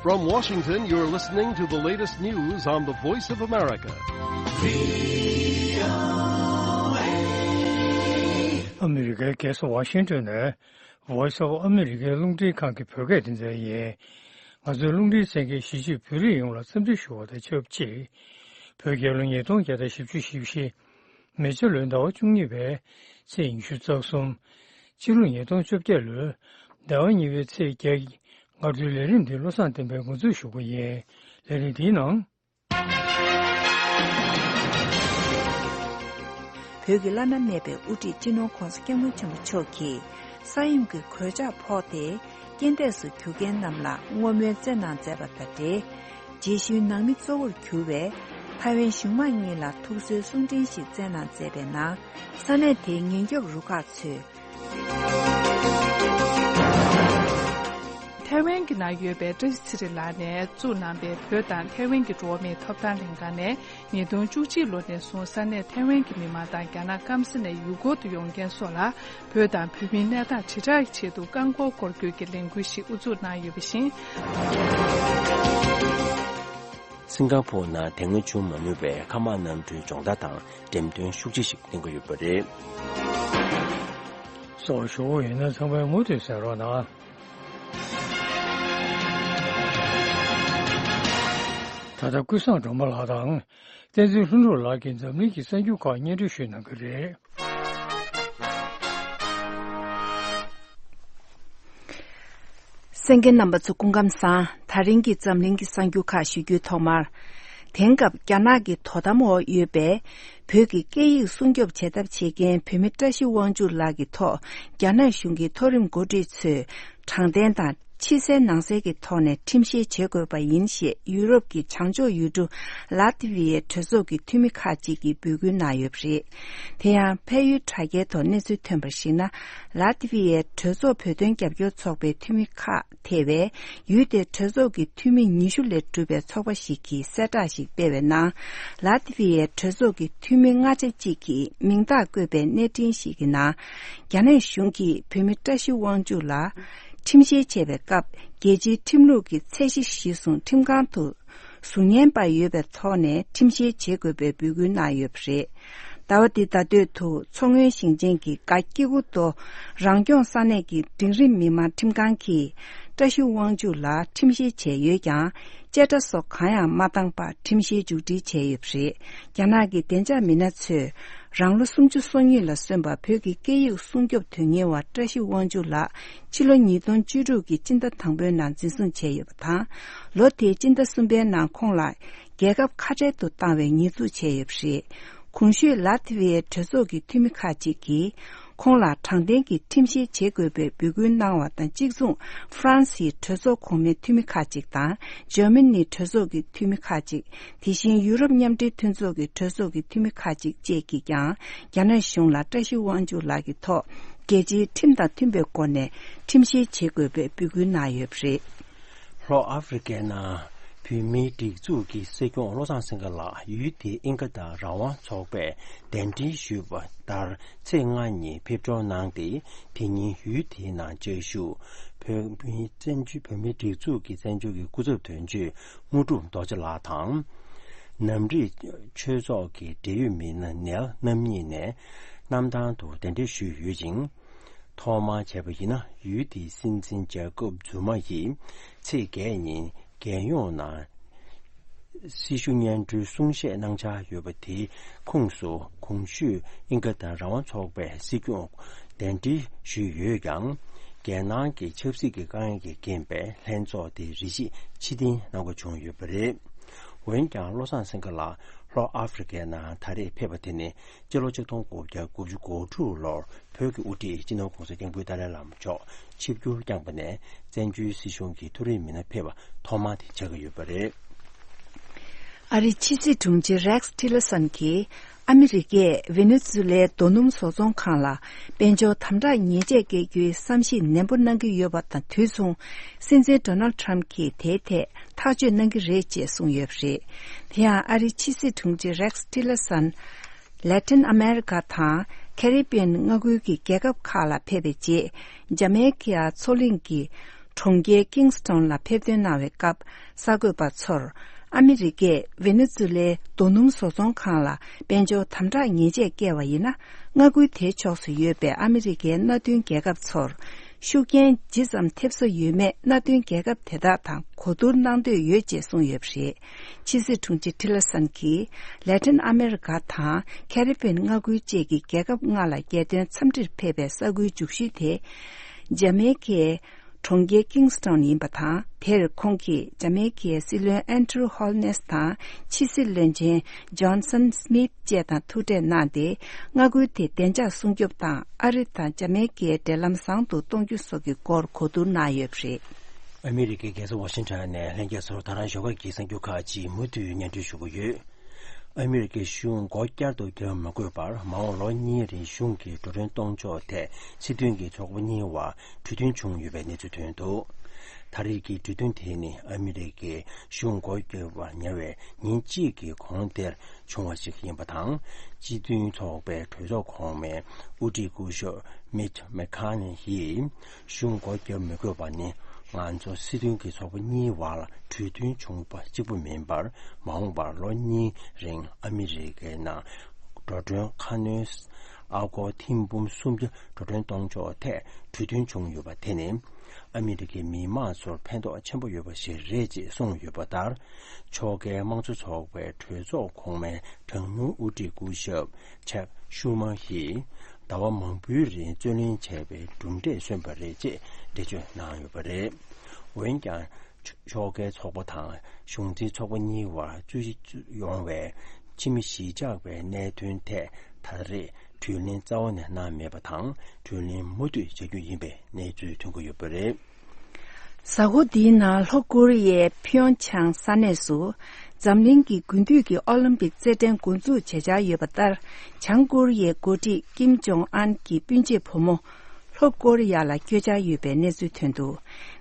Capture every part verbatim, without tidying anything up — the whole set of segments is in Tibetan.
From Washington, you're listening to the latest news on the Voice of America. ཨ་མི་རི་ཀའི་རྒྱལ་ས་ཝ་ཤིང་ཏོན་ནས་Voice of America རླུང་འཕྲིན་ཁང་གི་བོད་སྐད་སྡེ་ཚན་ཡིན། ང་ཚོའི་རླུང་འཕྲིན་གསན་མཁན་གཞིས་བྱེས་བོད་རིགས་ཡོངས་ལ་འཚམས་འདྲི་ཞུ་བ་དང་ཆབས་ཅིག་བོད་རྒྱལ་ལོ་ཉིས་སྟོང་བརྒྱ་དང་བཞི་བཅུ་ཞེ་བཞི། མེ་བྱ་ལོའི་ཟླ་བ་བཅུ་གཉིས་པའི་ཚེས་ཉི་ཤུ་རྩ་གསུམ། ཕྱི་ལོ་ཉིས་སྟོང་བཅོ་བརྒྱད་ལོའི་ཟླ་བ་གཉིས་པའི་ཚེས་བརྒྱད། སྔ་དྲོའི་ལས་རིམ་འདི་བློ་བཟང་བསྟན་པས་འགོ་འཛུགས་ཞུ་གི་ཡིན། ལས་རིམ་འདིའི་ནང་། བོད་ཀྱི་བླ་ན་མེད་པའི་དབུ་ཁྲིད་སྤྱི་ནོར་༧གོང་ས་༧སྐྱབས་མགོན་ཆེན་པོ་མཆོག་གིས་ས་ཡོམ་གྱི་གོད་ཆག་ཕོག་སྟེ་རྐྱེན་འདས་སུ་གྱུར་མཁན་རྣམས་ལ་བསྔོ་སྨོན་བསྩལ་གནང་མཛད་པ་དང་འབྲེལ། རྗེས་ཤུལ་ནང་མི་གཙོ་བོར་གྱུར་བའི་ཐའེ་ཝན་གཞུང་མང་གཉིས་ལ་ཐུགས་གསོའི་གསུང་འཕྲིན་ཞིག་བསྩལ་གནང་མཛད་པའི་ནང་། ས་གནས་དེའི་ཉེན་སྐྱོབ་རུ་ཁག་ཚོས། ཐའེ་ཝན་གྱི་ནང་ཡོད་པའི་བཀྲ་ཤིས་ཚེ་རིང་ལགས་ནས་བཙུགས་གནང་པའི་བོད་དང་ཐའེ་ཝན་གྱི་འགྲོ་བ་མིའི་ཐོབ་ཐང་ལྷན་ཁང་ནས། ཉིས་སྟོང་བཅུ་གཅིག་ལོ་ནས་བཟུང་ས་གནས་ཐའེ་ཝན་གྱི་མི་མང་དང་རྒྱ་ནག་སྐམ་ས་ནས་ཡུལ་སྐོར་དུ་ཡོང་མཁན་སོགས་ལ་བོད་དང་བོད་མིའི་གནས་སྟངས་དྲིལ་བསྒྲགས་ཀྱི་ཆེད་དུ་རྐང་འཁོར་སྐོར་སྐྱོད་ཀྱི་ལས་འགུལ་ཞིག་དབུ་འཛུགས་གནང་ཡོད་པ་བཞིན། སིང་ག་ཕོར་ནང་དེ་སྔ་བྱུང་མ་མྱོང་བའི་མཁའ་དམག་གནམ་གྲུའི་སྦྱོང་བརྡར་དང་འགྲེམས་སྟོན་ཤུགས་ཆེ་ཞིག་གནང་གི་ཡོད་པ་རེད། སོགས་ཞུ་བ་ཡིན་ན་ཚང་མས་མུ་མཐུད་གསན་རོགས་གནང་། ད་ལྟ་ཀུན་བཟང་སྒྲོལ་མ་ལགས་དང་། བསྟན་འཛིན་ལྷུན་གྲུབ་ལགས་ཀྱིས་འཛམ་གླིང་གི་གསར་འགྱུར་ཁག་སྙན་སྒྲོན་ཞུས་གནང་གི་རེད། གསན་མཁན་རྣམ་པ་ཚོ་སྐུ་ཁམས་བཟང་། ད་རིང་གི་འཛམ་གླིང་གི་གསར་འགྱུར་ཁག་ཞུ་རྒྱུའི་ཐོག་མར། དེང་སྐབས་རྒྱ་ནག་གི་དོ་དམ་འོག་ཡོད་པའི་བོད་ཀྱི་སྐད་ཡིག་སྲུང་སྐྱོབ་བྱེད་ཐབས་བྱེད་མཁན་བོད་མི་བཀྲ་ཤིས་དབང་ཕྱུག་ལགས་ཀྱི་ཐོག་རྒྱ་ནག་གཞུང་གི་མཐོ་རིམ་འགོ་ཁྲིད་ཚོས་དྲང་བདེན་དང་། ཕྱི་གསལ་ནང་གསལ་གྱི་ཐོག་ནས་ཁྲིམས་བཤེར་བྱེད་དགོས་པ་ཡིན་ཞེས་ཡུ་རོབ་ཀྱི་བྱང་ཕྱོགས་ཡུལ་གྲུ་ལ་ཏི་ཝི་ཡའི་གྲོས་ཚོགས་ཀྱི་འཐུས་མི་ཁག་ཅིག་གིས་འབོད་སྐུལ་གནང་ཡོད་པ་རེད། དེ་ཡང་འཕགས་ཡུལ་དྲ་རྒྱའི་ཐོག་གནས་ཚུལ་ཐོན་པར་གཞིགས་ན། ལ་ཏི་ཝི་ཡའི་གྲོས་ཚོགས་བོད་དོན་རྒྱབ་སྐྱོར་ཚོགས་པའི་འཐུས་མི་ཁག་ཐེ་བའི་ཡུལ་དེའི་གྲོས་ཚོགས་ཀྱི་འཐུས་མི་ཉི་ཤུ་ལས་གྲུབ་པའི་ཚོགས་པ་ཞིག་གིས་གསལ་བསྒྲགས་ཤིག་སྤེལ་བའི་ནང་། ལ་ཏི་ཝི་ཡའི་གྲོས་ཚོགས་ཀྱི་འཐུས་མི་ལྔ་ཆ་གཅིག་གིས་མིང་རྟགས་བཀོད་པའི་གནས་འཕྲིན་ཞིག་གི་ནང་། རྒྱ་ནག་གཞུང་གིས་བོད་མི་བཀྲ་ཤིས་དབང་ཕྱུག་ལ་ཁྲིམས་བཤེར་བྱེད་པའི་སྐབས། རྒྱལ་སྤྱིའི་ཁྲིམས་ལུགས་ཀྱི་ཚད་གཞི་གཞིར་བཟུང་ཁྲིམས་ཁང་དུ་ཟུར་ཉན་པ་ཡོད་པའི་ཐོག་ནས་ཁྲིམས་བཤེར་བྱེད་དགོས་པའི་འབོད་སྐུལ་གནང་ཡོད་པ་རེད། ཟླ་བ་འདིའི་ཟླ་སྟོད་དུ་མཚོ་སྔོན་ཞིང་ཆེན་གྱི་སྒ་སྐྱེ་རྒུ་མདོ་རང་སྐྱོང་ས་གནས་ཀྱི་འབྲིང་རིམ་མི་མང་ཁྲིམས་ཁང་གིས་བཀྲ་ཤིས་དབང་ཕྱུག་ལ་ཁྲིམས་བཤེར་བྱས་ཡོད་ཀྱང་། བཅད་ཁྲ་སོགས་གང་ཡང་མ་བཏང་པར་ཁྲིམས་བཤེར་མཇུག་སྒྲིལ་བྱས་ཡོད་པ་རེད། རྒྱ་ནག་གི་བདེ་འཇགས་མི་སྣ་ཚོས་རང་ལོ་སུམ་ཅུ་སོ་གཉིས་ལ་སོན་པ་བོད་ཀྱི་སྐད་ཡིག་སྲུང་སྐྱོབ་དོན་གཉེར་བ་བཀྲ་ཤིས་དབང་ཕྱུག་ལགས་ཕྱི་ལོ་ཉིས་སྟོང་བཅུ་དྲུག་གི་སྤྱི་ཟླ་དང་པོའི་ནང་འཛིན་བཟུང་བྱས་ཡོད་པ་དང་། ལོ་དེའི་སྤྱི་ཟླ་གསུམ་པའི་ནང་ཁོང་ལ་རྒྱལ་ཁབ་ཁ་བྲལ་དུ་བཏང་བའི་ཉེས་འཛུགས་བྱས་ཡོད་པ་རེད། གོང་ཞུས་ལ་ཏི་ཝི་ཡའི་གྲོས་ཚོགས་ཀྱི་འཐུས་མི་ཁག་ཅིག་གིས། ཁོང་ལ་དྲང་བདེན་གྱི་ཁྲིམས་བཤེར་བྱེད་དགོས་པའི་འབོད་སྐུལ་གནང་བ་དང་གཅིག་མཚུངས། ཧྥ་རན་སིའི་གྲོས་ཚོགས་གོང་མའི་འཐུས་མི་ཁག་ཅིག་དང་། འཇར་མ་ནིའི་གྲོས་ཚོགས་ཀྱི་འཐུས་མི་ཁག་ཅིག་དེ་བཞིན་ཡུ་རོབ་མཉམ་འབྲེལ་མཐུན་ཚོགས་ཀྱི་གྲོས་ཚོགས་ཀྱི་འཐུས་མི་ཁག་ཅིག་བཅས་ཀྱིས་ཀྱང་རྒྱ་ནག་གཞུང་ལ་བཀྲ་ཤིས་དབང་ཕྱུག་ལགས་ཀྱི་ཐོག་རྒྱལ་སྤྱིའི་ཁྲིམས་དང་མཐུན་པའི་སྒོ་ནས་ཁྲིམས་བཤེར་བྱེད་དགོས་པའི་འབོད་སྐུལ་གནང་ཡོད་པ་རེད། ལྷོ་ཨ་ཧྥེ་རི་ཁའི་ནང་བོད་མིའི་སྒྲིག་འཛུགས་ཀྱི་སྲིད་སྐྱོང་བློ་བཟང་སེང་གེ་ལགས་ཡུལ་དེའི་ཨིན་ཀ་དང་རང་དབང་ཚོགས་པས་གདན་འདྲེན་ཞུས་པ་ལྟར་ཚེས་ལྔ་ཉིན་ཕེབས་འབྱོར་གནང་སྟེ། དེ་ཉིན་ཡུལ་དེའི་ནང་བཅའ་བཞུགས་བོད་མིའི་བཙན་བྱོལ་བོད་མིའི་སྒྲིག་འཛུགས་ཀྱི་བཙན་བྱོལ་གྱི་སྐུ་ཚབ་དོན་གཅོད་དངོས་གྲུབ་རྡོ་རྗེ་ལགས་དང་། ནམ་རིག་ཆོས་ཚོགས་ཀྱི་འབྲེལ་ཡོད་མི་སྣ་ནེལ་རྣམ་གཉིས་ནས་གནམ་ཐང་དུ་གདན་འདྲེན་ཞུས་ཡོད་ཅིང་། ཐོག་མར་བྱས་པ་ཡིན་ན། ཡུལ་དེའི་སྲིད་འཛིན་ཇ་ཀོབ་ཛུ་མ་ཡིས་ཚེས་བརྒྱད་ཉིན་རྒྱལ་ཡོངས་ནང་སྲི་ཞུ་སྙན་སྒྲོན་གསུང་བཤད་གནང་འཆར་ཡོད་པ་དེའི་ཁོངས་སུ། གོང་ཞུས་ཨིན་ཀ་དང་རང་དབང་ཚོགས་པའི་སྲིད་སྐྱོང་གདན་འདྲེན་ཞུས་ཡོད་ཀྱང་། རྒྱལ་ནང་གི་ཆབ་སྲིད་ཀྱི་དཀའ་ངལ་གྱི་རྐྱེན་པས་ལྷན་ཚོགས་དེ་རེ་ཞིག་ཕྱིར་འཐེན་གནང་དགོས་བྱུང་ཡོད་པ་རེད། འོན་ཀྱང་བློ་བཟང་སེང་གེ་ལགས་ལྷོ་ཨ་ཧྥེ་རི་ཁའི་ནང་ད་རེས་ཕེབས་པ་དེ་ནི་སྤྱི་ལོ་ཆིག་སྟོང་དགུ་བརྒྱ་དགུ་བཅུ་གོ་དྲུག་ལོར་བོད་ཀྱི་དབུ་ཁྲིད་སྤྱི་ནོར་༧གོང་ས་༧སྐྱབས་མགོན་ཏཱ་ལའི་བླ་མ་མཆོག་ཆིབས་བསྒྱུར་བསྐྱངས་པ་ནས་བཙན་བྱོལ་སྲིད་གཞུང་གི་མཐོ་རིམ་མི་སྣ་ཕེབས་པ་ཐོག་མ་དེ་ཆགས་ཀྱི་ཡོད་པ་རེད། ཨ་རིའི་ཕྱི་སྲིད་དྲུང་ཆེ་རེགས་ཊི་ལར་སན་གྱིས་ཨ་མི་རི་ཀས་ཝེ་ནེ་ཛུ་ལའི་རྡོ་སྣུམ་བཟོ་ཚོང་ཁང་ལ་དཔལ་འབྱོར་དམ་དྲག་ཉེས་ཆད་བཀལ་རྒྱུའི་བསམ་གཞིག་ནན་པོ་གནང་གི་ཡོད་པ་དང་དུས་མཚུངས། སྲིད་འཛིན་ཌོ་ནལ་ཌི་ཊརམ་ཕ་གྱིས་དེའི་ཐད་ཐག་གཅོད་གནང་གི་རེད་ཅེས་གསུངས་ཡོད་པ་རེད། དེ་ཡང་ཨ་རིའི་ཕྱི་སྲིད་དྲུང་ཆེ་རེགས་ཊི་ལར་སན། ལེ་ཊིན་ཨ་མེ་རི་ཀ་དང་ཁེ་རི་བི་ཡན་མངའ་ཁུལ་གྱི་རྒྱལ་ཁབ་ཁག་ལ་ཕེབས་པའི་རྗེས། ཇ་མེ་ཀ་མཚོ་གླིང་གི་ གྲོང་ཁྱེར་ཀིང་སི་ཊོན་ལ་ཕེབས་ཐོན་གནང་བའི་སྐབས། གསར་འགོད་པ་ཚོར། ཨ་མི་རི་ཀས་ཝེ་ནེ་ཛུ་ལའི་རྡོ་སྣུམ་བཟོ་ཚོང་ཁང་ལ་དཔལ་འབྱོར་དམ་དྲག་ཉེས་ཆད་བཀལ་བ་ཡིན་ན། མངའ་ཁུལ་དེའི་ཕྱོགས་སུ་ཡོད་པའི་ཨ་མི་རི་ཀའི་མནའ་མཐུན་རྒྱལ་ཁབ་ཚོར་ཤུགས་རྐྱེན་ཇི་ཙམ་ཐེབས་ས་ཡོད་མེད། མནའ་མཐུན་རྒྱལ་ཁབ་དེ་དག་དང་གོ་བསྡུར་གནང་འདོད་ཡོད་ཅེས་གསུངས་ཡོད་པ་རེད། ཕྱི་སྲིད་དྲུང་ཆེ་ཊི་ལར་སན་གྱིས་ལེ་ཊིན་ཨ་མེ་རི་ཀ་དང་ཁེ་རི་བྷིན་མངའ་ཁུལ་བཅས་ཀྱི་རྒྱལ་ཁབ་ལྔ་ལ་རྒྱལ་དོན་འཚམས་འདྲིར་ཕེབས་པའི་ས་ཁུལ་མཇུག་ཤོས་དེ། ཇ་མེ་ཀའི་གྲོང་ཁྱེར་ཀིང་སི་ཊོན་ཡིན་པ་དང་། དེར་ཁོང་གིས་ཇ་མེ་ཀའི་སྲིད་བློན་ཨན་ཌྲུ་ཧོལ་ནེས་དང་ཕྱི་སྲིད་བློན་ཆེན་ཇོན་སན་སྨིད་བཅས་དང་ཐུག་འཕྲད་གནང་སྟེ། མངའ་ཁུལ་དེ་བདེ་འཇགས་སྲུང་སྐྱོབ་དང་། ཨ་རི་དང་ཇ་མེ་ཀའི་འབྲེལ་ལམ་བཟང་དུ་གཏོང་རྒྱུ་སོགས་ཀྱི་སྐོར་གོ་བསྡུར་གནང་ཡོད་པ་རེད། ཨ་མི་རི་ཀའི་རྒྱལ་ས་ཝ་ཤིང་ཊོན་ནས་ལྷན་རྒྱས་ཚོར་ད་རང་ཞོགས་ཀ་གི་གསར་འགྱུར་ཁག་ཅིག་མུ་མཐུད་སྙན་སྒྲོན་ཞུ་གི་ཡོད། ཨ་མི་རི་ཀའི་གཞུང་སྒོ་བསྐྱར་དུ་བརྒྱབ་མ་དགོས་པར་མ་འོངས་ལོ་གཉིས་རིང་གཞུང་གི་འགྲོ་གྲོན་གཏོང་ཕྱོགས་ཐད་སྲིད་དོན་གྱི་ཚོགས་པ་གཉིས་བར་གྲོས་མཐུན་བྱུང་ཡོད་པའི་གནས་ཚུལ་ཐོན་འདུག། ད་རེས་ཀྱི་གྲོས་མཐུན་དེ་ནི་ཨ་མི་རི་ཀའི་གཞུང་སྒོ་བརྒྱབ་པར་ཉེ་བའི་ཉིན་གཅིག་གི་གོང་དེར་བྱུང་བ་ཞིག་ཡིན་པ་དང་། སྤྱི་མཐུན་ཚོགས་པའི་གྲོས་ཚོགས་གོང་མའི་དབུ་ཁྲིད་སྐུ་ཞབས་མིཆ་མེ་ཁ་ནེ་ཡིས། གཞུང་སྒོ་བརྒྱབ་མི་དགོས་པ་ནི་ང་ཚོ་སྲིད་དོན་གྱི་ཚོགས་པ་གཉིས་བར་ལ་གྲོས་མཐུན་བྱུང་བ་གཅིག་པུ་མིན་པར། མ་འོངས་པར་ལོ་གཉིས་རིང་ཨ་མི་རི་ཀའི་ནང་འགྲོ་གྲོན་ཁ་སྣོན་ཨ་སྒོར་ཐེར་འབུམ་སུམ་བརྒྱ་འགྲོ་གྲོན་གཏོང་ཕྱོགས་ཐད་གྲོས་མཐུན་བྱུང་ཡོད་པ་དེ་ནི། ཨ་མི་རི་ཀའི་མི་དམངས་ཚོར་ཕན་ཐོགས་ཆེན་པོ་ཡོད་པ་ཞིག་རེད་ཅེས་གསུངས་ཡོད་པ་ལྟར། ཕྱོགས་འགལ་དམངས་གཙོ་ཚོགས་པའི་གྲོས་ཚོགས་གོང་མའི་གྲངས་ཉུང་དབུ་ཁྲིད་སྐུ་ཞབས་ཆག་ཤུ་མ་ཡིས་ཟླ་བ་མང་པོའི་རིང་རྩོད་གླེང་བྱས་པའི་གྲུབ་འབྲས་སོན་པ་རེད་ཅེས་འགྲེལ་བརྗོད་གནང་ཡོད་པ་རེད། འོན་ཀྱང་། ཕྱོགས་འགལ་ཚོགས་པ་དང་གཞུང་འཛིན་ཚོགས་པ་གཉིས་བར་རྩོད་གཞི་ཡོང་བའི་ཕྱི་མི་གཞིས་ཆགས་པའི་གནད་དོན་ཐད་ད་རེས་གྲོས་གླེང་རྩ་བ་ནས་གནང་མེད་པ་དང་། གྲོས་གླེང་མུ་མཐུད་བྱ་རྒྱུ་ཡིན་པའི་གནས་ཚུལ་ཐོན་གྱི་ཡོད་པ་རེད། གཟའ་འཁོར་འདིའི་ནང་ལྷོ་ཀོ་རི་ཡའི་ཕིའོ་ཆང་ས་གནས་སུ་འཛམ་གླིང་གི་དགུན་དུས་ཀྱི་ཨོ་ལིམ་པིག་རྩེད་འགྲན་འགོ་འཛུགས་བྱེད་འཆར་ཡོད་པ་ལྟར། བྱང་ཀོ་རི་ཡའི་འགོ་ཁྲིད་ཀིམ་ཇོང་ཨན་གྱི་སྤུན་མཆེད་བུ་མོ་ལྷོ་ཀོ་རི་ཡ་ལ་བསྐྱོད་འཆར་ཡོད་པའི་གནས་ཚུལ་ཐོན་འདུག།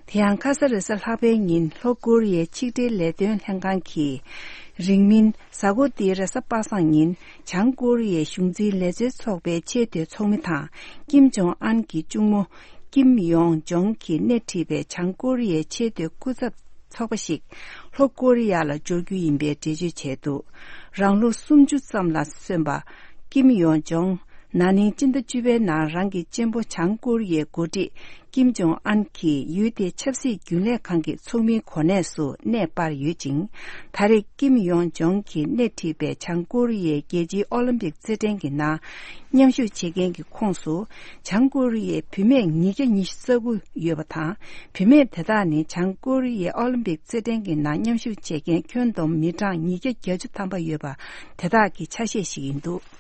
དེ་ཡང་ཁ་ས་རེས་གཟའ་ལྷག་པའི་ཉིན་ལྷོ་ཀོ་རི་ཡའི་ཆིག་སྒྲིལ་ལས་དོན་ལྷན་ཁང་གིས། རིང་མིན་གཟའ་འཁོར་འདིའི་རེས་གཟའ་པ་སངས་ཉིན་བྱང་ཀོ་རི་ཡའི་གཞུང་འཛིན་ལས་བྱེད་ཚོགས་པའི་ཆེས་མཐོའི་ཚོགས་མི་དང་ཀིམ་ཇོང་ཨན་གྱི་གཅུང་མོ་ཀིམ་ཡོང་ཇོང་གིས་སྣེ་ཁྲིད་པའི་བྱང་ཀོ་རི་ཡའི་ཆེས་མཐོའི་སྐུ་ཚབ་ཚོགས་པ་ཞིག་ལྷོ་ཀོ་རི་ཡ་ལ་འབྱོར་རྒྱུ་ཡིན་པའི་འགྲེལ་བརྗོད་བྱས་འདུག། རང་ལོ་སུམ་ཅུ་ཙམ་ལ་སོན་པ་ཀིམ་ཡོང་ཇོང་ན་ནིང་སྤྱི་ཟླ་བཅུ་པའི་ནང་རང་གི་གཅེན་པོ་བྱང་ཀོ་རི་ཡའི་འགོ་ཁྲིད་ཀིམ་ཇོང་ཨན་གྱིས་ཡུལ་དེའི་ཆབ་སྲིད་རྒྱུན་ལས་ཁང་གི་ཚོགས་མིའི་གོ་གནས་སུ་གནས་སྤར་ཡོད་ཅིང་། ད་རེས་ཀིམ་ཡོང་ཇོང་གིས་སྣེ་ཁྲིད་པའི་བྱང་ཀོ་རི་ཡའི་རྒྱལ་སྤྱིའི་ཨོ་ལིམ་པིག་རྩེད་འགྲན་གྱི་ནང་མཉམ་ཞུགས་བྱེད་མཁན་གྱི་ཁོངས་སུ། བྱང་ཀོ་རི་ཡའི་བུད་མེད་ཉིས་བརྒྱ་ཉི་ཤུ་རྩ་དགུ་ཡོད་པ་དང་། བུད་མེད་དེ་དག་ནི་བྱང་ཀོ་རི་ཡའི་ཨོ་ལིམ་པིག་རྩེད་འགྲན་གྱི་ནང་མཉམ་ཞུགས་བྱེད་མཁན་ཁྱོན་བསྡོམས་མི་གྲངས་ཉིས་བརྒྱ་བརྒྱད་ཅུ་ཐམ་པ་ཡོད་པ་དེ་དག་གི་ཆ་ཤས་ཤིག་ཡིན་འདུག།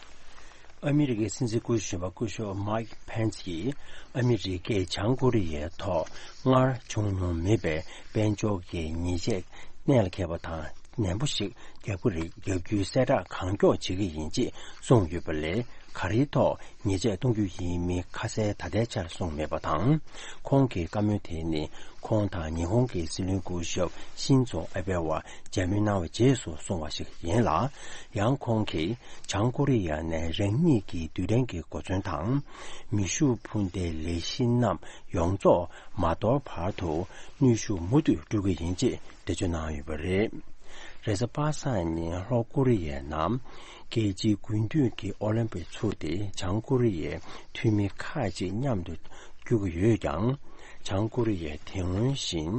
ཨ་མི་རི་ཀའི་སྲིད་འཛིན་སྐུ་ཞབས་པ་སྐུ་ཞབས་མཱིག་ཕེན་སི་ཡིས། ཨ་མི་རི་ཀས་བྱང་ཀོ་རི་ཡའི་ཐོག་སྔར་བྱུང་མྱོང་མེད་པའི་དཔལ་འབྱོར་གྱི་ཉེས་ཆད་གནད་ལ་འཁེལ་བ་དང་ནན་པོ་ཞིག་རྒྱག་གི་རེད། རྒྱག་རྒྱུའི་གསལ་བསྒྲགས་གང་མགྱོགས་བྱེད་ཀྱི་ཡིན་ཅེས་གསུངས་ཡོད་པ་ལས། ག་རེའི་ཐོག་ཉེས་ཆད་གཏོང་རྒྱུ་ཡིན་མིན་ཁ་གསལ་ད་ལྟའི་ཆར་གསུངས་མེད་པ་དང་། ཁོང་གི་བཀའ་མོལ་དེ་ནི། ཁོང་དང་ཉི་ཧོང་གི་སྲིད་བློན་སྐུ་ཞབས་ཤིན་ཛོ་ཨ་བྷེ་བར་མཇལ་མོལ་གནང་བའི་རྗེས་སུ་གསུངས་པ་ཞིག་ཡིན་ལ། ཡང་ཁོང་གིས་བྱང་ཀོ་རི་ཡ་ནས་རང་ཉིད་ཀྱི་རྡུལ་ཕྲན་གྱི་གོ་མཚོན་དང་། མེ་ཤུགས་འཕུར་མདེལ་ལས་གཞི་རྣམས་ཡོངས་རྫོགས་མ་གཏོར་བར་དུ་གནོན་ཤུགས་མུ་མཐུད་སྤྲོད་ཀྱི་ཡིན་ཅེས་འགྲེལ་བརྗོད་གནང་ཡོད་པ་རེད། རེས་གཟའ་པ་སངས་ཉིན་ལྷོ་ཀོ་རི་ཡའི་ནང་རྒྱལ་སྤྱིའི་དགུན་དུས་ཀྱི་ཨོ་ལིམ་པིག་ཚུགས་ཏེ། བྱང་ཀོ་རི་ཡའི་འཐུས་མི་ཁག་ཅིག་མཉམ་དུ་བསྐྱོད་ཀྱི་ཡོད་ཀྱང་། བྱང་ཀོ་རི་ཡས་དེ་སྔོན་བཞིན་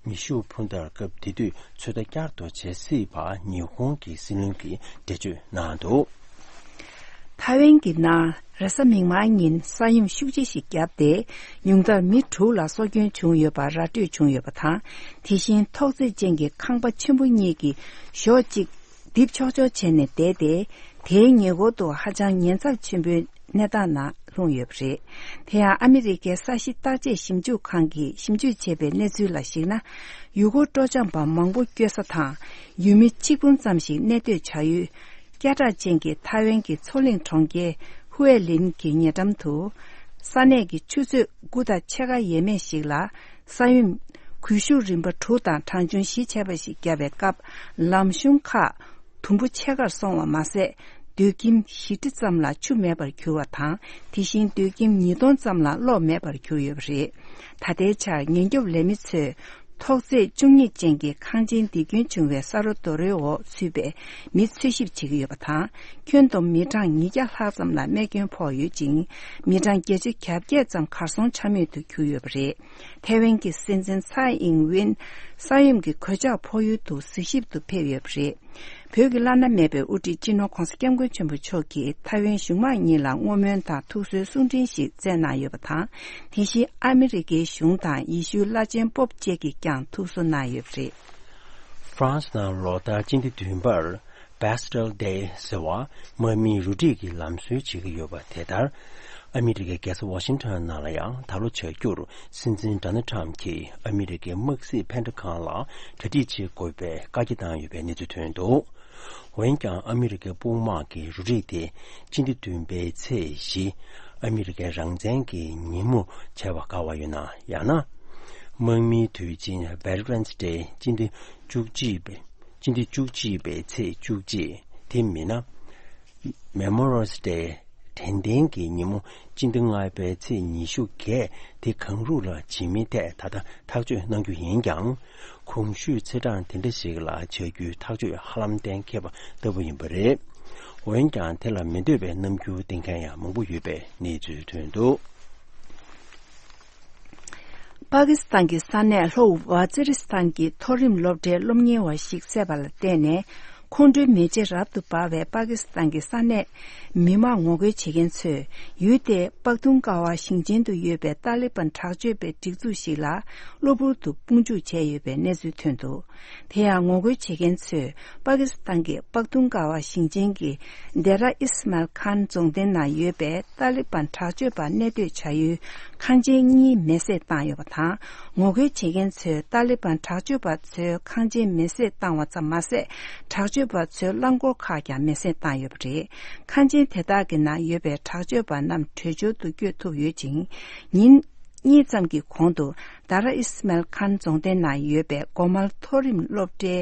མེ་ཤུགས་འཕུར་མདའ་སྐབས་དེ་དུས་ཚོད་ལྟ་བསྐྱར་དུ་བྱེད་སྲིད་པ་ཉི་ཧོང་གི་སྲིད་བློན་གྱིས་འགྲེལ་བརྗོད་གནང་འདུག། ཐའེ་ཝན་གྱི་ནང་རེས་གཟའ་མིག་དམར་ཉིན་ས་ཡོམ་ཤུགས་ཆེ་ཞིག་བརྒྱབ་སྟེ། ཉུང་མཐར་མི་དྲུག་ལ་སྲོག་སྐྱོན་བྱུང་ཡོད་པ་ར་སྤྲོད་བྱུང་ཡོད་པ་དང་། དེ་བཞིན་ཐོག་བརྩེགས་ཅན་གྱི་ཁང་པ་ཆེན་པོ་གཉིས་ཀྱི་གཞོགས་གཅིག་རྡིབ་ཆོག་ཆོག་བྱས་ནས་བསྡད་དེ། དེའི་ཉེ་འཁོར་དུ་ཧ་ཅང་ཉེན་ཚབས་ཆེན་པོའི་གནས་སྟངས་ནང་ལྷུང་ཡོད་པ་རེད། དེ་ཡང་ཨ་མི་རི་ཀའི་ས་གཞི་བརྟག་དཔྱད་ཞིབ་འཇུག་ཁང་གིས་ཞིབ་འཇུག་བྱས་པའི་གནས་ཚུལ་ལ་གཞིགས་ན། ཡུལ་སྐོར་སྤྲོ་འཆམ་པ་མང་པོ་སྐྱོད་ས་དང་། ཡུལ་མི་གཅིག་འབུམ་ཙམ་ཞིག་གནས་སྡོད་བྱ་ཡུལ། སྐད་གྲགས་ཅན་གྱི་ཐའེ་ཝན་གྱི་མཚོ་གླིང་གྲོང་ཁྱེར་ཧུའེ་ལིན་གྱི་ཉེ་འགྲམ་དུ། ས་གནས་ཀྱི་ཆུ་ཚོད་དགུ་དང་ཕྱེད་ཀ་ཡས་མས་ཤིག་ལ། ས་ཡོམ་གུས་ཤུགས་རིམ་པ་དྲུག་དང་གྲངས་ཆུང་བཞི་བྱས་པ་ཞིག་བརྒྱབ་པའི་སྐབས། ལམ་གཞུང་ཁག་དུམ་བུ་ཕྱེད་ཀར་སོང་བ་མ་ཟད། སྡོད་ཁྱིམ་བཞི་ཁྲི་ཙམ་ལ་ཆུ་མེད་པར་གྱུར་བ་དང་། དེ་བཞིན་སྡོད་ཁྱིམ་ཉིས་སྟོང་ཙམ་ལ་གློག་མེད་པར་གྱུར་ཡོད་པ་རེད། ད་ལྟའི་ཆར་ཉེན་སྐྱོབ་ལས་མི་ཚོས་ཐོག་བརྩེགས་བཅུ་གཉིས་ཅན་གྱི་ཁང་ཆེན་འདི་སྐྱོན་བྱུང་བའི་ས་རོ་རྡོ་རོའི་འོག་ཚུད་པའི་མི་འཚོལ་ཞིབ་བྱེད་ཀྱི་ཡོད་པ་དང་། ཁྱོན་བསྡོམས་མི་གྲངས་ཉིས་བརྒྱ་ལྷག་ཙམ་ལ་རྨས་སྐྱོན་ཕོག་ཡོད་ཅིང་། མི་གྲངས་བརྒྱད་ཅུ་གྱ་བརྒྱད་ཙམ་གར་སོང་ཆ་མེད་དུ་གྱུར་ཡོད་པ་རེད། ཐའེ་ཝན་གྱི་སྲིད་འཛིན་ཚའེ་ཨིང་ཝེན་ས་ཡོམ་གྱི་གོད་ཆག་ཕོག་ཡུལ་དུ་གཟིགས་ཞིབ་ཏུ་ཕེབས་ཡོད་པ་རེད། བོད་ཀྱི་བླ་ན་མེད་པའི་དབུ་ཁྲིད་སྤྱི་ནོར་༧གོང་ས་༧སྐྱབས་མགོན་ཆེན་པོ་མཆོག་གིས་ཐའེ་ཝན་གཞུང་མང་གཉིས་ལ་བསྔོ་སྨོན་དང་ཐུགས་གསོའི་གསུང་འཕྲིན་ཞིག་བསྩལ་གནང་ཡོད་པ་དང་། དེ་བཞིན་ཨ་མི་རི་ཀའི་གཞུང་དང་ཡེ་ཤུའི་བླ་ཆེན་པོབ་བཅས་ཀྱིས་ཀྱང་ཐུགས་གསོ་གནང་ཡོད་པ་རེད། ཧྥ་རན་སི་ནང་ལོ་ལྟར་སྤྱི་ཟླ་བདུན་པར་Bastille Day ཟེར་བ་དམག་མིའི་རུ་སྒྲིག་གི་ལམ་སྲོལ་བྱེད་ཀྱི་ཡོད་པ་དེ་ལྟར། ཨ་མི་རི་ཀའི་རྒྱལ་ས་ཝ་ཤིང་ཊོན་ནང་ལ་ཡང་ད་ལོ་བྱ་འགྱུར་སྲིད་འཛིན་ཌོ་ནལ་ཊམ་གྱིས་ཨ་མི་རི་ཀའི་དམག་སྲིད་ཕན་བདེ་ཁང་ལ་གྲ་སྒྲིག་བྱེད་དགོས་པའི་བཀའ་རྒྱ་བཏང་ཡོད་པའི་གནས་ཚུལ་ཐོན་འདུག་འོན་ཀྱང་ཨ་མི་རི་ཀའི་དཔུང་དམག་གི་རུ་སྒྲིག་དེ་སྤྱི་ཟླ་བདུན་པའི་ཚེས་བཞི་ཨ་མི་རི་ཀའི་རང་བཙན་གྱི་ཉིན་མོ་བྱ་བ་དགའ་བ་ཡོད་ན་ཡང་ན། དམག་མིའི་དུས་ཆེན་Veterans Day སྤྱི་ཟླ་བཅུ་གཅིག་པའི་སྤྱི་ཟླ་བཅུ་གཅིག་པའི་ཚེས་བཅུ་གཅིག་དེ་མིན་ན། Memorial Day དྲན་རྟེན་གྱི་ཉིན་མོ་སྤྱི་ཟླ་ལྔ་པའི་ཚེས་ཉི་ཤུ་གས་དེ་གང་རུང་ལ་བྱེད་མིན་ཐད་ད་ལྟ་ཐག་གཅོད་གནང་རྒྱུ་ཡིན་ཀྱང་། གོང་ཞུས་ཚེས་གྲངས་དེ་འདྲ་ཞིག་ལ་བྱ་རྒྱུའི་ཐག་གཅོད་ཧ་ལམ་གཏན་འཁེལ་བ་ལྟ་བུ་ཡིན་པ་རེད། འོན་ཀྱང་དེ་ལ་མི་འདོད་པའི་རྣམ་འགྱུར་བསྟན་མཁན་ཡང་མང་པོ་ཡོད་པའི་གནས་ཚུལ་ཐོན་འདུག་པ་ཀི་སི་ཐན་གྱི་ས་གནས་ལྷོ་ཝ་ཛི་རི་སི་ཐན་གྱི་མཐོ་རིམ་སློབ་གྲྭའི་སློབ་གཉེར་བ་ཞིག་བསད་པ་ལ་བརྟེན་ནས། ཁོང་ཁྲོའི་མེ་ལྕེ་རབ་ཏུ་འབར་བའི་པ་ཀི་སི་ཐན་གྱི་ས་གནས་མི་མང་ངོ་རྒོལ་བྱེད་མཁན་ཚོས། ཡུལ་དེའི་པག་ཏུང་ཀ་བ་ཞིང་ཆེན་དུ་ཡོད་པའི་ཏཱ་ལི་བན་དྲག་སྤྱོད་པའི་སྒྲིག་འཛུགས་ཤིག་ལ་གློ་བུར་དུ་དཔུང་འཇུག་བྱས་ཡོད་པའི་གནས་ཚུལ་ཐོན་འདུག་དེ་ཡང་ངོ་རྒོལ་བྱེད་མཁན་ཚོས་པ་ཀི་སི་ཐན་གྱི་པག་ཏུང་ཀ་བ་ཞིང་ཆེན་གྱི་དེ་ར་ཨིས་མལ་ཁཱན་རྫོང་སྡེ་ནང་ཡོད་པའི་ཏཱ་ལི་བན་དྲག་སྤྱོད་པ་གནས་སྡོད་བྱ་ཡུལ་ཁང་ཆེན་གཉིས་མེ་བསྲེགས་བཏང་ཡོད་པ་དང་། ངོ་རྒོལ་བྱེད་མཁན་ཚོས་ཏཱ་ལི་བན་དྲག་སྤྱོད་པ་ཚོའི་ཁང་ཆེན་མེ་བསྲེགས་བཏང་བ་ཙམ་མ་ཟད། དྲག་སྤྱོད་པ་ཚོའི་རླངས་འཁོར་ཁག་ཀྱང་མེ་བསྲེགས་བཏང་ཡོད་པ་རེད། ཁང་ཆེན་དེ་དག་གི་ནང་ཡོད་པའི་དྲག་སྤྱོད་པ་རྣམས་བྲོས་བྱོལ་དུ་བསྐྱོད་ཐུབ་ཡོད་ཅིང་། ཉིན་གཉིས་ཙམ་གྱི་གོང་དུ་དཱ་ར་ཨིས་མལ་ཁཱན་རྫོང་སྡེ་ནང་ཡོད་པའི་གོ་མལ་མཐོ་རིམ་སློབ་གྲྭའི་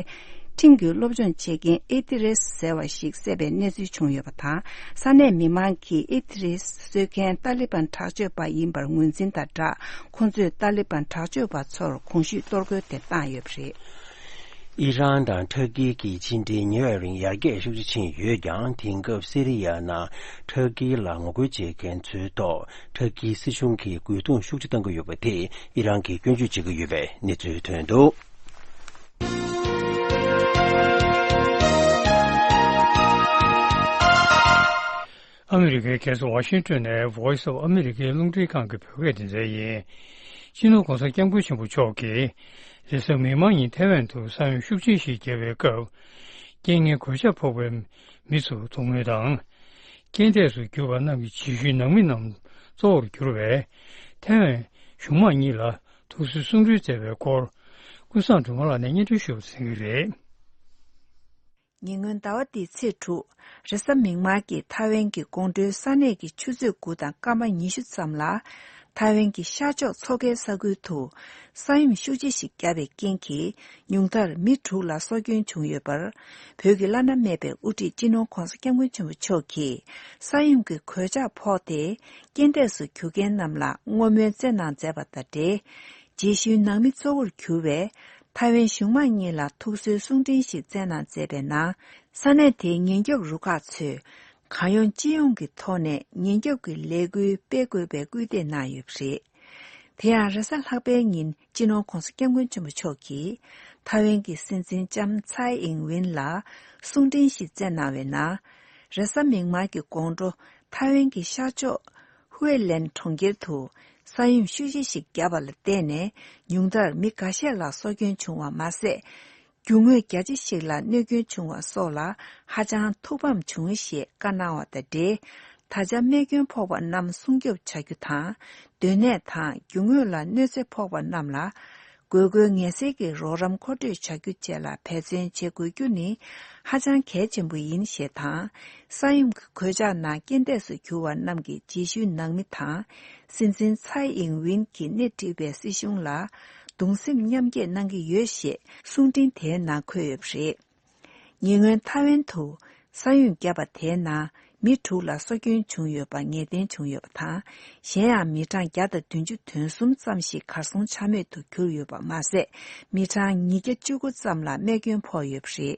ཁྲིམས་ཀྱི་སློབ་སྦྱོང་བྱེད་མཁན་ཨེ་ཏི་རེས་ཟེར་བ་ཞིག་བསད་པའི་གནས་ཚུལ་བྱུང་ཡོད་པ་དང་། ས་གནས་མི་མང་གིས་ཨེ་ཏི་རེས་གསོད་མཁན་ཏཱ་ལི་བན་དྲག་སྤྱོད་པ་ཡིན་པར་ངོས་འཛིན་དང་སྦྲགས། ཁོང་ཚོས་ཏཱ་ལི་བན་དྲག་སྤྱོད་པ་ཚོར་གོང་ཞུས་གཏོར་རྒོལ་དེ་བཏང་ཡོད་པ་རེད། ཨི་རན་དང་ཁྲག་ཀི་གི་ཕྱི་འབྲེལ་ཉེ་བའི་རིང་ཡར་རྒྱས་ཤུགས་ཆེ་ཕྱིན་ཡོད་ཀྱང་། དེང་སྐབས་སི་རི་ཡ་ནང་ཁྲག་ཀི་ལ་ངོ་རྒོལ་བྱེད་མཁན་ཚོའི་ཐོག་ཁྲག་ཀིའི་སྲིད་གཞུང་གིས་རྒོལ་རྡུང་ཤུགས་ཆེ་གཏང་གི་ཡོད་པ་དེས་ཨི་རན་གྱིས་སྐྱོན་བརྗོད་བྱེད་ཀྱི་ཡོད་པའི་གནས་ཚུལ་ཐོན་འདུག་ཨ་མི་རི་ཀའི་རྒྱལ་ས་ཝ་ཤིང་ཊོན་ནས་Voice of America རླུང་འཕྲིན་ཁང་གི་བོད་སྐད་སྡེ་ཚན་ཡིན། སྤྱི་ནོར་༧གོང་ས་༧སྐྱབས་མགོན་ཆེན་པོ་མཆོག་གིས་རེས་གཟའ་མིག་དམར་ཉིན་ཐའེ་ཝན་དུ་ས་ཡོམ་ཤུགས་ཆེན་ཞིག་བརྒྱབ་པའི་སྐབས། རྐྱེན་ངན་གོད་ཆག་ཕོག་པའི་མི་ཚོར་ཐུགས་སྨོན་དང་། རྐྱེན་འདས་སུ་གྱུར་པ་རྣམས་ཀྱི་རྗེས་ཤུལ་ནང་མི་རྣམས་གཙོ་བོར་གྱུར་པའི་ཐའེ་ཝན་གཞུང་མང་གཉིས་ལ་ཐུགས་གསོའི་གསུང་གྲོས་མཛད་པའི་སྐོར། ཀུན་བཟང་སྒྲོལ་མ་ལགས་ནས་སྙན་སྒྲོན་ཞུ་བར་གསན་གྱི་རེད། ཉེ་སྔོན་ཟླ་བ་འདིའི་ཚེས་དྲུག་རེས་གཟའ་མིག་དམར་གྱི་ཐའེ་ཝན་གྱི་དགོང་དྲོའི་ས་གནས་ཀྱི་ཆུ་ཚོད་དགུ་དང་སྐར་མ་ཉི་ཤུ་ཙམ་ལ། ཐའེ་ཝན་གྱི་ཤར་ཕྱོགས་མཚོ་ཁའི་ས་ཁུལ་དུ་ས་ཡོམ་ཤུགས་ཆེ་ཞིག་བརྒྱབ་པའི་རྐྱེན་གྱིས། ཉུང་མཐར་མི་དྲུག་ལ་སྲོག་སྐྱོན་བྱུང་ཡོད་པར། བོད་ཀྱི་བླ་ན་མེད་པའི་དབུ་ཁྲིད་སྤྱི་ནོར་༧གོང་ས་༧སྐྱབས་མགོན་ཆེན་པོ་མཆོག་གིས། ས་ཡོམ་གྱི་གོད་ཆག་ཕོག་སྟེ། རྐྱེན་འདས་སུ་གྱུར་མཁན་རྣམས་ལ་བསྔོ་སྨོན་བསྩལ་གནང་མཛད་པ་དང་འབྲེལ། རྗེས་ཤུལ་ནང་མི་གཙོ་བོར་གྱུར་བའི་ཐའེ་ཝན་གཞུང་མང་གཉིས་ལ་ཐུགས་གསོའི་གསུང་འཕྲིན་ཞིག་བསྩལ་གནང་མཛད་པའི་ནང་། ས་གནས་དེའི་ཉེན་སྐྱོབ་རུ་ཁག་ཚོས་གང་ཡོང་ཅི་ཡོང་གི་ཐོག་ནས་ཉེན་སྐྱོབ་ཀྱི་ལས་འགུལ་སྤེལ་དགོས་པའི་སྐུལ་འདེད་གནང་ཡོད་པ་རེད། དེ་ཡང་རེས་གཟའ་ལྷག་པའི་ཉིན་སྤྱི་ནོར་༧གོང་ས་༧སྐྱབས་མགོན་ཆེན་པོ་མཆོག་གིས་ཐའེ་ཝན་གྱི་སྲིད་འཛིན་ལྕམ་ཚའེ་ཨིང་ཝིན་ལ་གསུང་འཕྲིན་ཞིག་བསྩལ་གནང་བའི་ནང་། རེས་གཟའ་མིག་དམར་གྱི་དགོང་དྲོ་ཐའེ་ཝན་གྱི་ཤར་ཕྱོགས་ཧུའེ་ལན་གྲོང་ཁྱེར་དུ་ས་ཡོམ་ཤུགས་ཆེ་ཞིག་བརྒྱབ་པ་ལ་བརྟེན་ནས། ཉུང་མཐར་མི་འགའ་ཤས་ལ་སྲོག་སྐྱོན་བྱུང་བ་མ་ཟད། རྒྱུ་དངོས་རྒྱ་ཆེ་ཞིག་ལ་གནོད་སྐྱོན་བྱུང་བ་སོགས་ལ་ཧ་ཅང་ཐུགས་ཕམ་བྱུང་ཞེས་བཀའ་གནང་བ་དང་འབྲེལ། ད་ཆ་རྨས་སྐྱོན་ཕོག་པ་རྣམས་སྲུང་སྐྱོབ་བྱ་རྒྱུ་དང་། སྡོད་གནས་དང་རྒྱུ་དངོས་ལ་གནོད་འཚེ་ཕོག་པ་རྣམས་ལ། དགོས་མཁོའི་ངལ་སེལ་གྱི་རོགས་རམ་མཁོ་སྤྲོད་བྱ་རྒྱུ་བཅས་ལ་འབད་བརྩོན་བྱེད་དགོས་རྒྱུ་ནི་ཧ་ཅང་གལ་ཆེན་པོ་ཡིན་ཞེས་དང་། ས་ཡོམ་གྱི་གོད་ཆག་ནང་རྐྱེན་འདས་སུ་གྱུར་བ་རྣམས་ཀྱི་རྗེས་ཤུལ་ནང་མི་དང་། སྲིད་འཛིན་ཚའེ་ཨིང་ཝིན་གྱིས་སྣེ་ཁྲིད་པའི་སྲིད་གཞུང་ལ་གདུང་སེམས་མཉམ་སྐྱེད་གནང་གི་ཡོད་ཞེས་གསུང་འཕྲིན་དེའི་ནང་འཁོད་ཡོད་པ་རེད། ཉེ་སྔོན་ཐའེ་ཝན་དུ་ ས་ཡོམ་བརྒྱབ་པ་དེའི་ནང་མི་དྲུག་ལ་སྲོག་སྐྱོན་བྱུང་ཡོད་པ་ངེས་གཏན་བྱུང་ཡོད་པ་དང་། གཞན་ཡང་མི་གྲངས་བརྒྱ་དང་བདུན་ཅུ་དོན་གསུམ་ཙམ་ཞིག་གར་སོང་ཆ་མེད་དུ་གྱུར་ཡོད་པ་མ་ཟད། མི་གྲངས་ཉིས་བརྒྱ་བཅུ་དགུ་ཙམ་ལ་རྨས་སྐྱོན་ཕོག་ཡོད་པ་རེད།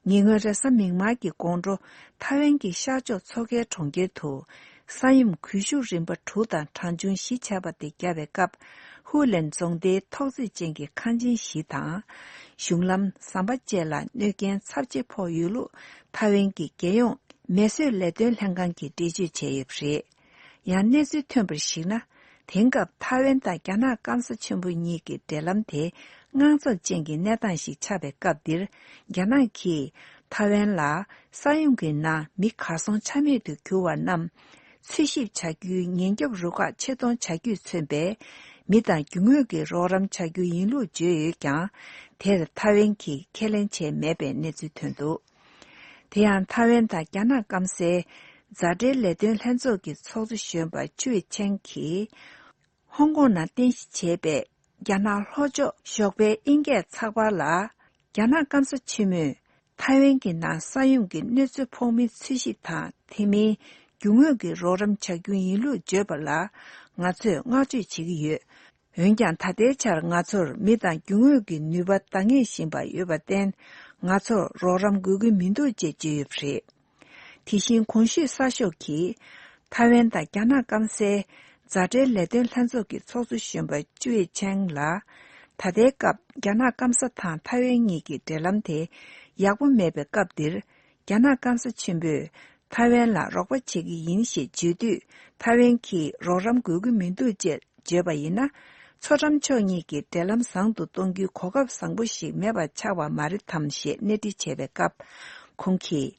ཉེ་སྔོན་རེས་གཟའ་མིག་དམར་གྱི་དགོང་དྲོ་ཐའེ་ཝན་གྱི་ཤར་ཕྱོགས་མཚོ་ཁའི་གྲོང་ཁྱེར་དུ། ས་ཡོམ་གུལ་ཤུགས་རིམ་པ་དྲུག་དང་གྲངས་ཆུང་བཞི་ཆགས་པ་དེ་བརྒྱབ་པའི་སྐབས། ཧུའུ་ལན་རྫོང་སྡེའི་ཐོག་བརྩེགས་ཅན་གྱི་ཁང་ཆེན་བཞི་དང་། གཞུང་ལམ། ཟམ་པ་བཅས་ལ་གནོད་རྐྱེན་ཚབས་ཆེ་ཕོག་ཡོད་ལུགས་ཐའེ་ཝན་གྱི་རྒྱལ་ཡོངས་མེ་གསོད་ལས་དོན་ལྷན་ཁང་གིས་འགྲེལ་བརྗོད་བྱས་ཡོད་པ་རེད། ཡང་གནས་ཚུལ་ཐོན་པར་གཞིགས་ན། དེང་སྐབས་ཐའེ་ཝན་དང་རྒྱ་ནག་སྐམ་ས་ཆེན་པོ་གཉིས་ཀྱི་འབྲེལ་ལམ་དེ་དངངས་འཚབ་ཅན་གྱི་གནས་སྟངས་ཤིག་ཆགས་པའི་སྐབས་འདིར། རྒྱ་ནག་གིས་ཐའེ་ཝན་ལ་ས་ཡོམ་གྱི་ནང་མི་གར་སོང་ཆ་མེད་དུ་གྱུར་བ་རྣམས་འཚོལ་ཞིབ་བྱ་རྒྱུའི་ཉེན་སྐྱོབ་རུ་ཁག་ཆེད་གཏོང་བྱ་རྒྱུས་མཚོན་པའི་མི་དང་རྒྱུ་དངོས་ཀྱི་རོགས་རམ་བྱ་རྒྱུ་ཡིན་ལུགས་བརྗོད་ཡོད་ཀྱང་། དེར་ཐའེ་ཝན་གྱིས་ཁས་ལེན་བྱས་མེད་པའི་གནས་ཚུལ་ཐོན་འདུག་དེ་ཡང་ཐའེ་ཝན་དང་རྒྱ་ནག་སྐམ་སའི་མཛའ་འབྲེལ་ལས་དོན་ལྷན་ཚོགས་ཀྱི་ཚོགས་གཙོ་གཞོན་པ་ཅུའེ་ཆན་གྱིས། ཧོང་ཀོང་ནང་རྟེན་གཞི་བྱས་པའི་རྒྱ་ནག་ལྷོ་ཕྱོགས་ཞོགས་པའི་དབྱིན་སྐད་ཚགས་པར་ལ། རྒྱ་ནག་སྐམ་ས་ཆེན་མོས་ཐའེ་ཝན་གྱི་ནང་ས་ཡོམ་གྱི་གནོད་འཚེ་ཕོག་མིན་འཚོལ་ཞིབ་དང་། དེ་མིན་རྒྱུ་དངོས་ཀྱི་རོགས་རམ་བྱ་རྒྱུ་ཡིན་ལུགས་བརྗོད་པ་ལ། ང་ཚོས་བསྔགས་བརྗོད་བྱེད་ཀྱི་ཡོད། འོན་ཀྱང་། ད་ལྟའི་ཆར་ང་ཚོར་མི་དང་རྒྱུ་དངོས་ཀྱི་ནུས་པ་འདང་ངེས་བཞིན་པ་ཡོད་པར་བརྟེན། ང་ཚོར་རོགས་རམ་དགོས་ཀྱི་མི་འདུག་ཅེས་བརྗོད་ཡོད་པ་རེད། དེ་བཞིན་གོང་ཞུས་གསར་ཤོག་གིས། ཐའེ་ཝན་དང་རྒྱ་ནག་སྐམ་སའི་མཛའ་འབྲེལ་ལས་དོན་ལྷན་ཚོགས་ཀྱི་ཚོགས་གཙོ་གཞོན་པ་ཅུའེ་ཆན་ལ། ད་ལྟའི་སྐབས་རྒྱ་ནག་སྐམ་ས་དང་ཐའེ་ཝན་གཉིས་ཀྱི་འབྲེལ་ལམ་དེ་ཡག་པོ་མེད་པའི་སྐབས་འདིར། རྒྱ་ནག་སྐམ་ས་ཆེན་པོས་ཐའེ་ཝན་ལ་རོགས་པ་བྱེད་ཀྱི་ཡིན་ཞེས་བརྗོད་དུས། ཐའེ་ཝན་གྱིས་རོགས་རམ་དགོས་ཀྱི་མི་འདུག་ཅེས་བརྗོད་པ་ཡིན་ན། མཚོ་འགྲམ་ཕྱོགས་གཉིས་ཀྱི་འབྲེལ་ལམ་བཟང་དུ་གཏོང་རྒྱུའི་གོ་སྐབས་བཟང་པོ་ཞིག་མེད་པ་ཆགས་པ་མ་རེད་དམ་ཞེས་གནས་འདྲི་བྱས་པའི་སྐབས། ཁོང་གིས།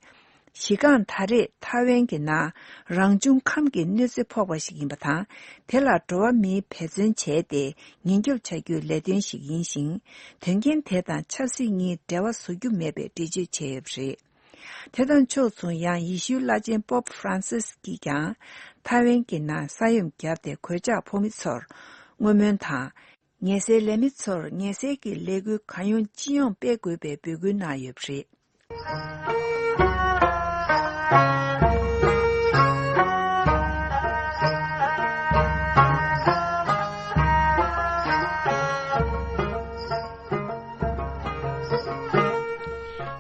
གཞི་རྐང་ད་རེས་ཐའེ་ཝན་གྱི་ནང་རང་བྱུང་ཁམས་ཀྱི་གནོད་འཚེ་ཕོག་པ་ཞིག་ཡིན་པ་དང་། དེ་ལ་འགྲོ་བ་མིའི་འབད་བརྩོན་བྱས་ཏེ་ཉེན་སྐྱོབ་བྱ་རྒྱུའི་ལས་དོན་ཞིག་ཡིན་ཞིང་། དོན་རྐྱེན་དེ་དང་ཆབ་སྲིད་གཉིས་འབྲེལ་བ་བཟོ་རྒྱུ་མེད་པའི་འགྲེལ་བརྗོད་བྱས་ཡོད་པ་རེད། དེ་དང་ཕྱོགས་མཚུངས། ཡང་ཡེ་ཤུའི་བླ་ཆེན་པོབ་ཧྥ་རན་སིས་ཀྱིས་ཀྱང་ཐའེ་ཝན་གྱི་ནང་ས་ཡོམ་བརྒྱབ་སྟེ་གོད་ཆག་ཕོག་མི་ཚོར་བསྔོ་སྨོན་དང་། ཉེན་སེལ་ལས་མི་ཚོར་ཉེན་སེལ་གྱི་ལས་འགུལ་གང་ཡོང་ཅི་ཡོང་སྤེལ་དགོས་པའི་འབོད་སྐུལ་གནང་ཡོད་པ་རེད།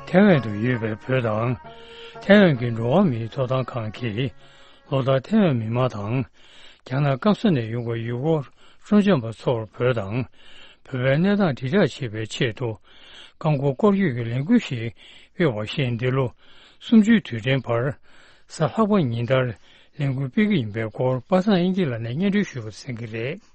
ཐའེ་ཝན་དུ་ཡོད་པའི་བོད་དང་། ཐའེ་ཝན་གྱི་འགྲོ་བ་མིའི་ཐོབ་ཐང་ཁང་གིས། ལོ་ལྟར་ཐའེ་ཝན་མི་མང་དང་། རྒྱ་ནག་སྐམ་ས་ནས་ཡོང་བའི་ཡུལ་སྐོར་སྤྲོ་འཆམ་པ་ཚོར་བོད་དང་། བོད་པའི་གནས་སྟངས་དྲིལ་བསྒྲགས་བྱེད་པའི་ཆེད་དུ། རྐང་འཁོར་སྐོར་སྐྱོད་ཀྱི་ལས་འགུལ་ཞིག་སྤེལ་བ་བཞིན། འདི་ལོ་གསུམ་བཅུའི་དུས་དྲན་བར། གཟའ་ལྷག་པ་ཉིན་ལྟར་ལས་འགུལ་སྤེལ་གྱི་ཡིན་པའི་སྐོར། པ་སངས་དབྱངས་སྐྱིད་ལགས་ནས་སྙན་སྒྲོན་ཞུ་བར་གསན་གྱི་རེད།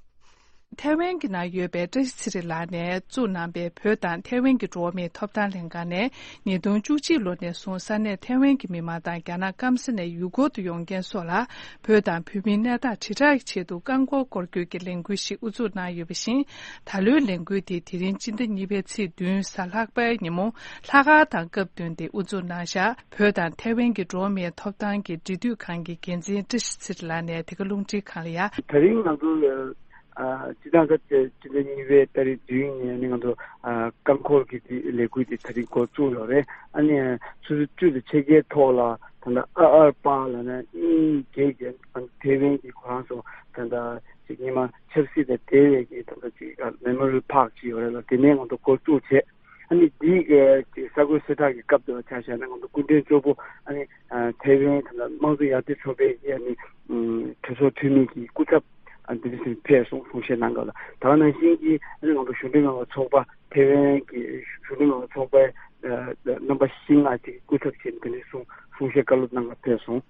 ཐའེ་ཝན་གྱི་ནང་ཡོད་པའི་བཀྲ་ཤིས་ཚེ་རིང་ལགས་ནས་བཙུགས་གནང་པའི་བོད་དང་ཐའེ་ཝན་གྱི་འགྲོ་བ་མིའི་ཐོབ་ཐང་ལྷན་ཁང་ནས། ཉིས་སྟོང་བཅུ་གཅིག་ལོ་ནས་བཟུང་ས་གནས་ཐའེ་ཝན་གྱི་མི་མང་དང་རྒྱ་ནག་སྐམ་ས་ནས་ཡུལ་སྐོར་དུ་ཡོང་མཁན་སོགས་ལ། བོད་དང་བོད་མིའི་གནས་སྟངས་དྲིལ་བསྒྲགས་ཆེད་དུ་རྐང་འཁོར་སྐོར་སྐྱོད་ཀྱི་ལས་འགུལ་ཞིག་དབུ་འཛུགས་གནང་ཡོད་པ་བཞིན། ད་ལོའི་ལས་འགུལ་དེ་དེ་རིང་སྤྱི་ཟླ་གཉིས་པའི་ཚེས་བདུན་གཟའ་ལྷག་པའི་ཉིན་མོ་ལྷག་དཀར་དང་སྐབས་བསྟུན་ཏེ་དབུ་འཛུགས་གནང་བཞག་བོད་དང་ཐའེ་ཝན་གྱི་འགྲོ་བ་མིའི་ཐོབ་ཐང་གི་འབྲེལ་མཐུད་ཁང་གི་འགན་འཛིན་བཀྲ་ཤིས་ཚེ་རིང་ལགས་ནས་དེ་ག་རླུང་འཕྲིན་ཁང་ལ་ཡ། དེ་རིང་ང་ཚོ་ཨ་སྤྱི་བཏང་ག་ཚེ་སྤྱི་ཟླ་གཉིས་པའི་ཏ་རིག་བདུན་ཉིན་ནས་ང་ཚོ་ཨ་རྐང་འཁོར་གྱི་དེ་ལས་འགུལ་དེ་དེ་རིང་འགོ་བཙུགས་ཡོད་རེད། ཨ་ནི་ཆུ་ཚོད་བཅུ་དང་ཕྱེད་ཀའི་ཐོག་ལ་ད་ལྟ་ཨ་ཨར་པཱ་ལ་ནས་གཉིས་བརྒྱད་བརྒྱད་ཐའེ་ཝན་གྱི་ཁོ་རང་ཚོ་ད་ལྟ་ཅིག་ཉི་མ་ཆབ་སྲིད་དང་འབྲེལ་བའི་གི་ད་ལྟ་ཅིག་མེ་མོ་རི་ཡལ་པཱརྐ་ཅིག་ཡོད་རེད་ལ། དེ་ནས་ང་ཚོ་འགོ་བཙུགས་བྱས། ཨ་ནི་འདིའི་གི་ཅིག་ས་ཁུལ་གསལ་བསྒྲགས་ཀྱི་སྐབས་དེ་ལ་ཆ་བཞག་ན། ང་ཚོ་སྐུ་མགྲོན་གཙོ་བོ་ཨ་ནི་ཨ་ཐའེ་ཝན་ད་ལྟ་དམངས་གཙོ་ཡར་ཐོན་ཚོགས་པའི་གི་ཨ་ནི་ཨམ་གྲོས་ཚོགས་འཐུས་མི་གི་སྐུ་ཚབ་ཨ་འདི་འདྲ་ཞིག་ཕེབས་སོང་། གསུང་བཤད་གནང་སྐབས་ལ། ད་ག་ནང་བཞིན་གྱི་ཨ་ནི་ང་ཚོ་གཞུང་འབྲེལ་མིན་པ་ཚོགས་པ། ཐའེ་ཝན་གྱི་གཞུང་འབྲེལ་མིན་པ་ཚོགས་པའི་ཨ་རྣམ་པ་བཞི་ལྔ་ཅིག་སྐུ་ཚབ་བྱས་ནས་འདི་འདྲ་གསུང་གསུང་བཤད་བཀའ་སློབ་གནང་ག་ཕེབས་སོང་།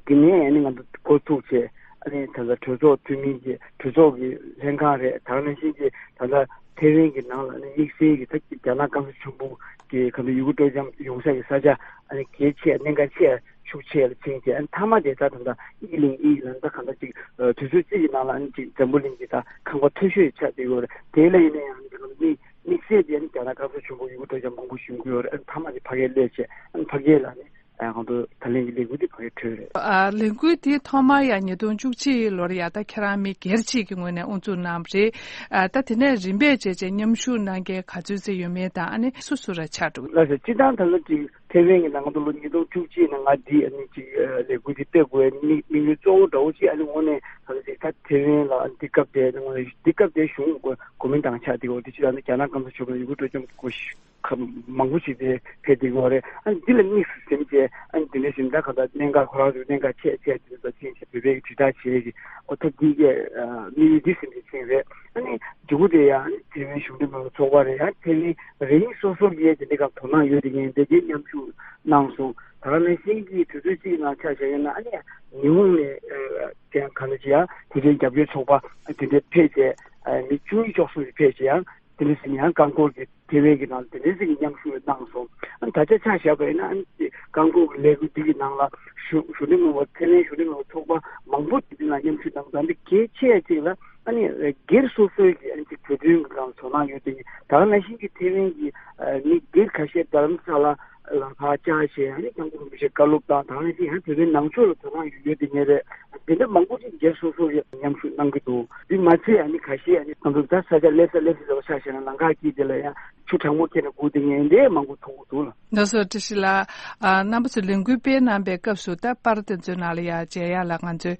དེ་ནས་ཨ་ནི་ང་ཚོ་འགོ་ཚུགས་བྱས། ཨ་ནི་ད་ལྟ་གྲོས་ཚོགས་འཐུས་མི་གི་གྲོས་ཚོགས་ཀྱི་ལྷན་ཁང་རེད། ད་ག་ནང་བཞིན་གྱི་ད་ལྟ་ཐའེ་ཝན་གྱི་ནང་ལ་ཨ་ནི་དམིགས་བསལ་གྱི་ད་རྒྱ་ནག་སྐམ་ས་ཆེན་པོ་གི་ག་ཚོད་ཡུལ་སྐོར་སྤྲོ་འཆམ་ཡོང་ས་ཀྱི་ས་ཆ་ཨ་ནི་གལ་ཆེ་གནད་འགག་ཆེ་ཤུགས་ཆེ་ལ་ཕྱིན་བྱས། ཨ་ནི་མཐའ་མ་དེ་ད་ད་ལྟ་ཨི་ལིང་ཨི་ལན་ད་གང་ལྟར་ཅིག་དུས་ཚོད་གཅིག་གི་ནང་ལ་ཨ་ནི་ཅིག་འཛམ་བུ་གླིང་གི་ད་ཁང་པ་མཐོ་ཤོས་ཆགས་བསྡད་ཡོད་རེད། དེ་ལ་ཡིན་ན་ཡང་ཨ་ནི་ད་ག་དམིགས་དམིགས་བསལ་དེ་ཨ་ནི་རྒྱ་ནག་སྐམ་ས་ཆེན་པོ་ཡུལ་སྐོར་སྤྲོ་འཆམ་མང་པོ་ཞིག་ཡོང་གི་ཡོད་རེད། ཨ་ནི་མཐའ་མ་དེ་ཕ་གིར་སླེབས་བྱས། ཨ་ནི་ཕ་གིར་ལ་ནི། ཨ་ང་ཚོ་ད་ལན་གྱི་ལས་འགུལ་འདི་ཕ་གིར་གྲོལ་རེད། ཨ་ལས་འགུལ་འདི་ཐོག་མར་ཡང་ཉིས་སྟོང་བཅུ་གཅིག་ལོར་ཡ་ད་ཁྱེད་རང་མི་སྒེར་གཅིག་གི་ངོས་ནས་དབུ་འཛུགས་གནང་བ་རེད། ཨ་ད་དེ་ནས་རིམ་པས་བྱས་བྱས་མཉམ་ཞུགས་གནང་མཁན་ག་ཚོད་ཙམ་ཡོད་མེད་དང་། ཨ་ནི་སུ་སུ་ར་ཆགས་འགྲོ། ལགས་སོ། སྤྱིར་བཏང་ད་ལོ་གཅིག་ ཐེ་ཝན་གྱི་ནང་དུ་ལོ་ཉིས་སྟོང་བཅུ་གཅིག་ནང་ང་འདི་ཨ་ནི་ཅིག་ལས་འགུལ་འདི་སྤེལ་དགོས་པའི་དམིགས་དམིགས་ཡུལ་གཙོ་བོ་འདྲ་བོ་ཅིག་ཨ་ནི་དངོས་གནས་ད་ལྟ་ཅིག་ད་ཐེ་ཝན་ལ་འདི་སྐབས་དེ་དངོས་གནས་འདི་སྐབས་དེ་གཞུང་གི་གོ་མིན་ཏང་ཆགས་འདི་གོ་འདི་ཅིག་ཨ་ནི་རྒྱ་ནག་སྐམ་ས་ཆེན་པོའི་ཡུ་གུར་སྤྲོ་འཆམ་གོ་ཤི་ཁ་མང་པོ་ཞིག་དེ་ཕེབས་དེ་གོ་རེད། ཨ་ནི་འདི་ལ་དམིགས་སུ་ཟིན་བྱས་ཨ་ནི་འདི་འདྲ་ཞིག་ད་ག་ད་གནད་འགག་ཁོ་རང་ཚོའི་གནད་འགག་ཆེ་ཆེ་དེ་ཚོ་ཕྱིན་བྱས་བོད་པའི་དྲིལ་བསྒྲགས་བྱས་ཀྱི་འོ་ད་འདི་གས་དམིགས་ཡུལ་འདི་ཟིན་བྱས་ཕྱིན་རེད། ཨ་ནི་མཇུག་གུ་དེ་ཡང་ཐེ་ཝན་གཞུང་འབྲེལ་མི་སྣ་ཚོགས་པ་རེད། ཡང་ཐེ་ཝན་རེ་རེ་སོ་སོ་གིས་དེ་འདྲའི་སྐབས་དོ་སྣང་ཡོད་དེ་ངས་འདི་གའི་མཉམ་ཞུགས་གནང་སོང་། ད་ག་ནང་བཞིན་གྱི་དུས་ཚོད་གཅིག་ནང་ཆ་བཞག་ཡོད་ན་ཨ་ནི་ཡང་ཉི་ཧོང་ནས་ཀྱང་ག་འདྲ་ཅི་ཡང་དེ་འདྲའི་རྒྱབ་སྐྱོར་ཚོགས་པ་དེ་འདྲའི་ཕེབས་བྱས་མི་བཅུ་གཉིས་ལྕོགས་གསུམ་ཞིག་ཕེབས་བྱས་ཡང་དེ་འདྲ་ཟིན་ཡང་རྐང་འཁོར་གྱི་དེ་བས་ཀྱི་ནང་དེ་འདྲའི་ཟིན་གྱི་མཉམ་ཞུགས་གནང་སོང་། ཨ་ནི་ད་ཆ་ཆ་བཞག་པ་ཡིན་ན་ཨ་ནི་རྐང་འཁོར་གྱི་ལས་འགུལ་འདི་གི་ནང་ལ་གཞུང་གཞུང་འབྲེལ་མི་སྣ་ཐེ་ཝན་གཞུང་འབྲེལ་མི་སྣ་ཚོགས་པ་མང་པོ་དེ་འདྲ་ལ་མཉམ་ཞུགས་གནང་སོང་། ཨ་ནི་གལ་ཆེ་ཅིག་ལ། ཨ་ནི་སྒེར་སོ་སོའི་གི་ཨ་ནི་བོད་དོན་གྱི་སྒང་དོ་སྣང་ཡོད་དེ་ད་ག་ནང་བཞིན་གྱི་ཐེ་ཝན་གྱི་མི་སྒེར་ཁ་ཤས་རྡ་རམ་ས་ལ་ལ་ཕར་བཅར་བྱས་ཨ་ནི་སྐྱབས་མགོན་རིན་པོ་ཆེ་བཀའ་སློབ་དང་ད་ག་ནང་བཞིན་ཡང་བོད་པའི་ནང་ཆོས་ལ་དོ་སྣང་ཡོད་དེ་ངེས་རེད། དེ་འདྲ་མང་པོ་ཞིག་སྒེར་སོ་སོ་གི་མཉམ་ཞུགས་གནང་གི་འདུག་དེ་མ་ཚད་ཨ་ནི་ཁ་ཤས་ཨ་ནི་ང་ཚོ་ད་ས་ཆ་སླེབས་ས་སླེབས་ས་ཟེར་བ་ཆ་བཞག་ན་ལམ་ཁ་དཀྱིལ་དེ་ལ་ཡང་ཆུ་གྲང་མོ་ཁྱེར་ནས་སྒུག་དེ་ངེས་འདྲའི་མང་པོ་མཐོང་གི་འདུག་ལ། ང་ཚོ་བཀྲ་ཤིས་ལགས། ཨ། རྣམ་པ་ཚོས་ལས་འགུལ་སྤེལ་གནང་པའི་སྐབས་སུ་ད་པར་དེ་ཚོའི་ནང་ལ་ཡང་མཇལ་ཡག་ལ་ང་ཚོའི་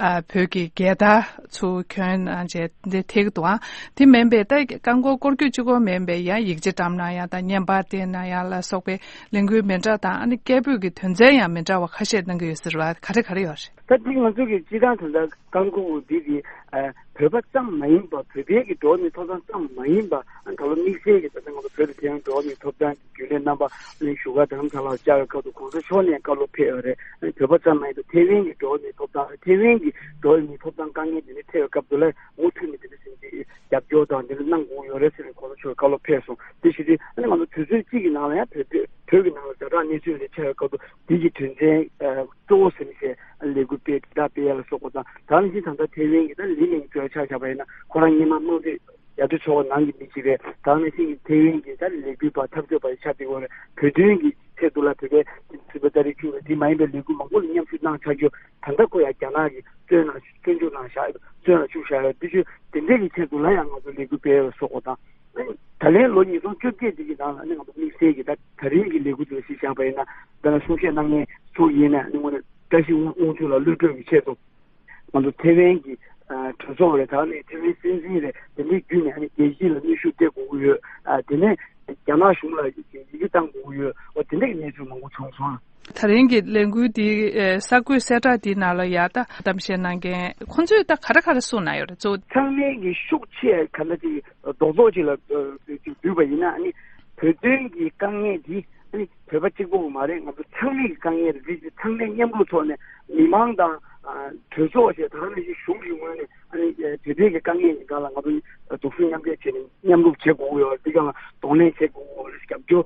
ཨ། བོད་ཀྱི་རྒྱལ་དར་ཚུར་གྱོན་གནང་བྱས་འདི་ཐེག་འདུག་ཨང་། དེ་མིན་པའི་ད་རྐང་འཁོར་སྐོར་སྐྱོད་གཅིག་པོ་མིན་པའི་ཡང་ཡིག་ཆ་བཀྲམ་གནང་ཡག་དང་བརྙན་པར་བསྟན་གནང་ཡག་ལ་སོགས་པའི་ལས་འགུལ་མི་འདྲ་དང་ཨ་ནི་སྐད་འབོད་ཀྱི་དོན་ཚན་ཡང་མི་འདྲ་བ་ཁ་ཤས་གནང་གི་ཡོད་ཟེར་བ་ག་རེ་ག་རེ་ཡོད་རེད། ད་འདི་ང་ཚོ་གི་སྤྱི་བཏང་དོན་དག་རྐང་འཁོར་འདི་གི་ཨ། བོད་པ་ཙམ་མ་ཡིན་པར་བོད་པའི་གི་འགྲོ་བ་མིའི་ཐོབ་ཐང་ཙམ་མ་ཡིན་པར་ཨ། ད་ལོ་དམིགས་བསལ་གྱི་ད་ལྟ་ང་ཚོ་བོད་དུ་དེ་རིང་འགྲོ་བ་མིའི་ཐོབ་ཐང་གི་རྒྱུན་ལས་རྣམ་པ་ཨ་ནི་བཞུགས་སྒར་རྡ་རམ་ས་ལར་བཅར་བའི་སྐབས་སུ་གོང་ས་མཆོག་ནས་བཀའ་སློབ་ཕེབས་ཡོད་རེད། ཨ་ནི་བོད་པ་ཙམ་མ་ཡིན་པར་ཐེ་ཝན་གྱི་འགྲོ་བ་མིའི་ཐོབ་ཐང་ཐེ་ཝན་གྱི་འགྲོ་བ་མིའི་ཐོབ་ཐང་དཀའ་ངལ་དེ་འདྲ་འཕྲད་པའི་སྐབས་སུ་ལ་མུ་མཐུད་ནས་དེ་འདྲ་ཟིན་གྱི་རྒྱབ་སྐྱོར་དང་དེ་འདྲ་གནང་དགོས་ཡོད་རེད་ཟེར་ནས་གོང་ས་མཆོག་བཀའ་སློབ་ཕེབས་སོང་། དེ་བཞིན་དུ་ཨ་ནི་ང་ཚོ་དུས་ཚོད་གཅིག་གི་ནང་ལ་ཡང་བོད་བོད་བོད་ཀྱི་ནང་ལ་ཛ་དྲག་གནས་ཚུལ་རེ་ཆགས་པའི་སྐབས་སུ་དེ་གི་དོན་ཚན་གཙོ་བོ་ཟིན་བྱས་ལས་འགུལ་སྤེལ་དྲིལ་བསྒྲགས་སྤེལ་ཡ་ལ་སོགས་པ་དང་ད་ནང་བཞིན་ད་ལྟ་ཐེ་ཝན་གྱི་ད་ལི་མིང་ཅོའི་ཆ་བཞག་པ་ཡིན་ན་ཁོ་རང་སྔོན་མ་དམངས་གཙོའི་རྒྱལ་དར་ཚོགས་པ་ནང་གི་མི་ཞིག་རེད། ད་ནང་བཞིན་གྱི་ཐེ་ཝན་གྱི་ད་ལས་འགུལ་པ་འཐབ་རྩོད་པ་ཆགས་བསྡད་ཡོད་རེད། བོད་དོན་གྱི་ཆེད་དུ་ལ་བོད་པའི་སྲིད་པ་ཏ་རིག་ཆུ་ལ་དེ་མ་ཡིན་པའི་ལས་འགུལ་མང་པོ་ལ་མཉམ་ཞུགས་གནང་ཚར་རྒྱུ་ད་ལྟ་ཁོ་ཡང་རྒྱ་ནག་གི་བཙོན་ནང་བཙོན་འཇུག་ནང་བཞག་བཙོན་ལ་བཅུག་བཞག་ཡོད། དེ་བཞིན་དེ་འདྲའི་གི་ཆེད་དུ་ལ་ཡང་ང་ཚོ་ལས་འགུལ་སྤེལ་བའི་སོགས་པ་དང་། ད་ལན་ལོ་ཉིས་སྟོང་བཅོ་བརྒྱད་འདི་གི་ནང་ལ་ནི་ང་ཚོ་དམིགས་བསལ་གྱི་ད་ད་རིང་གི་ལས་འགུལ་དེ་ལ་གཞི་བཞག་པ་ཡིན་ན་ད་ལྟ་གསུང་བཤད་གནང་མཁན་ཚོ་ཡིན་ན་ནི་དངོས་གནས་བཀྲ་ཤིས་དབང་ཕྱུག་ལ་གློད་བཀྲོལ་གྱི་ཆེད་དུ་ང་ཚོ་ཐེ་ཝན་གྱི་གྲོས་ཚོགས་རེད། ད་ནི་ཐེ་ཝན་སྲིད་འཛིན་རེད། དེ་འདྲའི་བརྒྱུད་ནས་ཨ་ནི་རྒྱལ་སྤྱི་ལ་གནོན་ཤུགས་སྤྲད་དགོས་ཀྱི་ཡོད། དེ་ནས་རྒྱ་ནག་གཞུང་ལ་ཡི་གེ་བཏང་དགོས་ཀྱི་ཡོད། འོ་དེ་འདྲའི་གནས་ཚུལ་མང་པོ་བྱུང་སོང་། ད་རིང་གི་ལས་འགུལ་འདི་ཨེ་གསར་འགོད་གསལ་བསྒྲགས་འདིའི་ནང་ལ་ཡ་ད་གཏམ་བཤད་གནང་མཁན་ཁོང་ཚོས་ད་ག་རེ་ག་རེ་གསུངས་གནང་ཡོད་རེད་གཙོ་བོ། ཚང་མས་ཀྱི་ཤུགས་ཆེ་ག་འདྲ་ཅིག་རྡོག་རྡོག་ཅིག་ལ་ཅིག་བསྡུས་པ་ཡིན་ན་ཨ་ནི་བོད་དོན་གྱི་དཀའ་ངལ་འདི་ཨ་ནི་བོད་པ་གཅིག་པོ་མ་རེད། ང་ཚོ་ཚང་མའི་གི་དཀའ་ངལ་རེད། འདི་ཚང་མས་མཉམ་རུབ་ཐོག་ནས་མི་མང་དང་གྲོས་ཚོགས་བྱས་ད་ག་ནང་བཞིན་གཞུང་གི་ངོས་ནས་ཨ་ནི་བོད་དོན་གྱི་དཀའ་ངལ་ཡིན་གང་ལ་ང་ཚོ་སྡུག་སྲན་མཉམ་འདེགས་བྱས་ནས་མཉམ་རུབ་བྱེད་དགོས་ཡོད། འདི་གང་ལ་གདོང་ལེན་བྱེད་དགོས་རྒྱབ་སྐྱོར་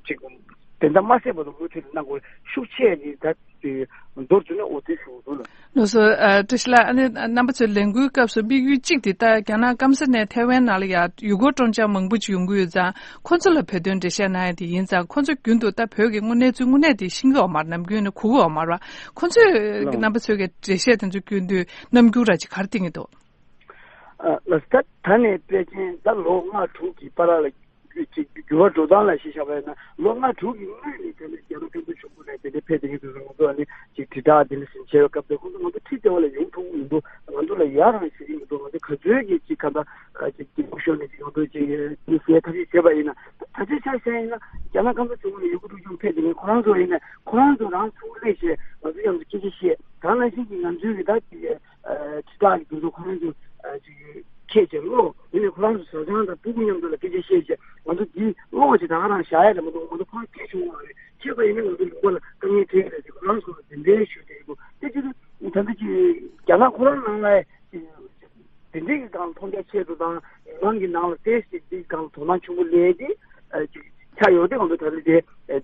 ཅིག་དེ་འདྲ་མ་བྱས་པ་དང་མུ་མཐུད་དུ་གནང་དགོས་ཤུགས་ཆེ་ནི་ད་དེ་མདོར་བསྡུས་ན་འོ་དེ་ཞུ་དགོས་ལ། ལགས་སོ། ཨ་བཀྲ་ཤིས་ལགས། ཨ་ནི་རྣམ་པ་ཚོའི་ལས་འགུལ་སྐབས་སུ་དམིགས་ཡུལ་གཅིག་དེ་ད་རྒྱ་ནག་སྐམ་ས་ནས་ཐའེ་ཝན་ནང་ལ་ཡ་ཡུ་གུར་སྤྲོ་འཆམ་མང་པོ་ཅིག་ཡོང་གི་ཡོད་ཙང་ཁོ་ཚོ་ལ་བོད་དོན་འགྲེལ་བཤད་གནང་ཡ་དེ་ཡིན་ཙང་ཁོ་ཚོ་རྒྱུན་དུ་ད་བོད་ཀྱི་དངོས་གནས་ཚུལ་དངོས་གནས་དེ་ཤེས་ཀྱི་ཡོད་མ་རེད། ནམ་རྒྱུན་ནས་གོ་གི་ཡོད་མ་རེད་བ། ཁོ་ཚོས་ལགས། རྣམ་པ་ཚོའི་གི་འགྲེལ་བཤད་དེ་ཚོ་སྐྱོན་དུས་རྣམ་འགྱུར་ར་ཅིག་ག་རེ་བསྟན་གྱི་འདུག་ཨ་ལགས་སོ། ད་ད་ནས་དཔེ་ཅན་ད་ལོ་ལྔ་དྲུག་གི་བར་ལ་ཅིག་འགྱུར་བ་འགྲོ་སྟངས་ལ་གཞི་བཞག་པ་ཡིན་ན་ལོ་ལྔ་དྲུག་གི་སྔོན་ནས་དེ་ནས་རྒྱ་ནག་སྐུ་ཚབ་ཆེན་པོ་ནས་དེ་འདྲ་ཕེབས་བསྡད་མཁན་དེ་ཚོ་ང་ཚོ་ཨ་ནི་ཅིག་དྲིལ་བསྒྲགས་དེ་འདྲ་ཞིག་བྱས་པའི་སྐབས་དེ་ཁོང་ཚོ་ང་ཚོ་ཁྲིད་བདེ་བ་ལ་ཡོང་ཐུབ་ཀྱི་མི་འདུག་ང་ཚོ་ལ་ཡ་རང་བྱེད་ཀྱི་མི་འདུག་ང་ཚོ་ག་ཚོད་ཀྱི་ཅིག་ག་འདྲ་ཅིག་སྐྱིད་པོ་ཤོར་ནས་ཅིག་ང་ཚོ་ཅིག་ཅིག་ཟས་ཐབས་ཤེས་བྱས་པ་ཡིན་ན་ད་ཆ་ཆ་བཞག་ཡིན་ན་རྒྱ་ནག་སྐམ་ས་ཆེན་པོ་ནས་ཡུ་གུར་སྤྲོ་འཆམ་ཕེབས་བསྡད་མཁན་ཁོ་རང་ཚོ་ཡིན་ན་ཁོ་རང་ཚོ་རང་ཚུར་སླེབས་བྱས་ང་ཚོ་མཉམ་དུ་སྐད་ཆ་བཤད་ད་ནང་བཞིན་གྱི་ང་ཚོའི་གི་ད་ཅིག་དྲིལ་བསྒྲགས་ཀྱི་དུས་ཚོད་ཁོ་རང་ཚོ་ཅིག་ཁྱེད་ཀྱིས་ཀློག་ཡིན་ནའི་ཁོ་རང་ཚོ་བཟའ་ཚང་དང་སྤུ་གུ་མཉམ་དུ་ལ་སྐད་ཆ་བཤད་བྱས་ང་ཚོ་འདི་ཀློག་བྱས་ད་ག་རང་བཞག་ཡ་རེད་མ་གཏོགས་ང་ཚོ་ཕར་སྐད་བྱུང་བ་རེད། ཁྱེད་པ་ཡིན་ན་ང་ཚོ་ལུང་པ་ལ་དཀའ་ངལ་འཕྲད་ཀྱི་རེད་ཅེས་ཁོ་རང་ཚོ་ལ་དེ་འདྲའི་ཞུ་བསྡད་ཡོད། དེ་ཅི་ད་ལྟ་ཅིག་རྒྱ་ནག་ཁོ་རང་ནང་ལ་དེ་འདྲའི་གི་སྒང་མཐོང་རྒྱ་ཆེ་རུ་དང་མི་མང་གི་ནང་ལ་ཏོག་ཙམ་དེའི་སྒང་དོ་སྣང་ཆེན་པོ་སླེབས་ཏེ་ཅིག་ཆགས་ཡོད་དེ་ང་ཚོ་ད་ལྟ་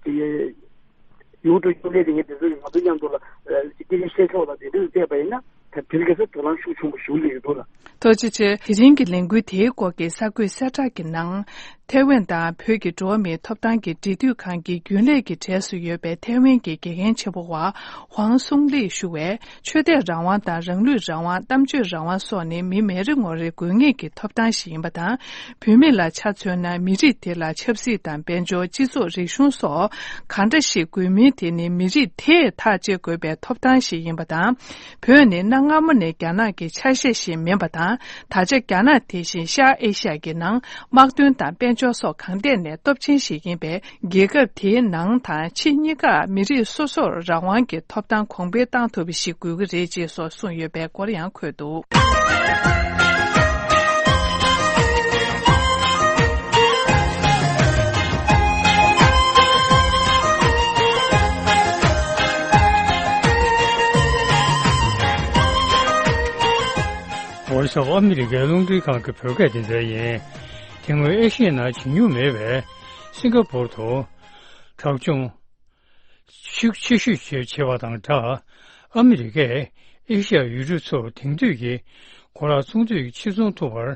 དེ། ཡུལ་དུ་ཡུལ་ལས་དེ་ངས་དེ་ཚོ་ང་ཚོ་མཉམ་དུ་ལ་སྐད་ཆ་བཤད་ཕྱོགས་ལ་དེ་འདྲ་བལྟས་པ་ཡིན་ན་ད་དེ་རིང་ཁ་སང་དོ་སྣང་ཤུགས་ཆེན་པོ་ཞིག་སླེབས་ཡོད་འདུག་ལ། ཐུགས་རྗེ་ཆེ། དེ་རིང་གི་ལས་འགུལ་དེའི་སྐོར་གྱི་གསར་འགོད་གསལ་བསྒྲགས་ཀྱི་ནང་། ཐའེ་ཝན་དང་བོད་ཀྱི་འགྲོ་བ་མིའི་ཐོབ་ཐང་གི་འབྲེལ་མཐུད་ཁང་གི་རྒྱུན་ལས་ཀྱི་གྲས་སུ་ཡོད་པའི་ཐའེ་ཝན་གྱི་དགེ་རྒན་ཆེན་པོ་བ་ཧུའང་སུང་ལིས་ཞུ་བས། ཆོས་དད་རང་དབང་དང་རང་ལུས་རང་དབང་། གཏམ་བརྗོད་རང་དབང་སོགས་ནི་མི་མི་རེ་ངོ་རེའི་དགོས་ངེས་ཀྱི་ཐོབ་ཐང་ཞིག་ཡིན་པ་དང་། བུད་མེད་ལ་ཆ་མཚོན་ན། མི་རིགས་དེ་ལ་ཆབ་སྲིད་དང་། དཔལ་འབྱོར། སྤྱི་ཚོགས། རིག་གཞུང་སོགས་གང་འདྲ་ཞིག་དགོས་མིན་དེ་ནི་མི་རིགས་དེས་ཐག་གཅོད་དགོས་པའི་ཐོབ་ཐང་ཞིག་ཡིན་པ་དང་། བོད་ནི་གནའ་སྔ་མོ་ནས་རྒྱ་ནག་གི་ཆ་ཤས་ཤིག་མིན་པ་དང་། ད་ཆ་རྒྱ་ནག་དེ་བཞིན་ཤར་ཨེ་ཤ་ཡ་གི་ནང་དམག་དོན་དང་དཔལ་འབྱོར་སོགས་གང་ཐད་ནས་སྟོབས་ཆེན་ཞིག་ཡིན་པས། རྒྱལ་ཁབ་དེའི་ནང་དང་ཕྱི་གཉིས་ཀར་མི་རིགས་སོ་སོར་རང་དབང་གི་ཐོབ་ཐང་གོང་འཕེལ་གཏང་ཐུབ་པ་ཞིག་དགོས་ཀྱི་རེད་ཅེས་སོགས་གསུངས་ཡོད་པའི་སྐོར་ཡང་འཁོད་འདུག། ཝོ་ཡིས་ཨོཕ་ཨ་མི་རི་ཀའི་རླུང་འཕྲིན་ཁང་གི་བོད་སྐད་སྡེ་ཚན་ཡིན། དེ་སྔོན་ཨེ་ཤི་ཡའི་ནང་བྱུང་མྱོང་མེད་པའི་སིང་ག་པོར་དུ་དྲག་སྦྱོང་ཤུགས་ཆེ་ཤོས་བྱས་བྱས་པ་དང་སྦྲགས། ཨ་མི་རི་ཀས་ཨེ་ཤ་ཡ་ཡུལ་གྲུ་ཚོར་དེང་དུས་ཀྱི་གོ་ལག་ཚོང་འདུས་ཕྱིར་ཚོང་ཐུབ་པར་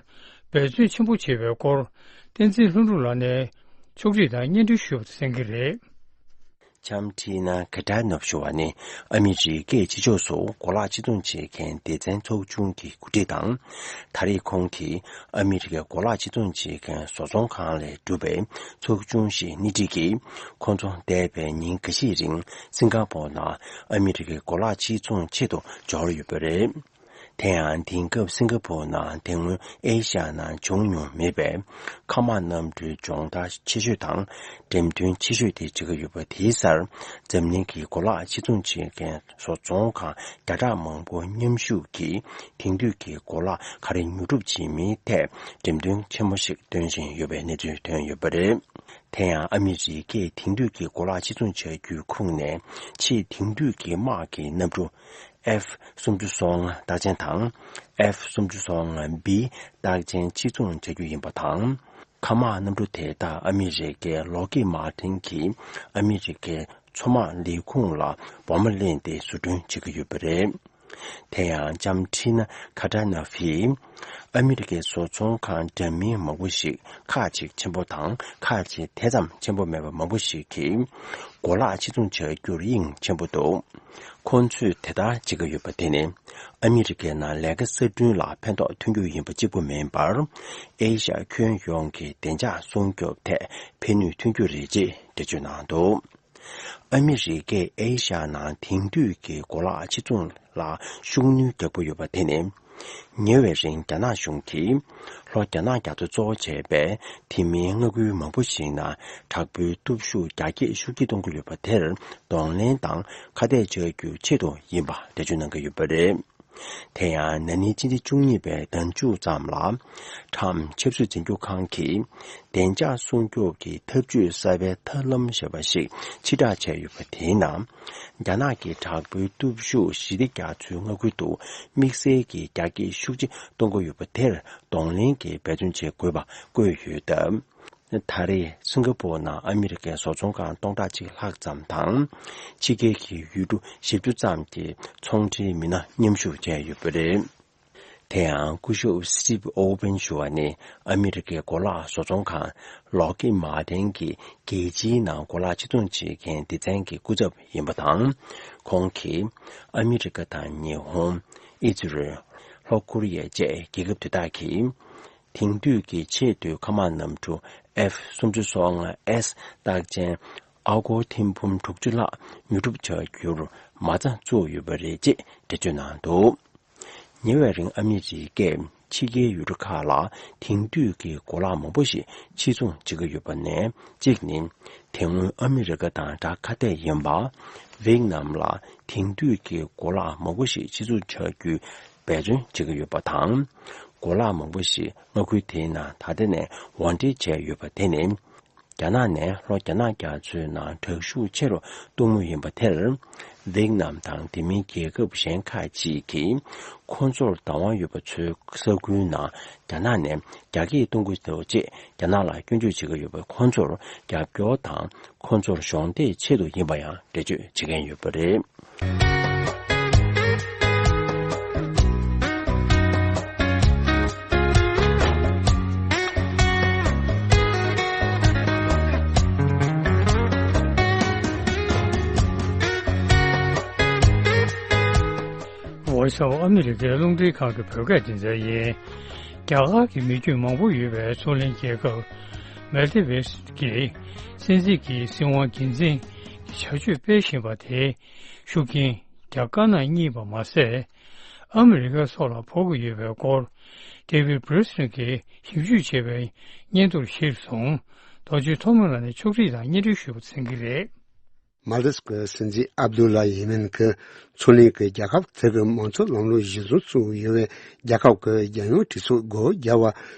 འབད་བརྩོན་ཆེན་པོ་བྱས་པའི་སྐོར། བསྟན་འཛིན་ལྷུན་གྲུབ་ལགས་ནས་ཕྱོགས་སྒྲིག་དང་སྙན་སྒྲོན་ཞུས་པ་གསན་གྱི་རེད། འཆམ་ཁྲིད་ན་ཁ་ཏྲ་ནོབ་ཞུ་བ་ནི་ཨ་མི་རི་ཀས་ཕྱི་ཕྱོགས་སུ་གོ་ལག་ཕྱིར་ཚོང་བྱེད་མཁན་སྡེ་ཚན་ཚོགས་ཆུང་གི་འགོ་ཁྲིད་དང་། ད་རེས་ཁོང་གིས་ཨ་མི་རི་ཀའི་གོ་ལག་ཕྱིར་ཚོང་བྱེད་མཁན་བཟོ་ཚོང་ཁང་ལས་གྲུབ་པའི་ཚོགས་ཆུང་ཞིག་སྣེ་ཁྲིད་ཀྱིས། ཁོང་ཚོ་འདས་པའི་ཉིན་འགའ་ཤས་རིང་སིང་ག་པོར་ནང་ཨ་མི་རི་ཀའི་གོ་ལག་ཕྱིར་ཚོང་ཆེད་དུ་འབྱོར་ཡོད་པ་རེད། དེ་ཡང་དེང་སྐབས་སིང་ག་པོར་ནང་དེ་སྔོན་ཨེ་ཤ་ཡ་ནང་བྱུང་མྱོང་མེད་པའི་མཁའ་དམག་གནམ་གྲུའི་སྦྱོང་བརྡར་ཆེ་ཤོས་དང་འགྲེམས་སྟོན་ཆེ་ཤོས་དེ་བྱེད་ཀྱི་ཡོད་པ། དེའི་སར་འཛམ་གླིང་གི་གོ་ལག་ཕྱིར་ཚོང་བྱེད་མཁན་བཟོ་ཚོང་ཁང་བརྒྱ་ཕྲག་མང་པོ་མཉམ་ཞུགས་ཀྱིས་དེང་དུས་ཀྱི་གོ་ལག་ག་རེ་ཉོ་སྒྲུབ་བྱེད་མིན་ཐད་འགྲེམས་སྟོན་ཆེན་མོ་ཞིག་སྟོན་བཞིན་ཡོད་པའི་གནས་ཚུལ་ཐོན་ཡོད་པ་རེད། དེ་ཡང་ཨ་མི་རི་ཀས་དེང་དུས་ཀྱི་གོ་ལག་ཕྱིར་ཚོང་བྱ་རྒྱུའི་ཁུངས་ནས་ཆེས་དེང་དུས་ཀྱི་དམག་གི་གནམ་གྲུ་ཨེཕ་སུམ་ཅུ་སོ་ལྔ་རྟགས་ཅན་དང་ཨེཕ་སུམ་ཅུ་སོ་ལྔ་བི་རྟགས་ཅན་ཕྱིར་ཚོང་བྱ་རྒྱུ་ཡིན་པ་དང་། མཁའ་དམག་གནམ་གྲུ་དེ་དག་ཨ་མི་རི་ཀའི་ལོག་ཧིད་མར་ཏིན་གྱི་ཨ་མི་རི་ཀའི་མཚོ་དམག་ལས་ཁུངས་ལ་འབོར་མ་ལེན་ཏེ་བཟོ་སྐྲུན་བྱེད་ཀྱི་ཡོད་པ་རེད། དེ་ཡང་ལྕམ་ཁྲི་ན་ཁ་ཏྲ་ན་ཧྥིས་ཨ་མི་རི་ཀའི་བཟོ་ཚོང་ཁང་འདྲ་མིན་མང་པོ་ཞིག་ཁག་ཅིག་ཆེན་པོ་དང་ཁག་ཅིག་དེ་ཙམ་ཆེན་པོ་མེད་པ་མང་པོ་ཞིག་གིས་གོ་ལག་ཕྱིར་ཚོང་བྱ་རྒྱུར་དབྱིངས་ཆེན་པོ་འདུག། ཁོང་ཚོས་དེ་ལྟར་བྱེད་ཀྱི་ཡོད་པ་དེ་ནི་ཨ་མི་རི་ཀའི་ནང་ལས་ཀ་གསར་སྐྲུན་ལ་ཕན་ཐོགས་ཐོན་རྒྱུ་ཡིན་པ་གཅིག་པུ་མིན་པར། ཨེ་ཤ་ཡ་ཁྱོན་ཡོངས་ཀྱི་བདེ་འཇགས་སྲུང་སྐྱོབ་ཐད་ཕན་ནུས་ཐོན་རྒྱུ་རེད་ཅེས་འགྲེལ་བརྗོད་གནང་འདུག། ཨ་མི་རི་ཀས་ཨེ་ཤ་ཡ་ནང་དེང་དུས་ཀྱི་གོ་ལག་ཕྱིར་ཚོང་ལ་ཤུགས་སྣོན་རྒྱག་གི་ཡོད་པ་དེ་ནི། ཉེ་བའི་རིང་རྒྱ་ནག་གཞུང་གིས་ལྷོ་རྒྱ་ནག་རྒྱ་མཚོ་གཙོ་བོ་བྱས་པའི་དེ་མིན་མངའ་ཁུལ་མང་པོ་ཞིག་ནང་དྲག་པོའི་སྟོབས་ཤུགས་རྒྱ་སྐྱེད་ཤུགས་སྐྱེད་གཏོང་གི་ཡོད་པ་དེར་གདོང་ལེན་དང་ཁ་གཏད་གཅོག་རྒྱུའི་ཆེད་དུ་ཡིན་པ་འགྲེལ་བརྗོད་གནང་གི་ཡོད་པ་རེད། དེ་ཡང་ན་ནིང་ཕྱི་ཚེས་བཅུ་གཉིས་པའི་ཟླ་མཇུག་ཙམ་ལ། ཁྲམ་ཆབ་སྲིད་འཛིན་སྐྱོང་ཁང་གིས་བདེ་འཇགས་སྲུང་སྐྱོབ་ཀྱི་ཐབས་ཇུས་གསར་པའི་ཐབས་ལམ་ཞེས་པ་ཞིག་ཕྱིར་བསྒྲགས་བྱས་ཡོད་པ་དེའི་ནང་། རྒྱ་ནག་གི་དྲག་པོའི་སྟོབས་ཤུགས་ཞི་བདེ་རྒྱ་མཚོའི་མངའ་ཁུལ་དུ་དམིགས་བསལ་གྱི་རྒྱ་སྐྱེད་ཤུགས་ཆེ་གཏོང་གི་ཡོད་པ་དེར་གདོང་ལེན་གྱི་འབད་བརྩོན་བྱེད་དགོས་པ་བཀོད་ཡོད་སྟབས། ད་རེས་སིང་ག་པོར་ནང་ཨ་མི་རི་ཀའི་བཟོ་ཚོང་ཁང་སྟོང་ཕྲག་གཅིག་ལྷག་ཙམ་དང་། ཕྱི་རྒྱལ་གྱི་ཡུལ་གྲུ་བཞི་བཅུ་ཙམ་གྱི་ཚོང་འབྲེལ་མི་སྣ་མཉམ་ཞུགས་བྱས་ཡོད་པ་རེད། དེ་ཡང་སྐུ་ཞབས་སི་ཊིབ་ཨོ་བྷན་ཞུ་བ་ནི་ཨ་མི་རི་ཀའི་གོ་ལག་བཟོ་ཚོང་ཁང་ལོག་ཧིད་མར་ཏིན་གྱི་རྒྱལ་སྤྱིའི་ནང་གོ་ལག་ཕྱིར་ཚོང་བྱེད་མཁན་སྡེ་ཚན་གྱི་སྐུ་ཚབ་ཡིན་པ་དང་། ཁོང་གིས་ཨ་མི་རི་ཀ་དང་ཉི་ཧོང་། ཨི་ཛི་རལ། ལྷོ་ཀོ་རི་ཡ་བཅས་རྒྱལ་ཁབ་དེ་དག་གིས། དེང་དུས་ཀྱི་ཆེས་མཐོའི་མཁའ་དམག་གནམ་གྲུ་ཨེཕ་སུམ་ཅུ་སོ་ལྔ་ཨེས་རྟགས་ཅན་ཨ་སྒོར་ཐེར་འབུམ་དྲུག་ཅུ་ལྷག་ཉོ་སྒྲུབ་བྱ་རྒྱུར་མ་རྩ་བཙུགས་ཡོད་པ་རེད་ཅེས་འགྲེལ་བརྗོད་གནང་འདུག། ཉེ་བའི་རིང་ཨ་མི་རི་ཀས་ཕྱི་རྒྱལ་ཡུལ་གྲུ་ཁག་ལ་དེང་དུས་ཀྱི་གོ་ལག་མང་པོ་ཞིག་ཕྱིར་ཚོང་བྱེད་ཀྱི་ཡོད་པ་ནས་གཅིག་ནི། དེ་སྔོན་ཨ་མི་རི་ཀ་དང་དགྲ་ཁ་གཏད་ཡིན་པ། ཝེད་ནམ་ལ་དེང་དུས་ཀྱི་གོ་ལག་མང་པོ་ཞིག་ཕྱིར་ཚོང་བྱ་རྒྱུའི་འབད་བརྩོན་བྱེད་ཀྱི་ཡོད་པ་དང་། གོ་ལག་མང་པོ་ཞིག་མངའ་ཁུལ་དེའི་ནང་ད་ལྟ་ནས་དབོར་འདྲེན་བྱས་ཡོད་པ་དེ་ནི། རྒྱ་ནག་ནས་ལྷོ་རྒྱ་ནག་རྒྱ་མཚོའི་ནང་དྲག་ཤུགས་ཆེ་རུ་གཏོང་མུས་ཡིན་པ་དེར། ཝེད་ནམ་དང་དེ་མིན་རྒྱལ་ཁབ་གཞན་ཁག་ཅིག་གིས་ཁོང་ཚོར་བདག་དབང་ཡོད་པ་ཚོའི་ས་ཁུལ་ནང་རྒྱ་ནག་ནས་རྒྱ་སྐྱེད་གཏོང་གི་འདུག་ཅེས་རྒྱ་ནག་ལ་སྐྱོན་བརྗོད་བྱེད་ཀྱི་ཡོད་པས། ཁོང་ཚོར་རྒྱབ་སྐྱོར་དང་ཁོང་ཚོར་གཞོགས་འདེགས་ཆེད་དུ་ཡིན་པ་ཡང་འགྲེལ་བརྗོད་བྱེད་མཁན་ཡོད་པ་རེད། གསར་འགོད་པ། ཨ་མི་རི་ཀའི་རླུང་འཕྲིན་ཁང་གི་བོད་སྐད་སྡེ་ཚན་ཡིན། རྒྱ་གར་གྱི་མི་རྒྱུད་མང་པོ་ཡོད་པའི་མཚོ་གླིང་རྒྱལ་ཁབ་མལ་ཏི་བིས་ཀྱི་སྲིད་འཛིན་གྱི་སྲིད་དབང་སྒེར་འཛིན་གྱི་བྱ་སྤྱོད་སྤེལ་བཞིན་པ་དེའི་ཤུགས་རྐྱེན་རྒྱ་དཀར་ནག་གཉིས་པ་མ་ཟད། ཨ་མི་རི་ཀ་སོགས་ལ་ཕོག་གི་ཡོད་པའི་སྐོར། ཌེ་ཝིད་བྷི་རི་སི་ཊོན་གྱིས་ཞིབ་འཇུག་བྱས་པའི་སྙན་ཐོར་གཞིར་བཟུང་། རྡོ་རྗེ་ཐོགས་མེད་ལགས་ནས་ཕྱོགས་སྒྲིག་དང་སྙན་སྒྲོན་ཞུ་བ་གསན་གྱི་རེད། མཱལ་ཌིབས་ཀྱི་སྲིད་འཛིན་ཨབ་དུ་ལ་ཡེ་མེན་གྱིས་མཚོ་གླིང་གི་རྒྱལ་ཁབ་དེ་གའི་མང་གཙོ་ལམ་ལུགས་གཞིར་བཟུང་བཙུགས་ཡོད་པའི་རྒྱལ་ཁབ་ཀྱི་རྒྱལ་ཡོངས་སྒྲིག་འཛུགས་སྒོ་བརྒྱབ་པར་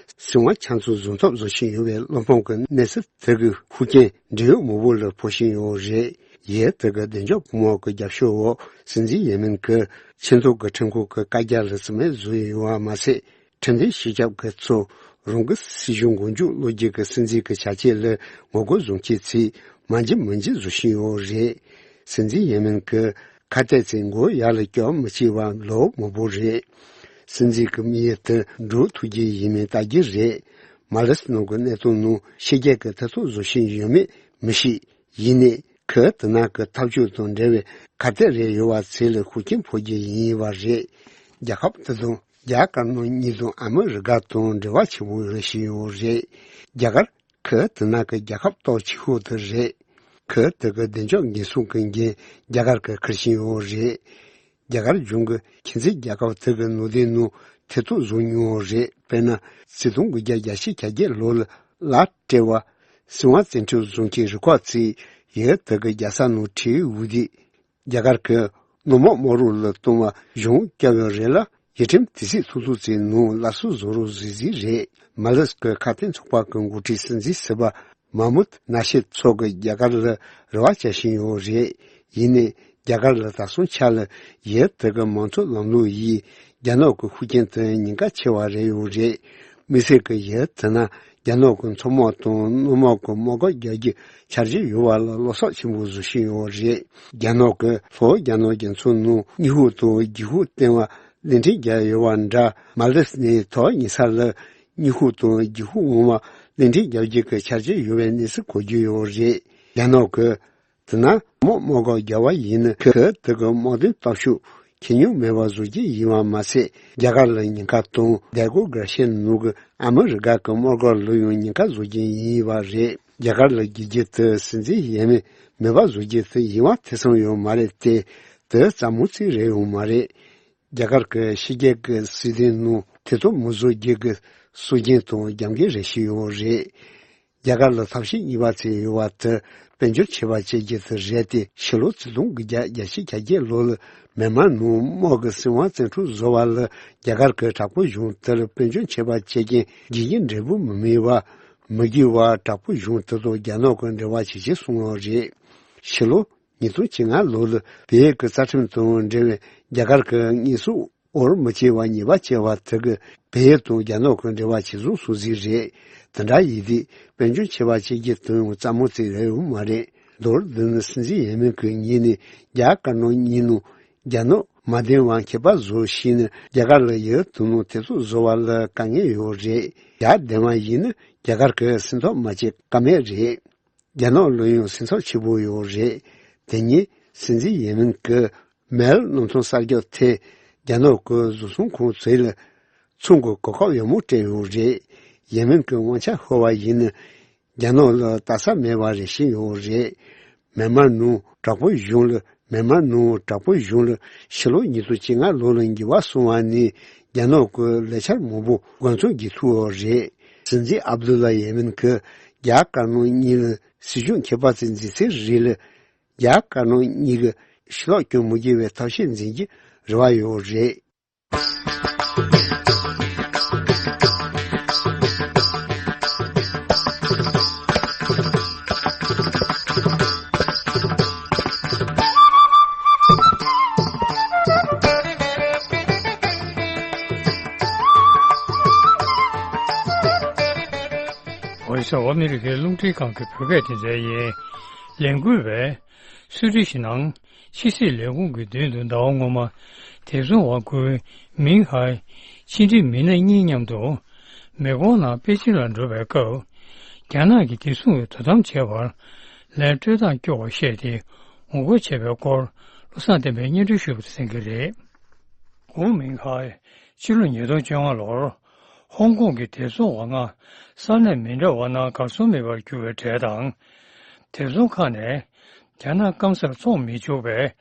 སྲིད་དབང་ཆ་ཚང་བཟུང་ཐབས་བཟོ་བཞིན་ཡོད་པའི་བློ་ཕམ་གྱི་གནས་ཚུལ་དེ་གའི་ཤུགས་རྐྱེན་འབྲེལ་ཡོད་མང་པོ་ལ་ཕོག་བཞིན་ཡོད་རེད། ཡུལ་དེ་གའི་བདེ་འཇགས་བུ་མོ་གི་རྒྱབ་སྐྱོར་འོག་སྲིད་འཛིན་ཡེ་མེན་གྱིས་ཆེས་མཐོ་གི་ཁྲིམས་ཁང་གི་བཀའ་རྒྱ་ལ་རྩིས་མེད་བཟོས་ཡོད་པ་མ་ཟད། ཁྲིམས་མཐུན་སྤྱི་ཁྱབ་ཀྱི་ཚོ་རང་གི་སྲིད་གཞུང་མགོ་མཇུག་སློག་རྒྱུ་གི་སྲིད་འཛིན་གྱི་བྱ་སྤྱོད་ལ་ངོ་རྒོལ་བཟོ་མཁན་ཚོས་མ་འཇིགས་མི་འཇིགས་བཟོ་བཞིན་ཡོད་རེད། སྲིད་འཛིན་ཡེ་མེན་གྱིས་ཁ་གཏད་ཚོས་མགོ་ཡར་ལ་སྐྱོར་མི་བྱེད་པར་ལོ་མང་པོ་རེད། སྲིད་འཛིན་གྱི་དམིགས་ཡུལ་དེ་འགྲུབ་ཐུབ་རྒྱུ་ཡིན་མིན་ལྟ་རྒྱུ་རེད། མ་ལེ་སི་ནང་གི་གནས་སྟངས་ནང་ཕྱི་རྒྱལ་གྱིས་ཐེ་གཏོགས་བཟོ་བཞིན་ཡོད་མེད་མི་ཤེས། ཡིན་ནའི་ཁོས་དེ་ནང་གི་ཐབས་ཇུས་དང་འབྲེལ་བའི་ཁ་གཏད་རེ་ཡོད་པ་ཚོ་ལ་ཤུགས་རྐྱེན་ཕོག་རྒྱུ་ཡིན་པ་རེད། རྒྱལ་ཁབ་དེ་དང་རྒྱ་དཀར་ནག་གཉིས་དང་ཨ་མི་རི་ཀ་དང་འབྲེལ་བ་ཆེན་པོ་རེ་བཞིན་ཡོད་རེད། རྒྱ་གར་ཁོས་དེ་ནང་གི་རྒྱལ་ཁབ་སྟོབས་ཆེ་ཤོས་དེ་རེད། ཁོས་དེ་གའི་བདེ་འཇགས་འགན་སྲུང་གི་འགན་རྒྱ་གར་གྱིས་འཁུར་བཞིན་ཡོད་རེད། རྒྱ་གར་གཞུང་གིས་ཁྱིམ་མཚེས་རྒྱལ་ཁབ་དེ་གའི་ནང་བསྟན་ནང་ཐེ་གཏོགས་བཟོ་མྱོང་བ་རེད། དཔེར་ན། ཆིག་སྟོང་དགུ་བརྒྱ་གྱ་བརྒྱད་ལོ་ལ་ལ་སྤྲེལ་བ། སྲིད་དབང་བཙན་འཕྲོག་བཟོ་མཁན་རུ་ཁག་ཚོས་ཡུལ་དེ་གའི་རྒྱལ་ས་ནང་ཁྲིའི་འོས་བསྡུ། རྒྱ་གར་གྱིས་ནང་དམག་དམག་རོགས་ལ་གཏོང་བ་གཞུང་བསྐྱབས་ཡོད་རེད་ལ། ཡུལ་ཁྲིམས་དེ་སྲིད་ཐུག་ཐུག་ཚོའི་ནང་སླར་གསོ་བཟོ་རོགས་བཟོས་རྩིས་རེད། མ་ལེ་སི་ཀའི་ཁ་དན་ཚོགས་པ་གི་འགོ་ཁྲིད་སྲིད་འཛིན་ཟུར་པ་མཱ་མུད་ནཱ་ཤིད་མཚོ་གིས་རྒྱ་གར་ལ་རེ་བ་བྱ་བཞིན་ཡོད་རེད། ཡིན་ནའི་རྒྱ་གར་ལ་ད་སོང་ཆ་ལ་ཡུལ་དེ་གའི་མང་གཙོ་ལམ་ལུགས་ཡིས་རྒྱ་ནག་གི་ཤུགས་རྐྱེན་དེ་ཉེན་ཁ་ཆེ་བ་རེད་ཡོད་རེད། དམིགས་བསལ་གྱི་ཡུལ་དེ་ན་རྒྱ་ནག་གི་མཚོ་དམག་དང་གནམ་དམག་གི་དམག་སྒར་རྒྱག་རྒྱུ་འཆར་གཞི་ཡོད་པ་ལ་བློ་འཚབ་ཆེན་པོ་བཟོ་བཞིན་ཡོད་རེད། རྒྱ་ནག་གིས་ལྷོ་རྒྱ་ནག་རྒྱ་མཚོ་ནང་གཉིད་ཁུག་དང་ལྗིད་ཁུག་བཏང་བ་གླིང་ཕྲན་བརྒྱབ་ཡོད་པ་འདྲ། མ་ལེ་སི་ནས་ཐོག་ཉེ་ས་ལ་གཉིད་ཁུག་དང་ལྗིད་ཁུག་ངོ་མ་གླིང་ཕྲན་བརྒྱབ་རྒྱུ་གི་འཆར་གཞི་ཡོད་པའི་གནས་ཚུལ་གོ་རྒྱུ་ཡོད་རེད། རྒྱ་ནག་གིས་དེ་ན་དམག་དམག་སྒར་བརྒྱབ་པ་ཡིན་ན་ཁོས་དེ་གའི་དམག་དོན་སྟོབས་ཤུགས་ཁེ་ཉུང་མེད་པར་བཟོ་རྒྱུ་ཡིན་པ་མ་ཟད། རྒྱ་གར་ལ་ཉེན་ཁ་དང་འདས་སྒོ་འགའ་ཤས་ནང་གི་ཨ་མི་རི་ཀ་གི་དམག་སྒར་ལ་ཡང་ཉེན་ཁ་བཟོ་རྒྱུ་ཡིན་པ་རེད། རྒྱ་གར་ལ་རྒྱལ་རྒྱུ་དེ་སྲིད་འཛིན་ཡེ་མེན་མེད་པ་བཟོ་རྒྱུ་དེ་ཡིད་དབང་ཐེ་ཚོམ་ཡོད་མ་རེད་དེ། དེ་རྩ་མོ་ཙིག་རེད་ཡོད་མ་རེད། རྒྱ་གར་གྱིས་ཕྱི་རྒྱལ་གྱི་སྲིད་དོན་ནང་ཐེ་གཏོགས་མི་བཟོ་རྒྱུ་གི་སྲོལ་རྒྱུན་དང་རྒྱབ་འགལ་རེ་བྱས་ཡོད་རེད། རྒྱ་གར་ལ་ཐབས་ཤེས་གཉིས་པ་ཚོས་ཡོད་པ་དེ་དཔལ་འབྱོར་ཆད་པ་བཅད་རྒྱུ་དེ་རེད་དེ། ཕྱི་ལོ་ཆིག་སྟོང་དགུ་བརྒྱ་གྱ་བརྒྱད་ལོ་ལ་མེན་མར་ནང་དམག་གི་སྲིད་དབང་བཙན་འཕྲོག་བཟོ་བ་ལ་རྒྱ་གར་གྱི་དྲག་པོའི་གཞུང་དེར་དཔལ་འབྱོར་ཆད་པ་བཅད་མཁན་དགེ་རྒན་འབྲས་བུ་མི་མེད་པ་མི་དགེ་བ་དྲག་པོའི་གཞུང་དེ་དང་རྒྱ་ནག་གི་འབྲེལ་བ་ཇེ་ཆེར་སོང་བ་རེད། ཕྱི་ལོ་ཉིས་སྟོང་བཅོ་ལྔ་ལོ་ལ་བལ་ཡུལ་གྱི་རྩ་ཁྲིམས་དང་འབྲེལ་བའི་རྒྱ་གར་གྱི་དངོས་ཟོག་འོར་མི་བྱེད་པར་ཉེས་པ་བཅད་པ་དེ་གིས་བལ་ཡུལ་དང་རྒྱ་ནག་གི་འབྲེལ་བ་ཇེ་བཟང་སོང་ཟིག་རེད། དེ་འདྲ་ཡིན་དུས་དཔལ་འབྱོར་ཆད་པ་བཅད་རྒྱུ་དེ་ཡང་རྩ་མོ་ཙིག་རེད་ཡོད་མ་རེད། མདོར་བསྡུས་ན་སྲིད་འཛིན་ཡེ་མེན་གྱི་ངོས་ནས་རྒྱ་དཀར་ནག་གཉིས་ནང་རྒྱ་ནག་མ་བདེན་པ་ཁྱད་པར་བཟོ་བཞིན་ནས་རྒྱ་གར་ལ་ཡུལ་དེ་ནང་ཐེ་གཏོགས་བཟོ་བ་ལ་དཀའ་ངལ་ཡོད་རེད། རྒྱ་བདེན་པ་ཡིན་ན་རྒྱ་གར་གྱིས་སེམས་ཐག་མ་བཅད་ཀ་མེད་རེད། རྒྱ་ནག་ལ་ཡང་སེམས་འཚབ་ཆེན་པོ་ཡོད་རེད། དེ་ཉིན་སྲིད་འཛིན་ཡེ་མེན་གྱིས་མེལ་གནམ་ཐང་གསར་རྒྱག་ཐད་རྒྱ་ནག་གི་བཟོ་ཚོང་ཁང་ཚོ་ལ་ཚོང་གི་གོ་སྐབས་ཡག་མོ་སྤྲད་ཡོད་རེད། ཡེ་མེན་གྱི་དབང་ཆ་ཤོར་བ་ཡིན་ན་རྒྱ་ནག་ལ་ལྟ་ས་མེད་པ་རེད་བཤད་ཡོད་རེད། མེན་མར་ནང་དྲག་པོའི་གཞུང་ལ་མེན་མར་ནང་དྲག་པོའི་གཞུང་ལ་ཕྱི་ལོ་ཉིས་སྟོང་བཅོ་ལྔ་ལོ་ལ་འགྱུར་བ་སོང་བ་ནས་རྒྱ་ནག་གི་ལས་འཆར་མང་པོ་འགོ་ཚུགས་རྒྱུ་ཐུག་ཡོད་རེད། སྲིད་འཛིན་ཨབ་དུ་ལ་ཡེ་མེན་གྱིས་རྒྱ་དཀར་ནག་གཉིས་ལ་སྲིད་གཞུང་ཁྱད་པར་ཅན་འཛིན་ཚེ་རིང་ལ་རྒྱ་དཀར་ནག་གཉིས་ཀྱི་ཕྱི་ལོགས་སྐྱོན་མི་དགོས་པའི་ཐབས་ཤེས་འཛིན་རྒྱུ་རེ་བ་ཡོད་རེད། འོད་ཟེར་ཨ་མི་རི་ཀའི་རླུང་འཕྲིན་ཁང་གི་བོད་སྐད་སྡེ་ཚན་ཡིན། ལས་འགུལ་བས་སུད་སི་ནང་ཕྱི་སྲིད་ལས་ཁུངས་ཀྱི་མདུན་དུ་ཟླ་བ་སྔོན་མ་དེབ་ཚང་བ་ཁུའུ་མིང་ཧའེ་ཕྱི་འབྲེལ་མི་སྣ་གཉིས་མཉམ་དུ་མེ་འཁོར་ནང་པེ་ཅིན་ལ་འགྲོ་བའི་སྐབས། རྒྱ་ནག་གིས་དེ་སྲུང་བའི་དོ་དམ་བྱས་པར་ལན་སྤྲོད་སྟངས་སྐྱོ་བར་བཤད་དེ་ངོ་རྒོལ་བྱས་པའི་སྐོར། བློ་བཟང་བསྟན་པས་སྙན་སྒྲོན་ཞུ་བར་གསན་གྱི་རེད། གུང་མིང་ཧའེ་ཕྱི་ལོ་ཉིས་སྟོང་བཅོ་ལྔ་ལོར་ཧོང་ཀོང་གི་དེབ་ཚོང་བ་ལྔ་ས་གནས་མི་འདྲ་བ་ནང་གར་སོང་མེད་པར་གྱུར་བའི་གྲས་དང་། དེབ་ཚོང་ཁག་ནས་རྒྱ་ནག་སྐམ་སར་ཚོང་མི་ཆོག་པའི་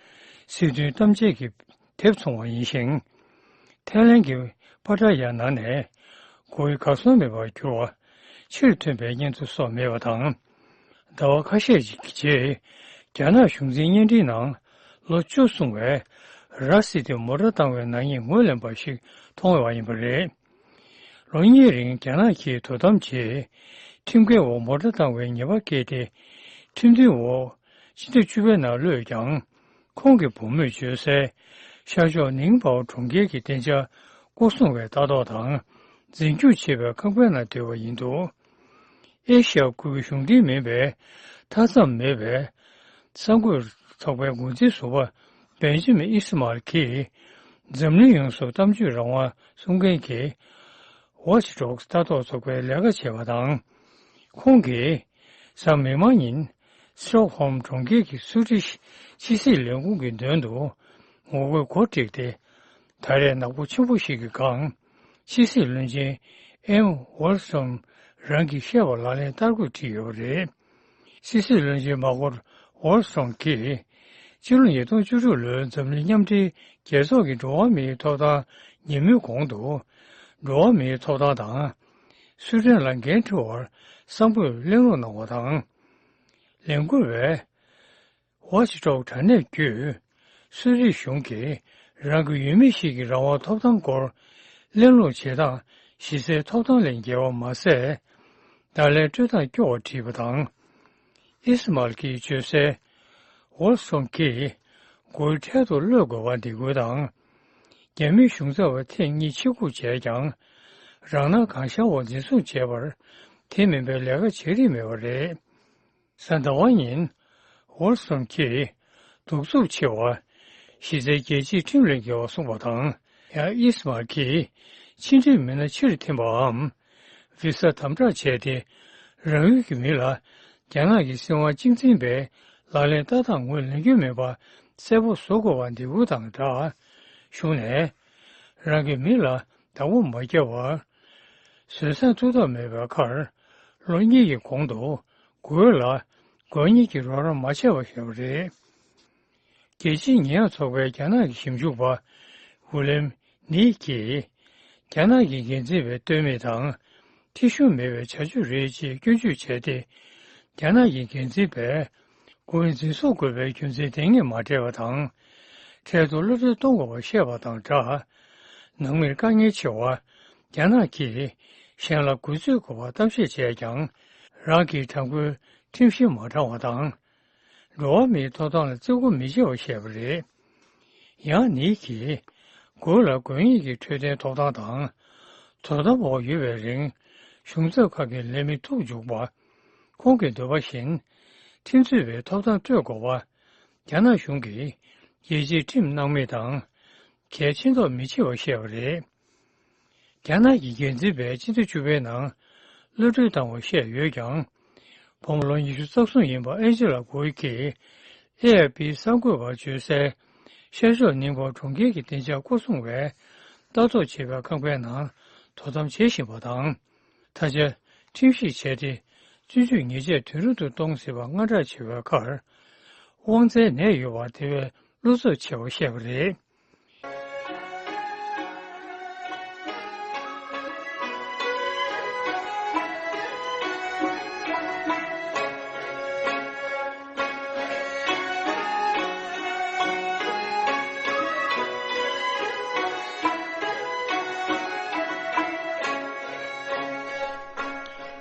སྲིད་དོན་གཏམ་བྱེད་ཀྱི་དེབ་བཙོང་བ་ཡིན་ཞིང་། ཐའི་ལན་གྱི་པ་ཏྲ་ཡ་ནང་ནས་སྒོ་ཡི་གར་སོང་མེད་པར་གྱུར་བ་ཕྱིར་ཐོན་པའི་སྙན་ཐོ་སོགས་མེད་པ་དང་། ཟླ་བ་ཁ་ཤས་ཀྱི་རྗེས་རྒྱ་ནག་གཞུང་འཛིན་གཉེན་སྒྲིག་ནང་ལོ་བཅུ་སོང་བའི་ར་སི་ཏི་མོ་ཊ་བཏང་བའི་ནག་ཉེས་ངོས་ལེན་པ་ཞིག་མཐོང་བ་ཡིན་པ་རེད། ལོ་གཉིས་རིང་རྒྱ་ནག་གིས་དོ་དམ་བྱས། ཁྲིམས་འགལ་འོག་མོ་ཊ་བཏང་བའི་ཉེས་པ་བཀལ་ཏེ། ཁྲིམས་མཐུན་འོག་སྤྱི་ཟླ་བཅུ་པའི་ནང་གློད་ཀྱང་། ཁོང་གི་བུ་མོས་བརྗོད་གསལ། ཤར་ཕྱོགས་ནིང་པའོ་གྲོང་ཁྱེར་གྱི་བདེ་འཇགས་སྐོར་སྲུང་བའི་ལྟ་རྟོག་དང་། འཛིན་སྐྱོང་བྱེད་པའི་ཁང་པའི་ནང་སྡོད་པ་ཡིན་འདུག་ཨེ་ཤ་ཡ་ཁུལ་གྱི་གཞུང་འབྲེལ་མིན་པའི་མཐའ་མཚམས་མེད་པའི་གསར་འགོད་ཚོགས་པའི་འགོ་འཛིན་ཟུར་པ་བེན་ཇི་མིན་ཨིས་མཱལ་གྱིས། འཛམ་གླིང་ཡོངས་སུ་གཏམ་བརྗོད་རང་དབང་སྲུང་མཁན་གྱི་Watchdog ལྟ་རྟོག་ཚོགས་པའི་ལས་ཀ་བྱས་པ་དང་། ཁོང་གིས་གཟའ་མིག་དམར་ཉིན་སི་ཊོག་ཧོམ་གྲོང་ཁྱེར་གྱི་སུད་སི་ཕྱི་སྲིད་ལས་ཁུངས་ཀྱི་མདུན་དུ་ངོ་རྒོལ་འགོ་བསྒྲིགས་ཏེ། ད་རེས་ནག་པོ་ཆེན་པོ་ཞིག་གི་སྒང་ཕྱི་སྲིད་བློན་ཆེན་ཨེམ་ཝོལ་སོན་རང་གིས་བཤད་པ་ལག་ལེན་བསྟར་དགོས་བྲིས་ཡོད་པ་རེད། སྲིད་སྲིད་བློན་ཆེན་མར་ཀོ་ཝོལ་སོང་གིས་སྤྱི་ལོ་ཉིས་སྟོང་བཅུ་དྲུག་ལོའི་འཛམ་གླིང་མཉམ་འབྲེལ་རྒྱལ་ཚོགས་ཀྱི་འགྲོ་བ་མིའི་ཐོབ་ཐང་ཉིན་མོའི་གོང་དུ། འགྲོ་བ་མིའི་ཐོབ་ཐང་དང་། སུའེ་ཏེན་ལ་འགན་འཁྲི་བར་གསང་ཕོད་གླེང་སློང་གནང་བ་དང་། ལས་འགུལ་བས། ཝ་ཆི་ཀྲོག་དྲ་གནས་བརྒྱུད། སུད་སི་གཞུང་གིས་རང་གི་ཡུལ་མི་ཞིག་གི་རང་དབང་ཐོབ་ཐང་སྐོར་གླེང་སློང་བྱེད་སྟངས་གཞི་རྩའི་ཐོབ་ཐང་ལས་འགལ་བ་མ་ཟད། བརྡ་ལན་སྤྲོད་སྟངས་སྐྱོ་བར་བྲིས་པ་དང་། ཨིས་མཱལ་གྱིས་བརྗོད་གསལ། ཝོལ་སོང་གིས་སྒོའི་འཕྲལ་དུ་གློད་དགོས་པར་འདེད་སྐུལ་དང་། རྒྱ་མིའི་གཞུང་ཚབ་པ་ཐེངས་གཉིས་ཕྱིར་འབུད་བྱས་ཀྱང་། རང་སྣང་གང་ཤར་འོག་འཛིན་བཟུང་བྱས་པར། དེ་མིན་པའི་ལས་ཀ་བྱེད་རིན་མེད་པ་རེད། གཟའ་ཟླ་བ་ཉིན། ཝོལ་སོན་གྱིས། གདུག་རྩུབ་ཆེ་བ། གཞི་རྩའི་རྒྱལ་སྤྱིའི་ཁྲིམས་ལས་འགལ་བ་གསུངས་པ་དང་། ཡང་ཨིས་མཱལ་གྱིས། ཕྱི་འབྲེལ་མི་སྣ་ཕྱིར་འཐེན་པའམ། བི་ས་དམ་དྲག་བྱས་ཏེ། རང་ཡུལ་གྱི་མི་ལ། རྒྱ་ནག་གི་སྲིད་དབང་གཅིག་འཛིན་པའི་ལག་ལེན་ལྟ་སྟངས་ངོས་ལེན་རྒྱུ་མེད་པ་གསལ་པོ་བཟོ་དགོས་པ་འདེད་སྐུལ་དང་སྦྲགས། གཞུང་ནས། རང་གི་མི་ལ་བདག་པོ་མ་བརྒྱབ་པར། བཟོད་བསྲན་ཐུབ་ཐབས་མེད་པའི་ཁར། ལོ་གཉིས་ཀྱི་གོང་དུ། སྒོས་ལ། དགོས་ཉེས་ཀྱི་རོགས་རམ་མ་བྱས་པ་ཞེས་པ་རེད། རྒྱལ་སྤྱིའི་ཉེས་ཡངས་ཚོགས་པའི་རྒྱ་ནག་གི་ཞིབ་འཇུག་པ། ཝུ་ལེམ། ནིག་གིས། རྒྱ་ནག་གི་འགན་འཛིན་པའི་ལྟོས་མེད་དང་། ཁྲིད་ཤུགས་མེད་པའི་བྱ་སྤྱོད་རེད་ཅེས་སྐྱོན་བརྗོད་བྱས་ཏེ། རྒྱ་ནག་གི་འགན་འཛིན་པས། སྒོ་འཛིན་བཟུང་དགོས་པའི་རྒྱུ་མཚན་དེ་ངས་མ་སྤྲད་པ་དང་། འཕྲལ་དུ་གློད་གྲོལ་གཏོང་དགོས་པ་བཤད་པ་དང་སྦྲགས། ནང་མིར་དཀའ་ངལ་ཆེ་བ། རྒྱ་ནག་གིས་གཞན་ལ་རྒུད་འཛུལ་དགོས་པར་གཏམ་བཤད་བྱས་ཀྱང་། རང་གིས་དྲང་པོའི་ཁྲིམས་གཞི་མ་དྲང་བ་དང་། འགྲོ་བ་མིའི་ཐོབ་ཐང་ལ་བརྩི་བཀུར་མི་བྱེད་པ་བཤད་པ་རེད། ཡང་ནིག་གིས། སྒོས་ལ་དགོས་ངེས་ཀྱི་འཕྲོད་བསྟེན་ཐོབ་ཐང་དང་། དོ་དམ་འོག་ཡོད་པའི་རིང་། གཞུང་ཚབ་ཁག་གི་ལས་མི་ཐུག་འཇུག་པ། ཁོང་གི་འདོད་པ་བཞིན། ཁྲིམས་རྩོད་པའི་ཐོབ་ཐང་སྤྲོད་དགོས་པ། རྒྱ་ནག་གཞུང་གིས་རྒྱལ་སྤྱིའི་ཁྲིམས་སྣང་མེད་དང་། གལ་ཆེ་མདོག་མི་བྱེད་པར་བཤད་པ་རེད། རྒྱ་ནག་གི་འགན་འཛིན་པས་སྤྱི་ཟླ་བཅུ་པའི་ནང་གློད་གྲོལ་བཏང་བ་བཤད་ཡོད་ཀྱང་། བུ་མོ་ལོ་ཉི་ཤུ་རྩ་གསུམ་ཡིན་པ་ཨན་ཇི་ལ་གོའི་གིས་ཨེ་ཨེ་པིའི་གསར་འགོད་པར་བརྗོད་གསལ། ཤར་ཕྱོགས་ནིང་པའོ་གྲོང་ཁྱེར་གྱི་བདེ་འཇགས་སྐོར་སྲུང་བས་ལྟ་རྟོག་བྱེད་པའི་ཁང་པའི་ནང་དོ་དམ་བྱེད་བཞིན་པ་དང་། ད་ཆ་ཁྲིམས་ཞིབ་བྱས་ཏེ། བཙོན་འཇུག་ཉེས་ཆད་དུས་རིང་དུ་གཏོང་སྲིད་པར་དངངས་སྐྲག་ཆེ་བའི་ཁར། དབང་རྩའི་ནད་ཡོད་པར་དེ་བས་བློ་འཚབ་ཆེ་བ་བཤད་པ་རེད།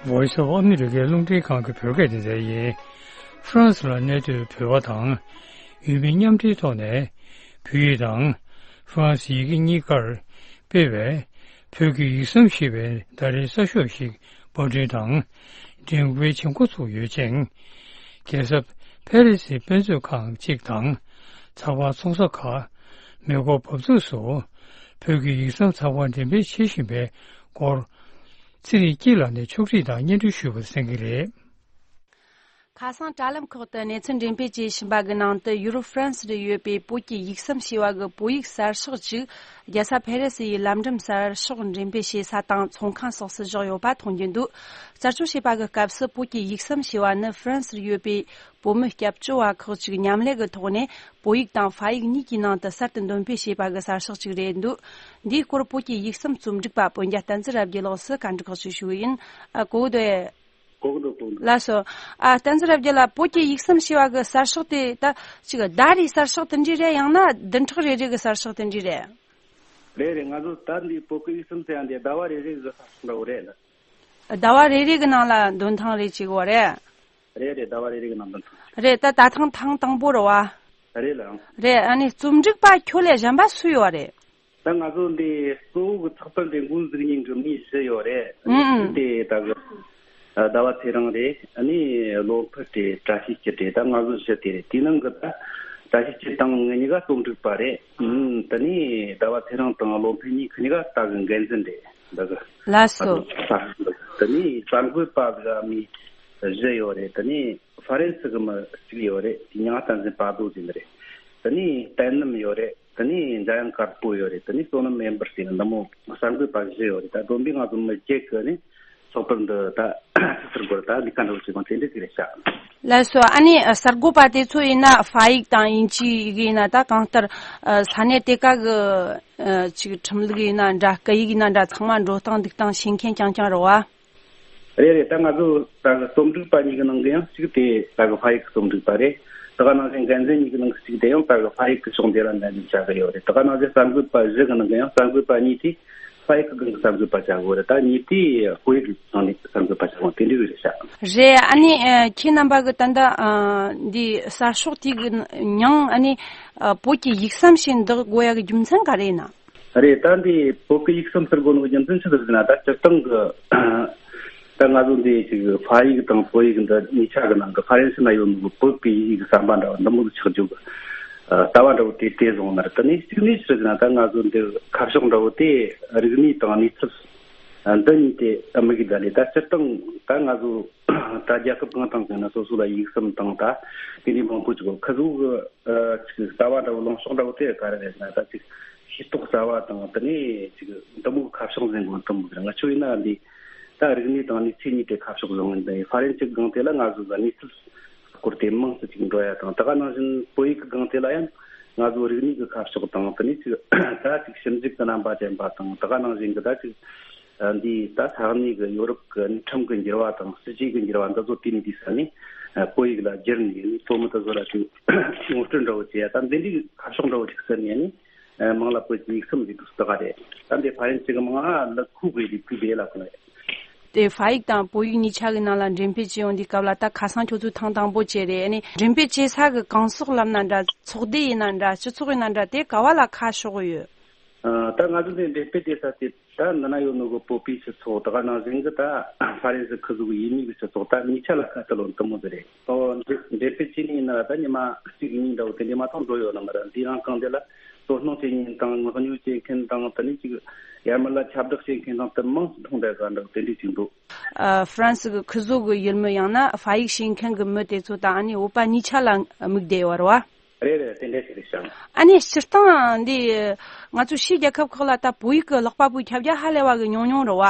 Voice of America རླུང་འཕྲིན་ཁང་གི་བོད་སྐད་སྡེ་ཚན་ཡིན། ཧྥ་རན་སི་ལ་གནས་སྡོད་བོད་པ་དང་། ཡུལ་མི་མཉམ་འབྲེལ་ཐོག་ནས། བོད་ཡིག་དང་། ཧྥ་རན་སི་ཡི་གེ་གཉིས་ཀར་སྤེལ་བའི་བོད་ཀྱི་ཡིག་ཟམ་ཞེས་པའི་ཟླ་རེའི་གསར་ཤོག་ཞིག་པར་སྐྲུན་དང་འགྲེམས་སྤེལ་བྱེད་འགོ་ཚུགས་ཡོད་ཅིང་། རྒྱལ་ས་ཕ་རི་སིའི་དཔེ་མཛོད་ཁང་གཅིག་དང་། ཚགས་པར་ཚོང་ས་ཁག་མེ་འཁོར་འབབ་ཚུགས་སུ་བོད་ཀྱི་ཡིག་ཟམ་ཚགས་པར་འགྲེམས་སྤེལ་བྱེད་བཞིན་པའི་སྐོར། ཚེ་རིང་སྐྱིད་ལགས་ནས་ཕྱོགས་སྒྲིག་དང་སྙན་སྒྲོན་ཞུས་པ་གསན་གྱི་རེད། ཁ་སང་དྲ་ལམ་ཁག་ཏུ་གནས་ཚུལ་འགྲེམས་སྤེལ་བྱས་ཕྱིན་པ་གི་ནང་དུ། ཡུ་རོབ་ཧྥ་རན་སི་རུ་ཡོད་པའི་བོད་ཀྱི་ཡིག་ཟམ་ཞེས་པ་གི་བོད་ཡིག་གསར་ཤོག་ཅིག་རྒྱལ་ས་ཕེ་རེ་སི་ཡི་ལམ་འགྲམ་གསར་ཤོག་འགྲེམས་སྤེལ་བྱེད་ས་དང་ཚོང་ཁང་སོགས་སུ་བཞག་ཡོད་པ་མཐོང་རྒྱུ་འདུག། རྩད་གཅོད་བྱས་པ་གི་སྐབས་སུ། བོད་ཀྱི་ཡིག་ཟམ་ཞེས་པ་ནི་ཧྥ་རན་སི་རུ་ཡོད་པའི་བོད་མི་སྐྱབས་བཅོལ་བ་ཁག་ཅིག་མཉམ་ལས་ཀྱི་ཐོག་ནས་བོད་ཡིག་དང་ཧྥ་ཡིག་གཉིས་ཀྱི་ནང་དུ་གསར་དུ་འདོན་སྤེལ་བྱས་པ་གི་གསར་ཤོག་ཅིག་རེད་འདུག། འདིའི་སྐོར་བོད་ཀྱི་ཡིག་ཟམ་རྩོམ་སྒྲིག་པ་སྤུན་ཟླ་བསྟན་འཛིན་རབ་རྒྱས་ལགས་སུ་བཀའ་འདྲི་ཁག་ཅིག་ཞུ་གི་ཡིན། ཨ། གོ་གི་འདུག་གས། གོ་གི་འདུག། གོ་གི་འདུག། ལགས་སོ། ཨ། བསྟན་འཛིན་རབ་རྒྱས་ལགས། བོད་ཀྱི་ཡིག་ཟམ་ཞེས་པ་གི་གསར་ཤོག་དེ་ད་ཅིག་ཟླ་རེའི་གསར་ཤོག་དེ་འདྲ་རེད། ཡང་ན་བདུན་ཕྲག་རེ་རེ་གི་གསར་ཤོག་དེ་འདྲ་རེད། རེད་རེད། ང་ཚོ་ད་འདི་བོད་ཀྱི་ཡིག་ཟམ་ཟེར་ཡ་འདི་ཟླ་བ་རེ་རེ་གི་གསར་ཤོག་འདྲ་བོ་རེད་ལ། ཟླ་བ་རེ་རེ་གི་ནང་ལ་འདོན་ཐེངས་རེ་བྱེད་དགོས་རེད། རེད་རེད། ཟླ་བ་རེ་རེ་གི་ནང་འདོན་ཐེངས། རེད། ད་ད་ཐེངས་ཐེངས་དང་པོ་རེད་བ། རེད་ལ། རེད། ཨ་ནི་རྩོམ་སྒྲིག་པ་ཁྱོད་ལས་གཞན་པ་སུ་ཡོད་རེད། ད་ང་ཚོ་འདི་གཙོ་བོ་གི་ཚགས་པར་འདི་འགོ་འཛུགས་མཁན་གྱི་མི་བཞི་ཡོད་རེད། ཨུ་ཨུ། དེ་ད་གི་ཟླ་བ་ཚེ་རིང་རེད། ཨ་ནི་བློ་འཕེལ་རེད། བཀྲ་ཤིས་སྐྱིད་རེད། ད་ང་ཚོ་བཞི་དེ་རེད། དེའི་ནང་གི་ད་བཀྲ་ཤིས་སྐྱིད་དང་ངེད་གཉིས་ཀ་རྩོམ་སྒྲིག་པ་རེད། ཨུམ། དེ་ནས་ཟླ་བ་ཚེ་རིང་དང་བློ་འཕེལ་གཉིས་ཁི་གཉིས་ཀ་ད་གི་འགན་འཛིན་རེད། ད་གི་ལགས་སོ། ད་གི་ད་གི་དེ་ནས་གསར་འགོད་པ་གི་མི་བཞི་ཡོད་རེད། དེ་ནས་ཧྥ་རན་སི་གི་མི་གཅིག་ཡོད་རེད། དེ་མྱིང་བསྟན་འཛིན་དཔའ་རྡོ་ཟེར་ནི་རེད། དེ་ནས་བསྟན་ནམ་ཡོད་རེད། དེ་ནས་འཇམ་དབྱངས་དཀར་པོ་ཡོད་རེད། དེ་ནས་བསོད་ནམས་ཨེམ་པར་ཟེར་ནི་འདི་མོ་གསར་འགོད་པ་བཞི་ཡོད་རེད། ད་བསྡོམས་པས་ང་ཚོ་མི་བརྒྱད་ཀྱི་ནི་ཚོགས་པར་འདི་ད་ཆི་ཟེར་དགོས་རེད། ད་ལས་ཀ་འདྲ་བོ་བྱེད་སྟངས་དེ་འདྲ་ཅིག་རེད་ཤག། ལགས་སོ། ཨ་ནི་གསར་འགོད་པ་དེ་ཚོ་ཡིན་ན་ཧྥ་ཡིག་དང་དབྱིན་ཇིའི་ཡིག་ཡིན་ན། ད་གང་ལྟར་ས་གནས་དེ་ག་གི་ཅིག་ཁྲིམས་ལུགས་ཡིན་ན་འདྲ། སྐད་ཡིག་ཡིན་ན་འདྲ། ཚང་མ་འགྲོ་སྟངས་འདུག་སྟངས་ཤེས་མཁན་རྐྱང་རྐྱང་རེད་བ། རེད་རེད། ད་ང་ཚོ་ད་གི་རྩོམ་སྒྲིག་པ་གཉིས་ཀྱི་ནང་གི་ཡང་གཅིག་དེ་ད་གི་ཧྥ་ཡིག་གི་རྩོམ་སྒྲིག་པ་རེད། ད་ག་ནང་བཞིན་འགན་འཛིན་གཉིས་ཀྱི་ནང་གི་གཅིག་དེ་ཡང་ད་གི་ཧྥ་ཡིག་གི་ཕྱོགས་འདི་ལ་འགན་འཛིན་བྱ་གི་ཡོད་རེད། ད་ག་ནང་བཞིན་གསར་འགོད་པ་བཞི་གི་ནང་གི་ཡང་གསར་འགོད་པ་གཉིས་དེ་ཧྥ་ཡིག་གི་སྒང་གི་གསར་འགོད་པ་བྱ་གི་ཡོད་རེད། ད་གཉིས་དེ་བོད་ཡིག་གི་ནང་ནས་གསར་འགོད་པ་བྱ་གི་ཡོད། དེ་འདྲ་ཡོད་རེད་ཤག། རེད། ཨ་ནི་ཨ་ཁྱེད་རྣམ་པ་གི་ད་ལྟ་ཨ་འདི་གསར་ཤོག་དེ་གི་མྱིང་ཨ་ནི་ཨ་བོད་ཀྱི་ཡིག་ཟམ་ཞེས་འདོགས་དགོས་ཡ་གི་རྒྱུ་མཚན་ག་རེ་ཡིན་ན། རེད། ད་འདི་བོད་ཀྱི་ཡིག་ཟམ་ཟེར་དགོས་ནོ་གི་རྒྱུ་མཚན་ཆི་ཟིག་ཟེར་ན། ད་སྤྱིར་བཏང་གི་ད་ང་ཚོ་འདི་ཅིག་ཧྥ་ཡིག་དང་བོད་ཡིག་འདི་གཉིས་ཆ་གི་ནང་གི་ཧྥ་རན་སི་ན་ཡོད་ནོ་གི་བོད་པའི་ཡིག་གི་ཟམ་པ་འདྲ་བ་འདི་མོ་ཟིག་ཆགས་རྒྱུ་གི་ལྟ་བ་འདྲ་བོ་དེ་དེ་བཟུང་ན་རེད། དེ་ནས་གཅིག་ནས་ཆི་ཟེར་ན། ད་ང་ཚོ་འདི་ཁ་ཕྱོགས་འདྲ་བོ་དེ་རིག་གནས་དང་གནས་ཚུལ་འདི་གཉིས་དེ་དམིགས་ཡུལ་ལ་ལས། ད་སྤྱིར་བཏང་ད་ང་ཚོ་ད་རྒྱལ་ཁབ་གང་དང་གང་ན་སོ་སོ་ལ་ཡིག་ཟམ་དང་ད་དེ་འདྲའི་མང་པོ་ཅིག་ཡོད། ཁི་ཚོ་གི་ཨ་ཅིག་ལྟ་བ་འདྲ་བོ་ལངས་ཕྱོགས་འདྲ་བོ་དེ་ག་རེ་རེད་ན། ད་ཅིག་ཤེས་རྟོགས་རྩ་བ་དང་། དེ་ནས་ཅིག་འདི་མོ་གི་ཁ་ཕྱོགས་འཛིན་དགོས་འདི་མོ་རེད། ང་ཆོ་ཡིན་ན་འདི་ད་རིག་གནས་དང་གནས་ཚུལ་གཉིས་དེ་ཁ་ཕྱོགས་བཟུང་ཡིན། ད་ཧྥ་རན་སི་གི་སྒང་དེ་ལ་ང་ཚོ་གི་གནས་ཚུལ་སྐོར་དེ་མང་ཙམ་ཅིག་འགྲོ་ཡ་དང་། ད་ག་ནང་བཞིན་བོད་ཡིག་གི་སྒང་དེ་ལ་ཡང་ང་ཚོ་རིག་གནས་གི་ཁ་ཕྱོགས་དང་། དེ་ནས་ཅིག་ད་ཅིག་ཞིབ་འཇུག་གི་རྣམ་པ་ཅན་པ་དང་། ད་ག་ནང་བཞིན་གི་ད་ཅིག་འདི་ད་ས་གནས་གི་ཡོ་རོབ་གི་ཁྲིམས་གི་འགྱུར་བ་དང་སྲིད་ཇུས་གི་འགྱུར་བ་འདི་ཚོ་དེ་ནས་དེའི་ས་ནས་བོད་ཡིག་ལ་བསྒྱུར་ནས་ནི་བོད་མི་དེ་ཚོ་ལ་ཅིག་ངོ་སྤྲོད་འདྲ་བོ་བྱེད་ཡ། ད་འདི་འདྲའི་ཁ་ཕྱོགས་འདྲ་བོ་ཅིག་ཟེར་ནས་ནི་མིང་ལ་བོད་ཀྱི་ཡིག་ཟམ་ཟེར་འདུག་ཟེར་ག་རེད། ད་འདི་ཧྥ་རན་སི་གི་མིང་ང་ལ་ཁུ་གི་ལི་ཁུ་བེ་ལ་ཁོ་ལ། དེ་ཧྥ་ཡིག་དང་བོད་ཡིག་གཉིས་ཆ་གི་ནང་ལ་འགྲེམས་སྤེལ་བྱེད་ཡོང་དུས་སྐབས་ལ། ད་ཁ་སང་ཁྱོད་ཚོས་ཐེངས་དང་པོ་བྱས་རེད། ཨ་ནི་འགྲེམས་སྤེལ་བྱེད་ས་གི་གང་ཟག་ལབ་ན་འདྲ། ཚོགས་སྡེ་ཡིན་ན་འདྲ། སྤྱི་ཚོགས་ཡིན་ན་འདྲ། དེ་ག་བ་ལ་ཁ་ཕྱོགས་ཡོད། ཨ། ད་ང་ཚོ་འདི་འགྲེམས་སྤེལ་བྱེད་ས་དེ་ད་འདི་ན་ཡོད་ནོ་གི་བོད་པའི་སྤྱི་ཚོགས། ད་ག་ནང་བཞིན་གི་ད་ཧྥ་རན་སི་ཁུ་ཚོ་གི་ཡུལ་མི་གི་སྤྱི་ཚོགས། ད་གཉིས་ཆ་ལ་ཁ་གཏད་ལོ་འདི་མོ་ཟིག་རེད། ཨོ། འགྲེམས་འགྲེམས་སྤེལ་བྱེད་ནི་ཡིན་ན་ད་ཉི་མ་གཅིག་གཉིས་འདྲ་བོ་དེ་འདྲ་མ་གཏོགས་འགྲོ་ཡོད་ནི་མ་རེད། འདི་རང་གང་དེ་ལ་དོ་སྣང་བྱེད་མཁན་དང་། མངགས་ཉོ་བྱེད་མཁན་དང་། དེ་ནས་ཅིག་ཡར་མར་ལ་ཁྱབ་བསྒྲགས་བྱེད་མཁན་དང་། དེ་མང་སུ་མཐོང་བསྡད་ག་འདྲ་བོ་དེ་འདྲ་ཅིག་འདུག། ཨ། ཧྥ་རན་སི་གི་ཁུ་ཚོ་གི་ཡུལ་མི་ཡང་ན་ཧྥ་ཡིག་ཤེས་མཁན་གི་མི་དེ་ཚོ་དང་། ཨ་ནི་བོད་པ་གཉིས་ཆ་ལ་དམིགས་བསྡད་ཡོད་རེད་བ། རེད་རེད། དེ་འདྲ་ཞིག་རེད་ཤག། ཨ་ནི་སྤྱིར་བཏང་འདི་ང་ཚོ་ཕྱིའི་རྒྱལ་ཁབ་ཁག་ལ་ད་བོད་ཡིག་གི་ཀློག་པ་པོའི་ཁྱབ་རྒྱ་ཧ་ལས་པ་གི་ཉུང་ཉུང་རེད་བ།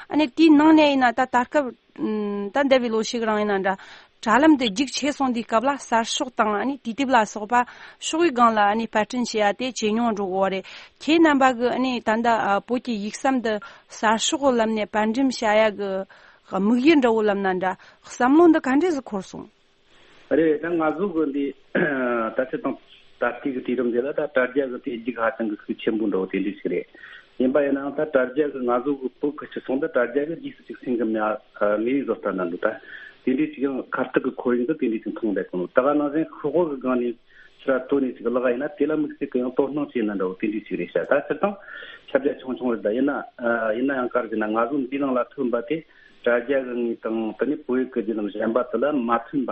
ཨ་ནི་དེའི་ནང་ནས་ཡིན་ན་ད་ད་སྐབས་ཨམ། ད་འདས་པའི་ལོ་ཤས་རིང་ཡིན་ན་འདྲ། དྲ་ལམ་དེ་རྒྱུགས་ཆེ་སོང་དུས་སྐབས་ལ་གསར་ཤོག་དང་ཨ་ནི་དུས་དེབ་ལ་སོགས་པ་ཕྱོགས་ཡིག་སྒང་ལ་ཨ་ནི་པར་སྐྲུན་བྱེད་ཡ་དེ་ཇེ་ཉུང་འགྲོ་གི་ཡོད་རེད། ཁྱེད་རྣམ་པ་གི་ཨ་ནི་ད་ལྟ་ཨ། བོད་ཀྱི་ཡིག་ཟམ་འདི་གསར་ཤོག་གི་ལམ་ནས་པར་འགྲེམས་བྱ་ཡ་གི་དམིགས་ཡུལ་འདྲ་བོ་ལབ་ན་འདྲ། བསམ་བློ་འདི་ག་འདྲས་སུ་འཁོར་སོང་། རེད། ད་ང་ཚོ་གི་འདི་ད་ཆ་དང་ད་ལྟའི་གི་དུས་རིམ་འདི་ལ་ད་དྲ་རྒྱ་གི་དེ་རྒྱུགས་ཧ་ཅང་གི་ཤུགས་ཆེན་པོ་འགྲོ་བ་དེ་འདྲ་ཞིག་རེད། ཡིན་པ་ཡིན་ནའང་ད་དྲ་རྒྱ་གི་ང་ཚོ་གི་བོད་གི་སྤྱི་ཚོགས་འདི་དྲ་རྒྱ་གི་རྗེས་སུ་ཅིག་སེང་གི་མེད་ཨ། མེ་ཡི་བཟོ་ལྟ་ན་འདུག། ད་དེ་འདྲ་ཅིག་ཡང་ཁ་གཏད་གི་ཁོར་ཡུག་འདི་དེ་འདྲ་ཅིག་མཐོང་བསྡད་གོ་ནོ། ད་ག་ནང་བཞིན་ཤོག་བུ་གི་སྒང་ནས་ཕྱིར་ར་བཏོན་ནས་ཅིག་ལག་ཡིན་ན་དེ་ལ་དམིགས་བསལ་གི་ཡང་དོ་སྣང་བྱས་ན་འདྲ་བོ་དེ་འདྲ་ཅིག་རེད་ཤག། ད་སྤྱིར་བཏང་ཁྱབ་རྒྱ་ཆུང་ཆུང་རེད། ད་ཡིན་ན་ཨ། ཡིན་ན་ཡང་ག་རེ་ཟེར་ན། ང་ཚོ་འདི་ནང་ལ་ཐོན་པ་དེ་དྲ་རྒྱ་གི་ངོས་དང་དེ་ནས་བོད་ཡིག་གི་བརྒྱུད་ལམ་གཞན་པ་དེ་ལ་མ་ཐོན་པ།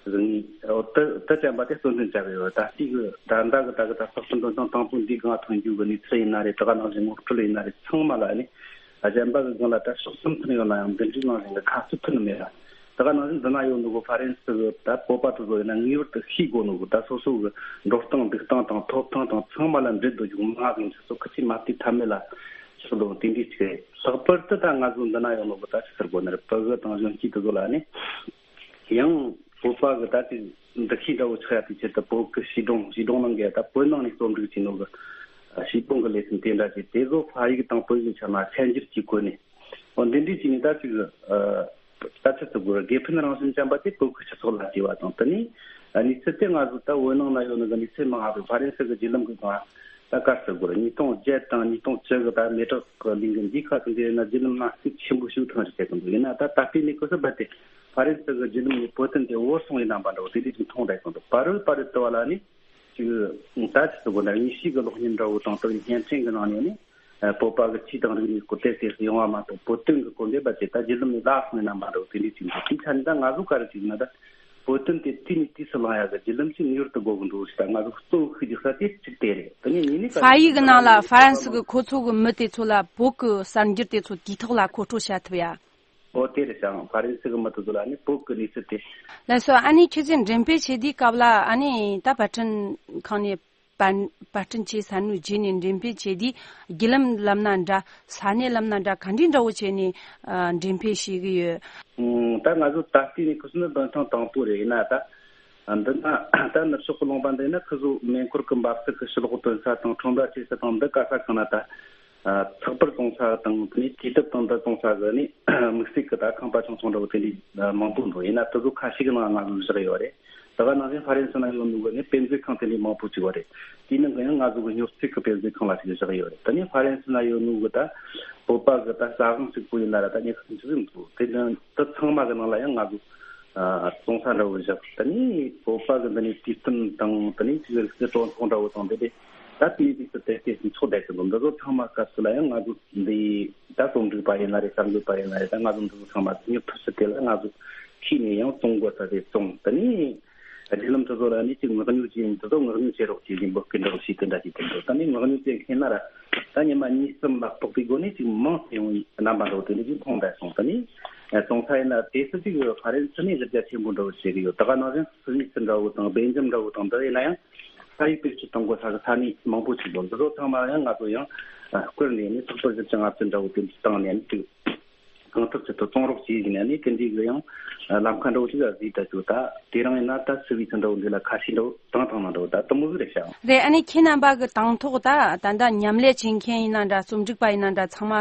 དེ་དེ་ཅན་པ་དེ་གཙོ་འཛིན་བྱ་གི་ཡོད། ད་ལྟའི་གི་ད་ལྟ་གི་ད་གི་ད་ལྟ་ཕྱོགས་སུ་འདོན་ཐེངས་དང་པོ་འདི་སྒང་ཐོན་རྒྱུ་གི་གནས་ཚུལ་ཡིན་ན་རེད། ད་ག་ནང་བཞིན་ངོ་སྤྲོད་ཡིན་ན་རེད། ཚང་མ་ལ་ནི་གཞན་པ་གི་སྒང་ལ་ད་ཕྱོགས་གསུམ་ཐོན་ཡོད་ན་ཡང་འདི་འདྲའི་ནང་བཞིན་གི་ཁ་གསོ་ཐོན་མེད་ལ། ད་ག་ནང་བཞིན་འདི་ན་ཡོད་ནོ་གི་ཧྥ་རན་སི་གི་ད་བོད་པ་དེ་ཚོ་ཡིན་ན་ངེས་པར་དུ་ཤེས་དགོས་ནོ་གི་ད་སོ་སོ་གི་འགྲོ་སྟངས་འདུག་སྟངས་དང་ཐོབ་ཐང་དང་ཚང་མ་ལ་འབྲེལ་དུ་ཡོང་མ་གི་ཚོ་ཁི་ཆི་མ་བལྟས་ཐབས་མེད་ལ་ཆགས་འདུག་དེ་འདྲའི་ཅིག་རེད། ལྷག་པར་དུ་ད་ང་ཚོ་འདི་ན་ཡོད་ནོ་གི་ད་ཅི་ཟེར་དགོས་ནི་རེད། ཕྲུ་གུ་དང་གཞོན་སྐྱེས་དེ་ཚོ་ལ་ནི་ཡང་བོད་པ་གི་ད་ཅིག་འདུ་ཤེས་འདྲ་བོ་ཆགས་ཡ་དེ་ཆེད་དུ་བོད་གི་བྱིས་སྒྲུང་བྱིས་སྒྲུང་ནང་གི་ད་བོད་ནང་ནས་རྩོམ་སྒྲིག་བྱས་ནོ་གི་བྱིས་སྒྲུང་གི་ལེ་ཚན་དེ་འདྲ་ཅིག་དེ་ཚོ་ཕ་ཡིག་དང་བོད་ཡིག་ཆ་ན་ཚད་འཇལ་གྱིས་བཀོད་ནས། འོ་འདི་འདྲའི་ཅིག་ནི་ད་ཅིག་ཨ་ད་ཆི་ཟེར་དགོས་རེད། དགེ་ཕན་རང་བཞིན་ཅན་པ་དེ་བོད་ཀྱི་སྤྱི་ཚོགས་ལ་སྐྱེས་པ་དང་། དེ་ནས་གནས་ཚུལ་དེ་ང་ཚོ་ད་བོད་ནང་ན་ཡོད་ནི་གི་གནས་ཚུལ་མང་ང་ཚོ་ཧྥ་རན་སི་གི་བརྒྱུད་ལམ་གི་སྒང་ད་ག་རེ་ཟེར་དགོས་རེད། ཉིས་སྟོང་བརྒྱད་དང་ཉིས་སྟོང་བཅུ་གི་ད་མེ་སྟག་གི་གླིང་གི་འདིའི་ཁ་དང་དེ་ན་བརྒྱུད་ལམ་ནང་ཞིག་ཆེན་པོ་ཞིག་ཐོན་རེ་བྱེད་གི་འདུག་ཡིན་ན་ད་ད་ལྟའི་གནས་སྐབས་སུ་རྦད་དེ་ཧྥ་རན་སི་གི་བརྒྱུད་ལམ་ནས་བོད་དོན་དེ་བོར་སོང་ཡིན་ནམ་པ་འདྲ་བོ་དེ་འདྲའི་ཅིག་མཐོང་བསྡད་གི་འདུག་བར་བར་དུ་བ་ལ་ནི། ཅིག་ད་ཅི་ཟེར་དགོས་ན་དངོས་ཤུགས་ཀྱི་གློག་བརྙན་འདྲ་བོ་དང་དེ་བརྙན་འཕྲིན་གྱི་ནང་ནས་ནི་བོད་པ་གི་ཆོས་དང་རིག་གནས་སྐོར་ཏོག་ཙམ་ཡོང་བ་མ་གཏོགས་བོད་དོན་གྱི་སྐོར་འདི་རྦད་དེ་ད་བརྒྱུད་ལམ་ནས་བརླག་སོང་ཡིན་ནམ་མ་འདྲ་བོ་དེ་འདྲའི་ཅིག་འདུག་དེའི་ཆ་ནས་ད་ང་ཚོ་ག་རེ་བྱེད་ཀྱི་ན་ད་བོད་དོན་དེ་དུས་ནས་དུས་སུ་བླང་ཡག་གི་བརྒྱུད་ལམ་ཅིག་ངེས་པར་དུ་དགོས་ཀྱི་འདུག་ཟེར། ད་ང་ཚོ་གཙོ་བོ་ཤུགས་རྒྱག་ས་དེ་གཅིག་དེ་རེད། དེ་ནས་གཉིས་ནས་ཧྥ་ཡིག་གི་ནང་ལ་ཧྥ་རན་སི་གི་ཁོ་ཚོ་གི་མི་དེ་ཚོ་ལ་བོད་གི་གསར་འགྱུར་དེ་ཚོ་དུས་ཐོག་ལ་མཁོ་སྤྲོད་བྱ་ཐུབ་ཡ། ཨོ་དེ་རེད་ཤག་ཧྥ་རན་སི་གི་མི་དེ་ཚོ་ལ་ནི་བོད་ཀྱི་གནས་ཚུལ་དེ། ལགས་སོ། ཨ་ནི་ཁྱེད་ཚོས་འགྲེམས་སྤེལ་བྱེད་དུས་སྐབས་ལ་ཨ་ནི་ད་པར་སྐྲུན་ཁང་ནས་པར་པར་སྐྲུན་བྱས་ཚར་ནས་རྗེས་ནས་འགྲེམས་སྤེལ་བྱེད་དུས་བརྒྱུད་ལམ་ལབ་ན་འདྲ། ས་གནས་ལབ་ན་འདྲ། ག་འདྲའི་འདྲ་བོ་བྱས་ནས་ཨ་འགྲེམས་སྤེལ་བྱེད་གི་ཡོད། ཨང་། ད་ང་ཚོ་ད་ལྟའི་ནས་ཁུ་སིམ་ནི་འདོན་ཐེངས་དང་པོ་རེད། ཡིན་ན་ད་འདི་ན་ད་ནུབ་ཕྱོགས་ཀྱི་ལུང་པ་འདི་ན་ཁུ་ཚོ་མེ་འཁོར་གྱི་འབབ་ཚིགས་ཀྱི་ཕྱི་ལོགས་སྟོན་ས་དང་ཁྲོམ་ར་བྱེད་ས་དང་འདི་ག་ས་གང་ན་ད། ཚགས་པར་བཙོང་ས་དང་དེ་ནས་དུས་དེབ་དང་འདི་བཙོང་ས་གི་ནི་དམིགས་བསལ་གྱི་ད་ཁང་པ་ཆུང་ཆུང་འདྲ་བོ་དེ་འདྲའི་མང་པོ་འདུག་ཡིན་ན་དེ་ཚོ་ཁ་ཤས་ཀྱི་ནང་ང་ཚོ་བཞག་ཡོད་རེད། ད་ག་ནང་བཞིན་ཧྥ་རན་སི་ན་ཡོད་ནོ་གི་ནི་དཔེ་མཛོད་ཁང་དེ་འདྲའི་མང་པོ་ཅིག་ཡོད་རེད། དེའི་ནང་གི་ཡང་ང་ཚོ་གི་སྨྱོ་རྩིས་ཀྱི་དཔེ་མཛོད་ཁང་ལ་ཞིག་བཞག་ཡོད་རེད། དེ་ནས་ཧྥ་རན་སི་ན་ཡོད་ནོ་གི་ད་བོད་པ་གི་ད་ཟ་ཁང་གཅིག་པུ་ཡིན་ན་ར་ད་ཉག་གཅིག་འདུག་དེ་ནི་དེ་ཚང་མ་གི་ནང་ལ་ཡང་ང་ཚོ་བཙོང་ས་འདྲ་བོ་བཞག་དེ་ནས་བོད་པ་གི་འདི་ནས་དུས་སྟོན་དང་དེ་ནས་ཅིག་རིག་རྩལ་སྤྲོ་ཚོགས་འདྲ་བོ་དང་འདི་དེ། ད་དེའི་དུས་སུ་དེ་དེ་ཚོ་བསྡད་ཀྱི་འདུག་འདི་ཚོ་ཚང་མ་སྐབས་སུ་ལ་ཡང་ང་ཚོ་འདི་ད་རྩོམ་སྒྲིག་པ་ཡིན་ན་རེད། གསར་འགོད་པ་ཡིན་ན་རེད། ད་ང་ཚོ་འདི་ཚོ་ཚང་མ་མྱུར་ཐག་ཆོད་དེ་ལ་ང་ཚོ་ཤེས་ནས་ཡང་བཙོང་དགོས་ས་དེ་བཙོང་། དེ་ནས་བརྒྱུད་ལམ་དེ་ཚོ་ལ་ནི་ཅིག་མངགས་ཉོ་བྱས་ཡིན། དེ་ཚོ་མངགས་ཉོ་བྱེད་རོགས་བྱེད་ཀྱིན་འབོད་སྐུལ་འདྲ་བོ་ཞིག་དེ་འདྲ་ཞིག་དེ་འདྲ་ད་ནི་མངགས་ཉོ་བྱེད་མཁན་ན་ར་ད་ཉི་མ་གཉིས་གསུམ་ལ་གཏོགས་པའི་སྒོ་ནས་ཅིག་མང་ཙམ་ཡོང་བའི་རྣམ་པ་འདྲ་བོ་དེ་འདྲ་ཅིག་མཐོང་བསྡད་སོང་། དེ་ནས་བཙོང་ས་ཡིན་ན་དེ་སུ་ཅིག་ཧྥ་རན་སི་ནས་གཞི་རྒྱ་ཆེན་པོ་འདྲ་བོ་བྱེད་ཀྱི་ཡོད། ད་ག་ནང་བཞིན་སུད་སི་འདྲ་བོ་དང་སྦེལ་ཇམ་འདྲ་བོ་དང་འདི་ཡིན་ན་ཡང་། ས་ཡིག་བེད་སྤྱོད་གཏོང་དགོས་ས་གི་ས་གནས་མང་པོ་ཞིག་འདུག་འདི་ཚོ་ཚང་མ་ཡང་ང་ཚོ་ཡང་བསྐུར་ནས་ནི་ཚགས་པར་བཞི་བཅུ་ལྔ་བཅུ་འདྲ་བོ་དེ་འདྲ་བཏང་ནས་ནི་ཅིག་གང་ཐུབ་ཅི་ཐུབ་བཙོང་རོགས་བྱས་ཡིན་ན་ནི་དེ་འདྲའི་གི་ཡང་ལམ་ཁ་འདྲ་བོ་ཞིག་ལ་བཟོས་ད་ཅིག་ད་དེ་རིང་ཡིན་ན་ད་སུད་སི་འདྲ་བོ་འདི་ལ་ཁ་ཤས་འདྲ་བོ་བཏང་བཏང་ན་འདྲ་བོ་ད་དེ་མོ་ཟིག་རེད་ཤག་རེད། ཨ་ནི་ཁྱེད་རྣམ་པ་གི་དང་ཐོག་ད་ད་ལྟ་མཉམ་ལས་བྱེད་མཁན་ཡིན་ན་འདྲ། རྩོམ་སྒྲིག་པ་ཡིན་ན་འདྲ། ཚང་མ་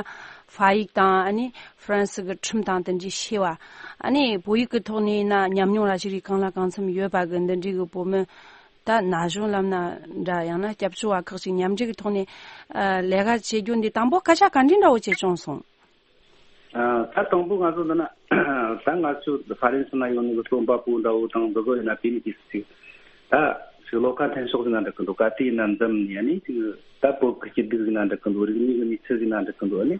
ཧྥ་ཡིག་དང་ཨ་ནི་ཧྥ་རན་སི་གི་ཁྲིམས་དང་དེ་འདྲའི་ཤེས་པ། ཨ་ནི་བོད་ཡིག་གི་ཐོག་ནས་ཡིན་ན་ཉམས་མྱོང་ལ་ཞིག་རིགས་གང་ལ་གང་འཚམ་ཡོད་པ་གི་འདི་འདྲའི་གི་བོད་མི། ད་ན་གཞོན་ལབ་ན་འདྲ། ཡང་ན་སྐྱབས་བཅོལ་བ་ཁག་ཅིག་མཉམ་འབྲེལ་གྱི་ཐོག་ནས་ཨ་ལས་ཀ་བྱེད་རྒྱུ་འདི་དང་པོ་སྐད་ཆ་ག་འདྲ་འདྲ་བོ་བྱས་བྱུང་སོང་། ཨ་ད་དང་པོ་ང་ཚོ་འདི་ན་ད་ང་ཚོ་ཧྥ་རན་སི་ན་ཡོད་ནི་གི་རྩོམ་པ་པོ་འདྲ་བོ་དང་འདི་ཚོ་ཡིན་ན་དེ་ནི་དུས་སུ་ཅིག་ད་ཅིག་བློ་ཁ་འཐེན་ཕྱོགས་ཟིན་ན་འགྲིག་གི་འདུག་ག་དེ་ཡིན་ན་འཛམ་ནས་ནི་ཅིག་ད་བོད་ཀྱི་སྐྱིད་སྡུག་ཟིན་ན་འགྲིག་གི་འདུག་རིག་གནས་ཀྱི་གནས་ཚུལ་ཟིན་ན་འགྲིག་གི་འདུག་ནི།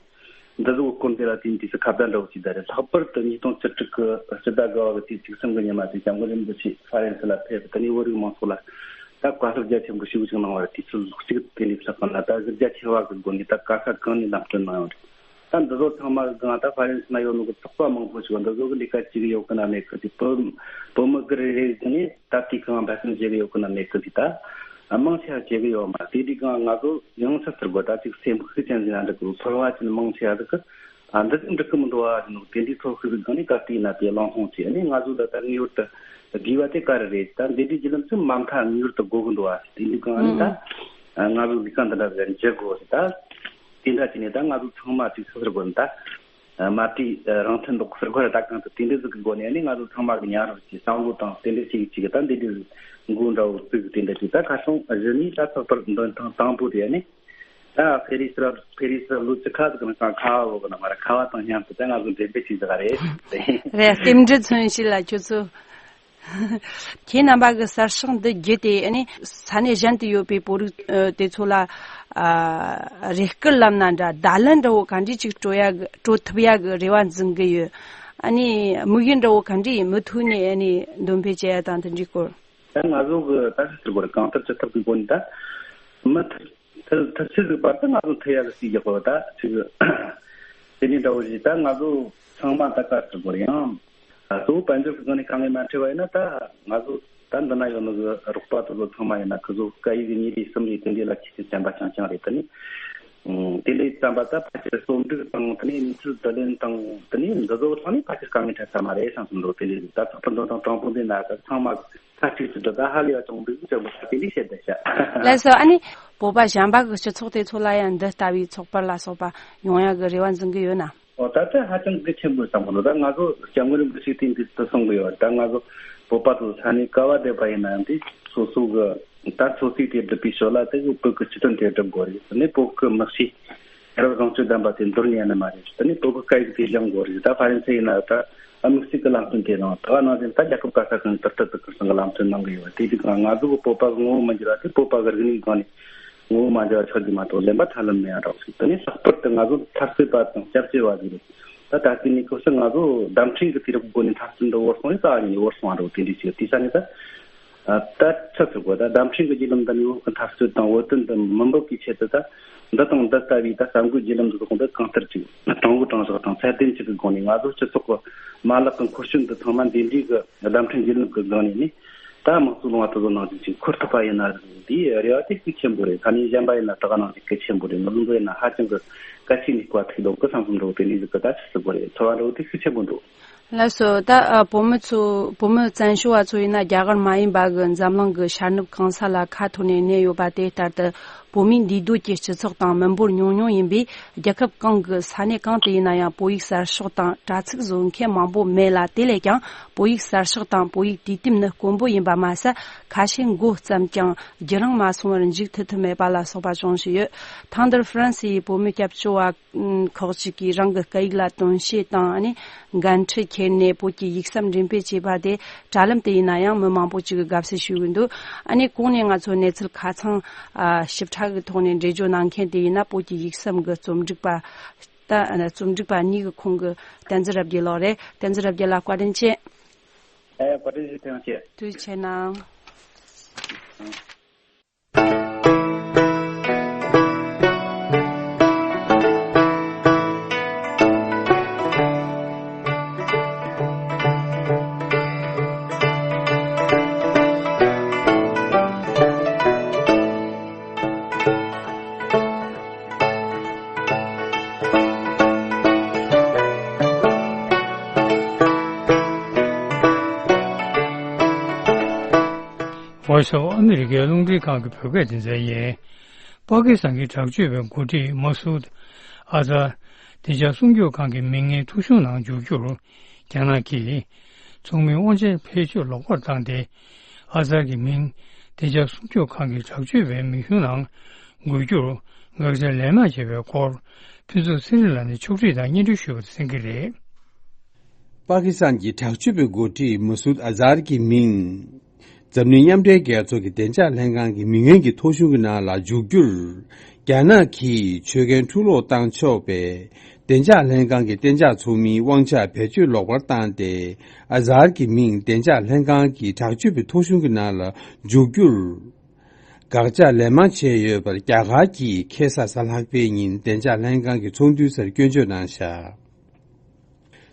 འདི་ཚོ་སྐོར་འདི་ལ་དེང་དུས་སུ་ཁ་བརྡ་འདྲ་བོ་ཅིག་བརྡ་རེད། ལྷག་པར་དུ་ཉིས་སྟོང་བཅུ་དྲུག་གི་སྤྱི་ཟླ་དགུ་པ་གི་ཚེས་བཅུ་གསུམ་གི་ཉི་མ་དེ་སྐྱབས་མགོན་རིན་པོ་ཆེ་ཧྥ་རན་སི་ལ་ཕེབས། དེ་ནས་བོད་རིགས་མང་ཚོགས་ལ་ད་བཀའ་སློབ་རྒྱ་ཆེན་པོ་ཞེ་པོ་ཅིག་གནང་བ་རེད། དུས་ཚོད་གཅིག་དེ་ནས་ལྷག་གི་ན་ད་གཞི་རྒྱ་ཆེ་བ་གི་སྒོ་ནས་ད་ག་ས་གང་ནས་ལམ་སྟོན་གནང་ཡོད་རེད། ད་འདི་ཚོ་ཚང་མ་གི་སྒང་ད་ཧྥ་རན་སི་ན་ཡོད་ནོ་གི་ཚོགས་པ་མང་པོ་ཞིག་འདི་ཚོ་གི་ལས་ཀ་བྱེད་གི་ཡོད་གི་ན་མེད་གི་དེ་བོད་བོད་མི་སྒེར་རེ་རེ་གི་ནས་ད་དེའི་སྒང་འབད་བརྩོན་བྱེད་གི་ཡོད་གི་ན་མེད་གི་དེ་ད་མང་ཆེ་བ་བྱེད་གི་ཡོད་མ་རེད། དེ་དུས་སྒང་ང་ཚོ་ཡང་སེ་ཟེར་དགོས། ད་ཅིག་སེམས་ཤུགས་ཅན་ཟིན་ན་འགྲིག་གི་ཚོར་བ་ཅན་མང་ཆེ་བ་ཟིག་གི་ཨ་འདི་ཅིག་འགྲིག་གི་མི་འདུག་ཨ་ཟེར་ནོ་དེ་འདྲའི་ཚོར་ཤུགས་ཟིག་གི་སྒང་ནས་ད་ལྟའི་ན་དེ་གླེང་སློང་བྱས་ནས་ང་ཚོ་ད་ལྟ་ངེས་པར་དུ་དགོས་པ་དེ་ག་རེ་རེད། ད་འདི་འདྲའི་བརྒྱུད་ལམ་ཚོ་མ་མཐའ་ངེས་པར་དུ་དགོས་གི་འདུག་ཨ་ཟེར། དེ་འདྲའི་སྒང་ནས་ད་ང་ཚོ་ལས་ཀ་འདི་འདྲ་ཟིག་འཇུག་དགོས་ཟེར། ད་དེ་འདྲ་བྱས་ནས་ད་ང་ཚོ་ཚང་མ་ཅིག་སེ་ཟེར་དགོས་ནི་ད། མ་བྲིས་རང་མཐུན་འདུག་ཟེར་དགོས་རེད། ད་གང་ལྟར་དེ་འདྲ་ཟིག་གི་སྒོ་ནས་ནི་ང་ཚོ་ཚང་མ་གི་མཉམ་རུབ་ཀྱིས་བསམ་བློ་དང་དེ་འདྲ་ཞིག་ཅིག་ད་འདི་འདྲ་མགོ་འདྲ་བོ་བཙུགས་དེ་འདྲ་ཅིག་ད་ཁ་སང་གཞི་ནས་ད་ཚགས་པར་འདོན་ཐེངས་དང་པོ་དེ་ནི་ད་ཕེ་རི་སི་ར་ཕེ་རི་སི་ར་ལོ་བཅུ་ཁ་ཟིག་ནང་ཁ་བ་བོ་གི་ནང་མ་ར་ཁ་བ་དང་མཉམ་དུ་ད་ང་ཚོ་འགྲེམས་སྤེལ་བྱས་ཟིག་རེད། རེད། རྟེན་འབྲེལ་མཚོན་བྱེད་ལ་ཁྱོད་ཚོ། ཁྱེད་རྣམ་པ་གི་གསར་ཤོག་འདི་བརྒྱུད་དེ་ཨ་ནི་ས་གནས་གཞན་དུ་ཡོད་པའི་བོད་རིགས་ཨ་དེ་ཚོ་ལ་ཨ་རེ་སྐུལ་ལབ་ན་འདྲ། བརྡ་ལན་འདྲ་བོ་ག་འདྲས་ཅིག་སྤྲོད་ཡ་གི་སྤྲོད་ཐུབ་ཡ་གི་རེ་བ་འཛིན་གི་ཡོད། ཨ་ནི་དམིགས་ཡུལ་འདྲ་བོ་ག་འདྲས་མུ་མཐུད་ནས་ཨ་ནི་འདོན་སྤེལ་བྱེད་ཡ་དང་དེ་འདྲའི་སྐོར། ད་ང་ཚོ་གི་ད་ཅི་ཟེར་དགོས་རེད། གང་ཐུབ་ཅི་ཐུབ་ཀྱི་སྒོ་ནས་ད་མུ་མཐུད་མཐུད་མཐུད་ཚེ་ཟིག་བར་དུ་ང་ཚོ་མཐུད་ཡ་གི་རྩིས་རྒྱག་དགོས། ད་ཅིག་དེ་འདྲའི་འདྲ་བོ་ཞིག་ད་ང་ཚོ་ཚང་མ་ད་ག་ཟེར་དགོས་རེད། ཡང་ གཙོ་བོ་དཔལ་འབྱོར་གྱི་སྒང་ནས་དཀའ་ངལ་མ་འཕྲད་པ་ཡིན་ན། ད་ང་ཚོ་ད་འདི་ན་ཡོད་ནི་གི་རོགས་པ་དེ་ཚོ་ཚང་མ་ཡིན་ན། ཁོ་ཚོ་སྐད་ཡིག་གཉིས་རེ་གསུམ་རེ་དེ་འདྲའི་ལ་ཆེད་དུ་བསྟན་པ་རྐྱང་རྐྱང་རེད། དེ་ནི་ཨུམ། དེ་ལས་བརྩམས་པ་ད་ཕལ་ཆེར་རྩོམ་སྒྲིག་དང་། དེ་ནས་གནས་ཚུལ་བསྡུ་ལེན་དང་། དེ་ནས་འདི་ཚོ་ཚང་མས་ཕལ་ཆེར་དཀའ་ངལ་འཕྲད་ས་མ་རེད་བསམ་བསམ་འདུག་དེ་ལས་ད་ཚགས་པར་འདོན་སྟངས་དྲང་པོ་འདི་ན་ད་ཚང་མ་ཚར་གཅིག་ཏུ་འགྲོ། ད་ཧ་ལས་པ་ཅུང་འདུག་ཅུང་འདུག་དེ་འདྲའི་བཤད་བསྡད་ཤག་ལགས་སོ། ཨ་ནི་བོད་པ་གཞན་པ་གི་སྤྱི་ཚོགས་དེ་ཚོ་ལ་ཡང་འདི་ལྟ་བུའི་ཚོགས་པ་ལ་སོགས་པ་ཡོང་ཡག་གི་རེ་བ་འཛིན་གི་ཡོད་ན། ཨོ། ད་ལྟ་ཧ་ཅང་གལ་ཆེན་པོ་བསམ་གི་འདུག་ད་ང་ཚོ་སྐྱབས་མགོན་རིན་པོ་ཆེས་དེ་འདྲ་གསུང་གི་ཡོད། ད་ང་ཚོ་བོད་པ་ཚོ་ས་གནས་ག་བ་བསྡད་པ་ཡིན་ནའང་དེ་སོ་སོ་གི་ད་སོ་སོས་དེ་སྒྲུབ་པའི་ཞོར་ལ་དེ་གི་བོད་ཀྱི་སྤྱི་དོན་དེ་སྒྲུབ་དགོས་རེད། དེ་ནས་བོད་ཀྱི་དམག་ཤེད་རང་དབང་བཟང་སྤྱོད་ལྡན་པ་དེ་འདོར་ཉན་ནི་མ་རེད། དེ་ནས་བོད་ཀྱི་སྐད་ཡིག་དེ་སྦྱང་དགོས་རེད། ད་ཧྥ་རན་སི་ཡིན་ན་ད་དམིགས་བསལ་གྱི་ལམ་སྟོན་དེ་དང་། དེ་ག་ནང་བཞིན་ད་རྒྱལ་ཁབ་ག་ས་གང་དུ་ཏག་ཏག་གི་སང་གི་ལམ་སྟོན་གནང་གི་ཡོད། དེ་དུས་ང་ཚོ་གི་བོད་པ་གི་ངོ་བོ་མི་འགྱུར་བ་དེ་བོད་པ་གི་རིག་གནས་སྒང་ནས་ངོ་བོ་མ་འགྱུར་བ་ཆགས་རྒྱུ་མ་གཏོགས་གཞན་པ་ཐབས་ལམ་མེད་ཡ་རང་ཞིག་དེ་ནས་ལྷག་པར་དུ་ང་ཚོ་འཐབ་རྩོད་པ་དང་སྐྱབས་བཅོལ་བ་ཟིག་རེད། ད་ད་ལྟའི་གནས་སྐབས་སུ་ང་ཚོ་བརྡ་འཕྲིན་གྱི་དུས་རབས་སྒོ་ནས་འཐབ་རྩོད་འདི་བོར་སོང་ནས་རྩ་བ་ཉིད་ནས་བོར་སོང་བ་འདྲ་བོ་དེ་འདྲ་ཞིག་དེ་ས་ནས་ད། ད་ཆི་ཟེར་དགོས། ད་བརྡ་འཕྲིན་གྱི་བརྒྱུད་ལམ་དང་ནུས་ཤུགས་ཀྱི་འཐབ་རྩོད་དང་བོད་དོན་དང་མི་འབོར་གྱི་ཆེད་དུ་ད་འདི་དང་འདི་ལྟ་བུའི་ད་གསར་འགོད་བརྒྱུད་ལམ་འདི་ཚོ་ད་གང་ལྟར་ཅིག་དྲང་བོ་དྲང་བཞག་དང་ཚད་ལྡན་ཅིག་གི་སྒོ་ནས་ང་ཚོ་སྤྱི་ཚོགས་ཀྱི་མ་ལག་གི་མཁོ་སྤྱོད་འདི་ཚང་མ་འདི་འདྲའི་གི་བརྡ་འཕྲིན་བརྒྱུད་ལམ་གྱི་སྒང་ནས་ནི། ད་དམངས་གཙོའི་ལུང་པ་དེ་ཚོ་ནང་བཞིན་ཅིག་འཁུར་ཐུབ་པ་ཡིན་ན་འདིའི་རེ་བ་དེ་ཤུགས་ཆེན་པོ་རེད། ས་གནས་གཞན་པ་ཡིན་ན་ད་ག་ནང་བཞིན་གལ་ཆེན་པོ་རེད། མི་ལུང་པ་ཡིན་ན་ཧ་ཅང་གི་གལ་ཆེ་ནས་བཀའ་ཐུག་ལོག་གི་བསམ་བསམ་འགྲོ་དེ་འདྲའི་ཟིག་གི་ད་ཆི་ཟེར་དགོས་རེད། ཚོར་བ་འགྲོ་དེ་ཤུགས་ཆེན་པོ་འདུག་ལགས་སོ། ད་ཨ་བོད་མི་ཚོ་བོད་མི་བཙན་བྱོལ་བ་ཚོ་ཡིན་ན་རྒྱ་གར་མ་ཡིན་པ་གི་འཛམ་གླིང་གི་ཤར་ནུབ་གང་ས་ལ་ཁ་འཐོར་ནས་གནས་ཡོད་པ་དེ་ལྟར་དུ། བོད་མིའི་འདུས་སྡོད་ཀྱི་སྤྱི་ཚོགས་དང་མི་འབོར་ཉུང་ཉུང་ཡིན་པས། རྒྱལ་ཁབ་གང་གི་ས་གནས་གང་དུ་ཡིན་ན་ཡང་བོད་ཡིག་གསར་ཤོག་དང་དྲ་ཚིགས་བཟོ་མཁན་མང་པོ་མེད་ལ། དེ་ལས་ཀྱང་བོད་ཡིག་གསར་ཤོག་དང་བོད་ཡིག་དུས་དེབ་ནི་དཀོན་པོ་ཡིན་པ་མ་ཟད། ཁ་ཤས་མགོ་བརྩམས་ཀྱང་རྒྱུན་རིང་མ་སོང་བར་མཇུག་མཐུད་ཐུབ་མེད་པ་ལ་སོགས་པ་བྱུང་བཞིན་ཡོད། ཐེངས་འདིར་ཧྥ་རན་སིའི་བོད་མི་སྐྱབས་བཅོལ་བ་ཁག་ཅིག་གིས་རང་གི་སྐད་ཡིག་ལ་དོན་བྱེད་དང་། ཨ་ནི་འགན་འཁྲི་འཁྱེར་ནས་བོད་ཀྱི་ཡིག་ཟམ་འགྲེམས་སྤེལ་བྱས་པ་དེ་དྲ་ལམ་དུ་ཡིན་ན་ཡང་མི་མང་པོ་ཅིག་གིས་དགའ་བསུ་ཞུ་གི་འདུག་ཨ་ནི་གོང་ནས་ང་ཚོ་གནས་ཚུལ་ཁ་ཚང་ཞིབ་ཕྲ་གི་ཐོག་ནས་འགྲེལ་བརྗོད་གནང་མཁན་དེ་ཡིན་ན། བོད་ཀྱི་ཡིག་ཟམ་གྱི་རྩོམ་སྒྲིག་པ། ད་རྩོམ་སྒྲིག་པ་གཉིས་ཀྱི་ཁོངས་ཀྱི་བསྟན་འཛིན་རབ་རྒྱས་ལགས་རེད། བསྟན་འཛིན་རབ་རྒྱས་ལགས་བཀའ་དྲིན་ཆེ། ཨེ། བཀའ་དྲིན་ཆེ། ཐུགས་རྗེ་ཆེ་གནང་། Voice of America རླུང་འཕྲིན་ཁང་གི་བོད་སྐད་སྡེ་ཚན་ཡིན། པ་ཀི་སི་ཐན་གྱི་དྲག་སྤྱོད་པའི་འགོ་ཁྲིད་མ་སུད་ཨ་ཛར་བདེ་འཇགས་སྲུང་སྐྱོབ་ཁང་གི་མི་ངན་ཐོ་གཞུང་ནང་འཇུག་རྒྱུར། རྒྱ་ནག་གིས་ཚོགས་མིའི་དབང་ཆ་བེད་སྤྱོད་ལོག་པར་བཏང་སྟེ། ཨ་ཛར་གྱི་མིང་བདེ་འཇགས་སྲུང་སྐྱོབ་ཁང་གི་དྲག་སྤྱོད་པའི་མིང་གཞུང་ནང་འགོད་རྒྱུར་དགག་བྱ་ལན་མ་བྱས་པའི་སྐོར། ཕུན་ཚོགས་ཚེ་རིང་ལགས་ནས་ཕྱོགས་སྒྲིག་དང་སྙན་སྒྲོན་ཞུས་པ་དེ་གསན་གྱི་རེད། པ་ཀི་སི་ཐན་གྱི་དྲག་སྤྱོད་པའི་འགོ་ཁྲིད་མ་སུད་ཨ་ཛར་གྱི་མིང་། འཛམ་གླིང་མཉམ་འབྲེལ་རྒྱལ་ཚོགས་ཀྱི་བདེ་འཇགས་ལྷན་ཁང་གི་མི་ངན་གྱི་ཐོ་གཞུང་གི་ནང་ལ་འཇུག་རྒྱུར། རྒྱ་ནག་གིས་ཆོད་གན་འཁྲུ་སློག་བཏང་ཆོག་པའི་བདེ་འཇགས་ལྷན་ཁང་གི་གཏན་འཇགས་ཚོགས་མིའི་དབང་ཆ་བེད་སྤྱོད་ལོག་པར་བཏང་སྟེ། ཨ་ཛར་གྱི་མིང་བདེ་འཇགས་ལྷན་ཁང་གི་དྲག་སྤྱོད་པའི་ཐོ་གཞུང་གི་ནང་ལ་འཇུག་རྒྱུར། དགག་བྱ་ལན་མ་བྱས་ཡོད་པར་རྒྱ་གར་གྱིས་ཁ་སང་གཟའ་ལྷག་པའི་ཉིན་བདེ་འཇགས་ལྷན་ཁང་གི་ཚོགས་འདུའི་སར་སྐྱོན་བརྗོད་གནང་བཞག་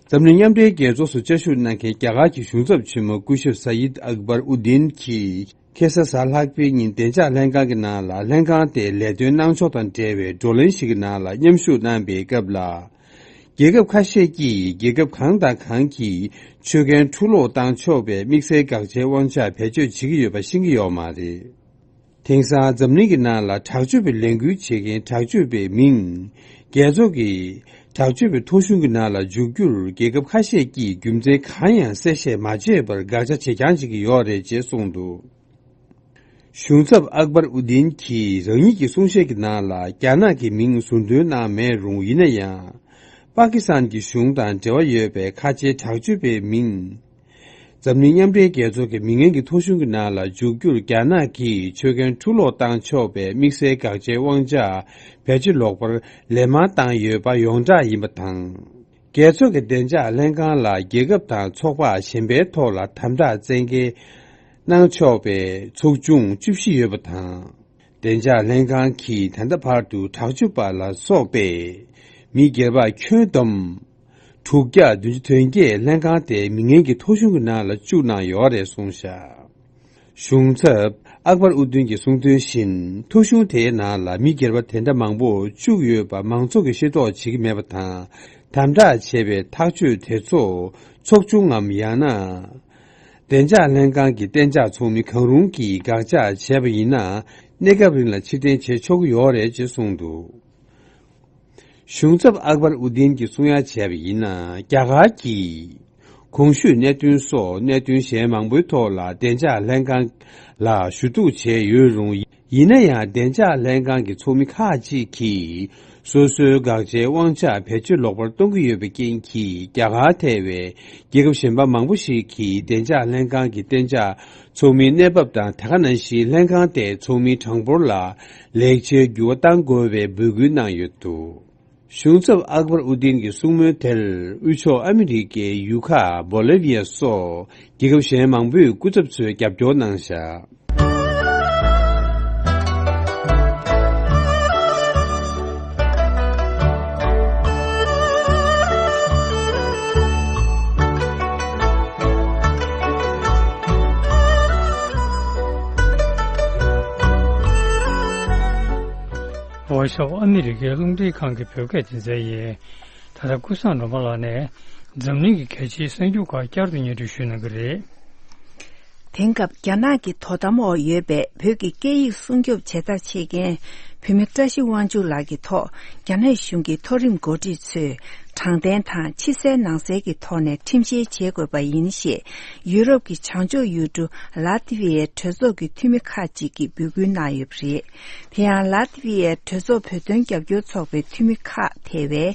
འཛམ་གླིང་མཉམ་འབྲེལ་རྒྱལ་ཚོགས་སུ་བཅའ་བཞུགས་གནང་མཁན་རྒྱ་གར་གྱི་གཞུང་ཚབ་ཆེན་མོ་སྐུ་ཞབས་ས་ཡིད་ཨག་བར་ཨུ་དིན་གྱིས་ཁ་སང་གཟའ་ལྷག་པའི་ཉིན་བདེ་འཇགས་ལྷན་ཁང་གི་ནང་ལ་ལྷན་ཁང་དེའི་ལས་དོན་གནང་ཕྱོགས་དང་འབྲེལ་བའི་བགྲོ་གླེང་ཞིག་གི་ནང་ལ་མཉམ་ཞུགས་གནང་པའི་སྐབས་ལ། རྒྱལ་ཁབ་ཁ་ཤས་ཀྱིས་རྒྱལ་ཁབ་གང་དང་གང་གིས་ཆོད་གན་འཁྲུ་སློག་བཏང་ཆོག་པའི་དམིགས་བསལ་དགག་བྱའི་དབང་ཆ་བེད་སྤྱོད་བྱེད་ཀྱི་ཡོད་པ་ཤེས་ཀྱི་ཡོད་མ་རེད། དེང་སང་འཛམ་གླིང་གི་ནང་ལ་དྲག་སྤྱོད་པའི་ལས་འགུལ་བྱེད་མཁན་དྲག་སྤྱོད་པའི་མིང་། རྒྱལ་ཚོགས་ཀྱི་དྲག་སྤྱོད་པའི་ཐོ་གཞུང་གི་ནང་ལ་འཇུག་རྒྱུར་རྒྱལ་ཁབ་ཁ་ཤས་ཀྱིས་རྒྱུ་མཚན་གང་ཡང་གསལ་བཤད་མ་བྱས་པར་དགག་བྱ་བྱེད་རྐྱང་བྱེད་ཀྱི་ཡོད་རེད་ཅེས་གསུངས་འདུག་གཞུང་ཚབ་ཨག་བར་ཨུ་དིན་གྱིས་རང་ཉིད་ཀྱི་གསུང་བཤད་ཀྱི་ནང་ལ་རྒྱ་ནག་གི་མིང་ཟུར་འདོན་གནང་མེད་རུང་། ཡིན་ན་ཡང་། པ་ཀི་སི་ཐན་གྱི་གཞུང་དང་འབྲེལ་བ་ཡོད་པའི་ཁ་ཆེའི་དྲག་སྤྱོད་པའི་མིང་། འཛམ་གླིང་མཉམ་འབྲེལ་རྒྱལ་ཚོགས་ཀྱི་མི་ངན་གྱི་ཐོ་གཞུང་གི་ནང་ལ་འཇུག་རྒྱུར་རྒྱ་ནག་གིས་ཆོད་གན་འཁྲུ་སློག་བཏང་ཆོག་པའི་དམིགས་བསལ་དགག་བྱའི་དབང་ཆ་བེད་སྤྱོད་ལོག་པར་ལན་མང་བཏང་ཡོད་པ་ཡོངས་གྲགས་ཡིན་པ་དང་། རྒྱལ་ཚོགས་ཀྱི་བདེ་འཇགས་ལྷན་ཁང་ལ་རྒྱལ་ཁབ་དང་ཚོགས་པ་གཞན་པའི་ཐོག་ལ་དམ་དྲག་བཙན་འགེལ་གནང་ཆོག་པའི་ཚོགས་ཆུང་བཅུ་བཞི་ཡོད་པ་དང་། བདེ་འཇགས་ལྷན་ཁང་གིས་ད་ལྟ་བར་དུ་དྲག་སྤྱོད་པ་ལ་སོགས་པའི་མི་སྒེར་པ་ཁྱོན་བསྡོམས་ དྲུག་བརྒྱ་བདུན་ཅུ་དོན་བརྒྱད་ལྷན་ཁང་དེ་མི་ངན་གྱི་ཐོ་གཞུང་གི་ནང་ལ་བཅུག་གནང་ཡོད་རེད་གསུངས་བཞག་གཞུང་ཚབ་ཨག་བར་ཨུ་དིན་གྱིས་གསུངས་དོན་བཞིན། ཐོ་གཞུང་དེའི་ནང་ལ་མི་སྒེར་པ་དེ་འདྲ་མང་པོ་བཅུག་ཡོད་པ་མང་ཚོགས་ཀྱིས་ཤེས་རྟོགས་བྱེད་ཀྱི་མེད་པ་དང་། དམ་དྲག་བྱས་པའི་ཐག་གཅོད་དེ་ཚོ་ཚོགས་ཆུང་ངམ། ཡང་ན། བདེ་འཇགས་ལྷན་ཁང་གི་གཏན་འཇགས་ཚོགས་མི་གང་རུང་གིས་དགག་བྱ་བྱས་པ་ཡིན་ན། གནས་སྐབས་རིང་ལ་ཕྱིར་འཐེན་བྱེད་ཆོག་གི་ཡོད་རེད་ཅེས་གསུངས་འདུག་གཞུང་ཚབ་ཨག་བར་ཨུ་དིན་གྱིས་གསུང་ཡ་བྱས་པ་ཡིན་ན། རྒྱ་གར་གྱིས་གོང་ཞུས་གནད་དོན་སོགས་གནད་དོན་གཞན་མང་པོའི་ཐོག་ལ་བདེ་འཇགས་ལྷན་ཁང་ལ་ཞུ་གཏུག་བྱས་ཡོད་རུང་། ཡིན་ན་ཡང་བདེ་འཇགས་ལྷན་ཁང་གི་ཚོགས་མི་ཁག་ཅིག་གིས་སོ་སོའི་དགག་བྱའི་དབང་ཆ་བེད་སྤྱོད་ལོག་པར་གཏོང་གི་ཡོད་པའི་རྐྱེན་གྱིས། རྒྱ་གར་ཐེ་བའི་རྒྱལ་ཁབ་གཞན་པ་མང་པོ་ཞིག་གིས་བདེ་འཇགས་ལྷན་ཁང་གི་གཏན་འཇགས་ཚོགས་མིའི་གནས་བབ་དང་། དེ་ག་ནང་བཞིན་ལྷན་ཁང་དེའི་ཚོགས་མིའི་གྲངས་འབོར་ལ་ལེགས་ཆའི་འགྱུར་བ་གཏང་དགོས་པའི་འབོད་སྐུལ་གནང་ཡོད་འདུག་གཞུང་ཚབ་ཨག་བར་ཨུ་དིན་གྱི་གསུང་མོལ་དེར་དབུས་ཕྱོགས་ཨ་མི་རི་ཀའི་ཡུལ་ཁག་བོ་ལེ་བྷི་ཡ་སོགས་རྒྱལ་ཁབ་གཞན་མང་པོས་སྐུ་ཚབ་ཚོས་རྒྱབ་སྐྱོར་གནང་བཞག་འོ་ཤོག་ཨ་མི་རི་ཀའི་རླུང་འཕྲིན་ཁང་གི་བོད་སྐད་སྡེ་ཚན་ཡིན། ད་ལྟ་ཀུན་བཟང་སྒྲོལ་མ་ལགས་ནས་འཛམ་གླིང་གི་གལ་ཆེའི་གསར་འགྱུར་ཁག་བསྐྱར་དུ་སྙན་སྒྲོན་ཞུ་གནང་གི་རེད། དེང་སྐབས་རྒྱ་ནག་གི་དོ་དམ་འོག་ཡོད་པའི་བོད་ཀྱི་སྐད་ཡིག་སྲུང་སྐྱོབ་བྱེད་ཐབས་བྱེད་མཁན་བོད་མི་བཀྲ་ཤིས་དབང་ཕྱུག་ལགས་ཀྱི་ཐོག་རྒྱ་ནག་གཞུང་གི་མཐོ་རིམ་འགོ་ཁྲིད་ཚོས་དྲང་བདེན་དང་ཕྱི་གསལ་ནང་གསལ་གྱི་ཐོག་ནས་ཁྲིམས་བཤེར་བྱེད་དགོས་པ་ཡིན་ཞེས་ཡུ་རོབ་ཀྱི་བྱང་ཕྱོགས་ཡུལ་གྲུ་ལ་ཏི་བི་ཡའི་གྲོས་ཚོགས་ཀྱི་འཐུས་མི་ཁག་ཅིག་གིས་འབོད་སྐུལ་གནང་ཡོད་པ་རེད། དེ་ཡང་ལ་ཏི་བི་ཡའི་གྲོས་ཚོགས་བོད་དོན་རྒྱབ་སྐྱོར་ཚོགས་པའི་འཐུས་མི་ཁག་ཐེ་བའི་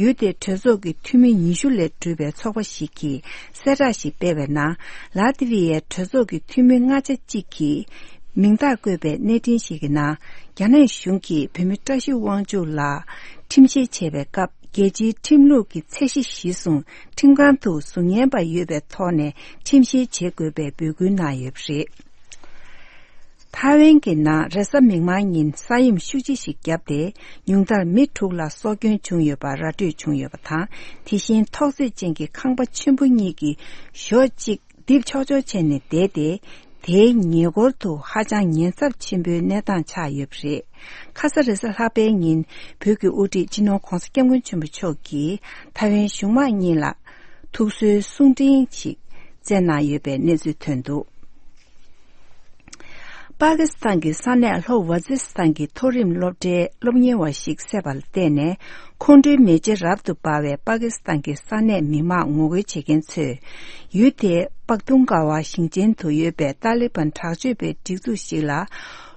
ཡུལ་དེའི་གྲོས་ཚོགས་ཀྱི་འཐུས་མི་ཉི་ཤུ་ལས་གྲུབ་པའི་ཚོགས་པ་ཞིག་གིས་གསལ་བསྒྲགས་ཤིག་སྤེལ་བའི་ནང་། ལ་ཏི་བི་ཡའི་གྲོས་ཚོགས་ཀྱི་འཐུས་མི་ལྔ་ཆ་གཅིག་གིས་མིང་རྟགས་བཀོད་པའི་གནས་འཕྲིན་ཞིག་གི་ནང་། རྒྱ་ནག་གཞུང་གིས་བོད་མི་བཀྲ་ཤིས་དབང་ཕྱུག་ལགས་ཁྲིམས་བཤེར་བྱེད་པའི་སྐབས། རྒྱལ་སྤྱིའི་ཁྲིམས་ལུགས་ཀྱི་ཚད་གཞི་གཞིར་བཟུང་ཁྲིམས་ཁང་དུ་གཟུགས་བརྙན་པ་ཡོད་པའི་ཐོག་ནས་ཁྲིམས་བཤེར་བྱེད་དགོས་པའི་འབོད་སྐུལ་གནང་ཡོད་པ་རེད། ཐའེ་ཝན་གྱི་ནང་རེས་གཟའ་མིག་དམར་ཉིན་ས་ཡོམ་ཤུགས་ཆེ་ཞིག་བརྒྱབ་སྟེ། ཉུང་མཐར་མི་དྲུག་ལ་སྲོག་སྐྱོན་བྱུང་ཡོད་པ་ར་སྤྲོད་བྱུང་ཡོད་པ་དང་། དེ་བཞིན་ཐོག་བརྩེགས་ཅན་གྱི་ཁང་པ་ཆེན་པོ་གཉིས་ཀྱི་གཞོགས་གཅིག་རྡིབ་ཆོག་ཆོག་བྱས་ནས་བསྡད་དེ། དེའི་ཉེ་འཁོར་དུ་ཧ་ཅང་ཉེན་ཚབས་ཆེན་པོའི་གནས་སྟངས་ཆགས་ཡོད་པ་རེད། ཁ་ས་རེས་གཟའ་ལྷག་པའི་ཉིན་བོད་ཀྱི་དབུ་ཁྲིད་སྤྱི་ནོར་༧གོང་ས་༧སྐྱབས་མགོན་ཆེན་པོ་མཆོག་གིས་ཐའེ་ཝན་གཞུང་མང་གཉིས་ལ་ཐུགས་གསོའི་གསུང་འཕྲིན་ཞིག་བསྩལ་གནང་ཡོད་པའི་གནས་ཚུལ་ཐོན་འདུག་པ་ཀི་སི་ཐན་གྱི་ས་གནས་ལྷོ་ཝ་ཛི་སི་ཐན་གྱི་མཐོ་རིམ་སློབ་གྲྭའི་སློབ་གཉེར་བ་ཞིག་བསད་པ་ལ་བརྟེན་ནས། ཁོང་ཁྲོའི་མེ་ལྕེ་རབ་ཏུ་འབར་བའི་པ་ཀི་སི་ཐན་གྱི་ས་གནས་མི་མང་ངོ་རྒོལ་བྱེད་མཁན་ཚོས། ཡུལ་དེའི་པག་ཏུང་ག་བ་ཞིང་ཆེན་དུ་ཡོད་པའི་ཏཱ་ལི་བན་དྲག་སྤྱོད་པའི་སྒྲིག་འཛུགས་ཤིག་ལ།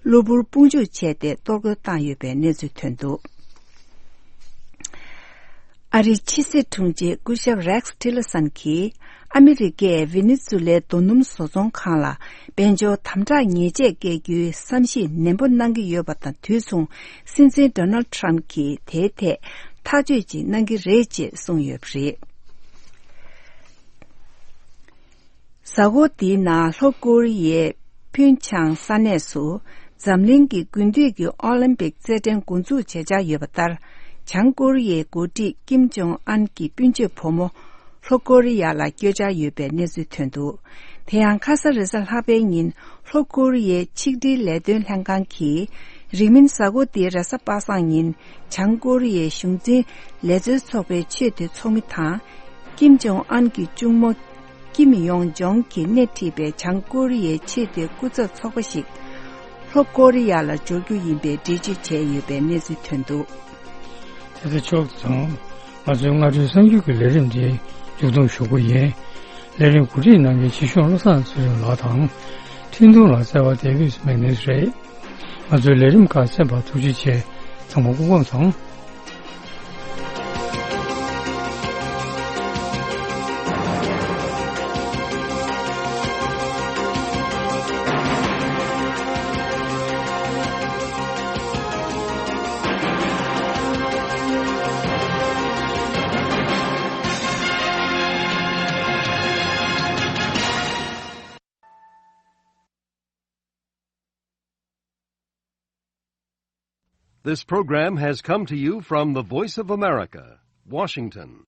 གློ་བུར་དཔུང་འཇུག་བྱས་ཏེ། གཏོར་རྒོལ་བཏང་ཡོད་པའི་གནས་ཚུལ་ཐོན་འདུག་ཨ་རིའི་ཕྱི་སྲིད་དྲུང་ཆེ་སྐུ་ཞབས་རེག་སི་ཊི་ལར་སན་གྱིས། ཨ་མི་རི་ཀས་ཝེ་ནེ་ཛུ་ལའི་རྡོ་སྣུམ་བཟོ་ཚོང་ཁང་ལ་དཔལ་འབྱོར་དམ་དྲག་ཉེས་ཆད་བཀལ་རྒྱུའི་བསམ་གཞིག་ནན་པོ་གནང་གི་ཡོད་པ་དང་དུས་མཚུངས། སྲིད་འཛིན་ཌོ་ནལ་ཌི་ཊརམ་གྱིས་དེའི་ཐད་ཐག་གཅོད་ཅིག་གནང་གི་རེད་ཅེས་གསུངས་ཡོད་པ་རེད། གཟའ་འཁོར་འདིའི་ནང་ལྷོ་ཀོ་རི་ཡའི་ཕུན་ཆང་ས་གནས་སུ་འཛམ་གླིང་གི་དགུན་དུས་ཀྱི་ཨོ་ལིམ་པིག་རྩེད་འགྲན་འགོ་འཛུགས་བྱེད་འཆར་ཡོད་པ་ལྟར། བྱང་ཀོ་རི་ཡའི་འགོ་ཁྲིད་ཀིམ་ཇོང་ཨན་གྱི་སྤུན་མཆེད་བུ་མོ་ལྷོ་ཀོ་རི་ཡ་ལ་བསྐྱོད་འཆར་ཡོད་པའི་གནས་ཚུལ་ཐོན་འདུག་དེ་ཡང་ཁ་ས་རེས་གཟའ་ལྷག་པའི་ཉིན་ལྷོ་ཀོ་རི་ཡའི་ཆིག་སྒྲིལ་ལས་དོན་ལྷན་ཁང་གིས། རིང་མིན་གཟའ་འཁོར་འདིའི་རེས་གཟའ་པ་སངས་ཉིན། བྱང་ཀོ་རི་ཡའི་གཞུང་འཛིན་ལས་བཟོའི་ཚོགས་པའི་ཆེས་མཐོའི་ཚོགས་མི་དང་། ཀིམ་ཇོང་ཨན་གྱི་གཅུང་མོ་ཀིམ་ཡོང་ཇོང་གིས་སྣེ་ཁྲིད་པའི་བྱང་ཀོ་རི་ཡའི་ཆེས་མཐོའི་སྐུ་ཚབ་ཚོགས་པ་ཞིག་ལྷོ་ཀོ་རི་ཡ་ལ་འབྱོར་རྒྱུ་ཡིན་པའི་འགྲེལ་བརྗོད་བྱས་ཡོད་པའི་གནས་ཚུལ་ཐོན་འདུག་དེ་ཚོ་ཕྱོགས་སུ་སོང་། ང་ཚོའི་སྔ་དྲོའི་གསར་འགྱུར་གྱི་ལས་རིམ་འདི་མཇུག་སྡོམ་ཞུ་རྒྱུ་ཡིན། ལས་རིམ་གོ་སྒྲིག་གནང་མཁན་ཆེ་ཤོས་བློ་བཟང་ཚེ་རིང་ལགས་དང་། འཕྲིན་ཐུང་ལ་གསལ་བ་དེ་བིས་མེག་ནེས་རེད། ང་ཚོའི་ལས་རིམ་ཁག་གསན་པར་ཐུགས་རྗེ་ཆེ། ཚང་མ་སྐུ་ཁམས་བཟང་། This program has come to you from the Voice of America, Washington.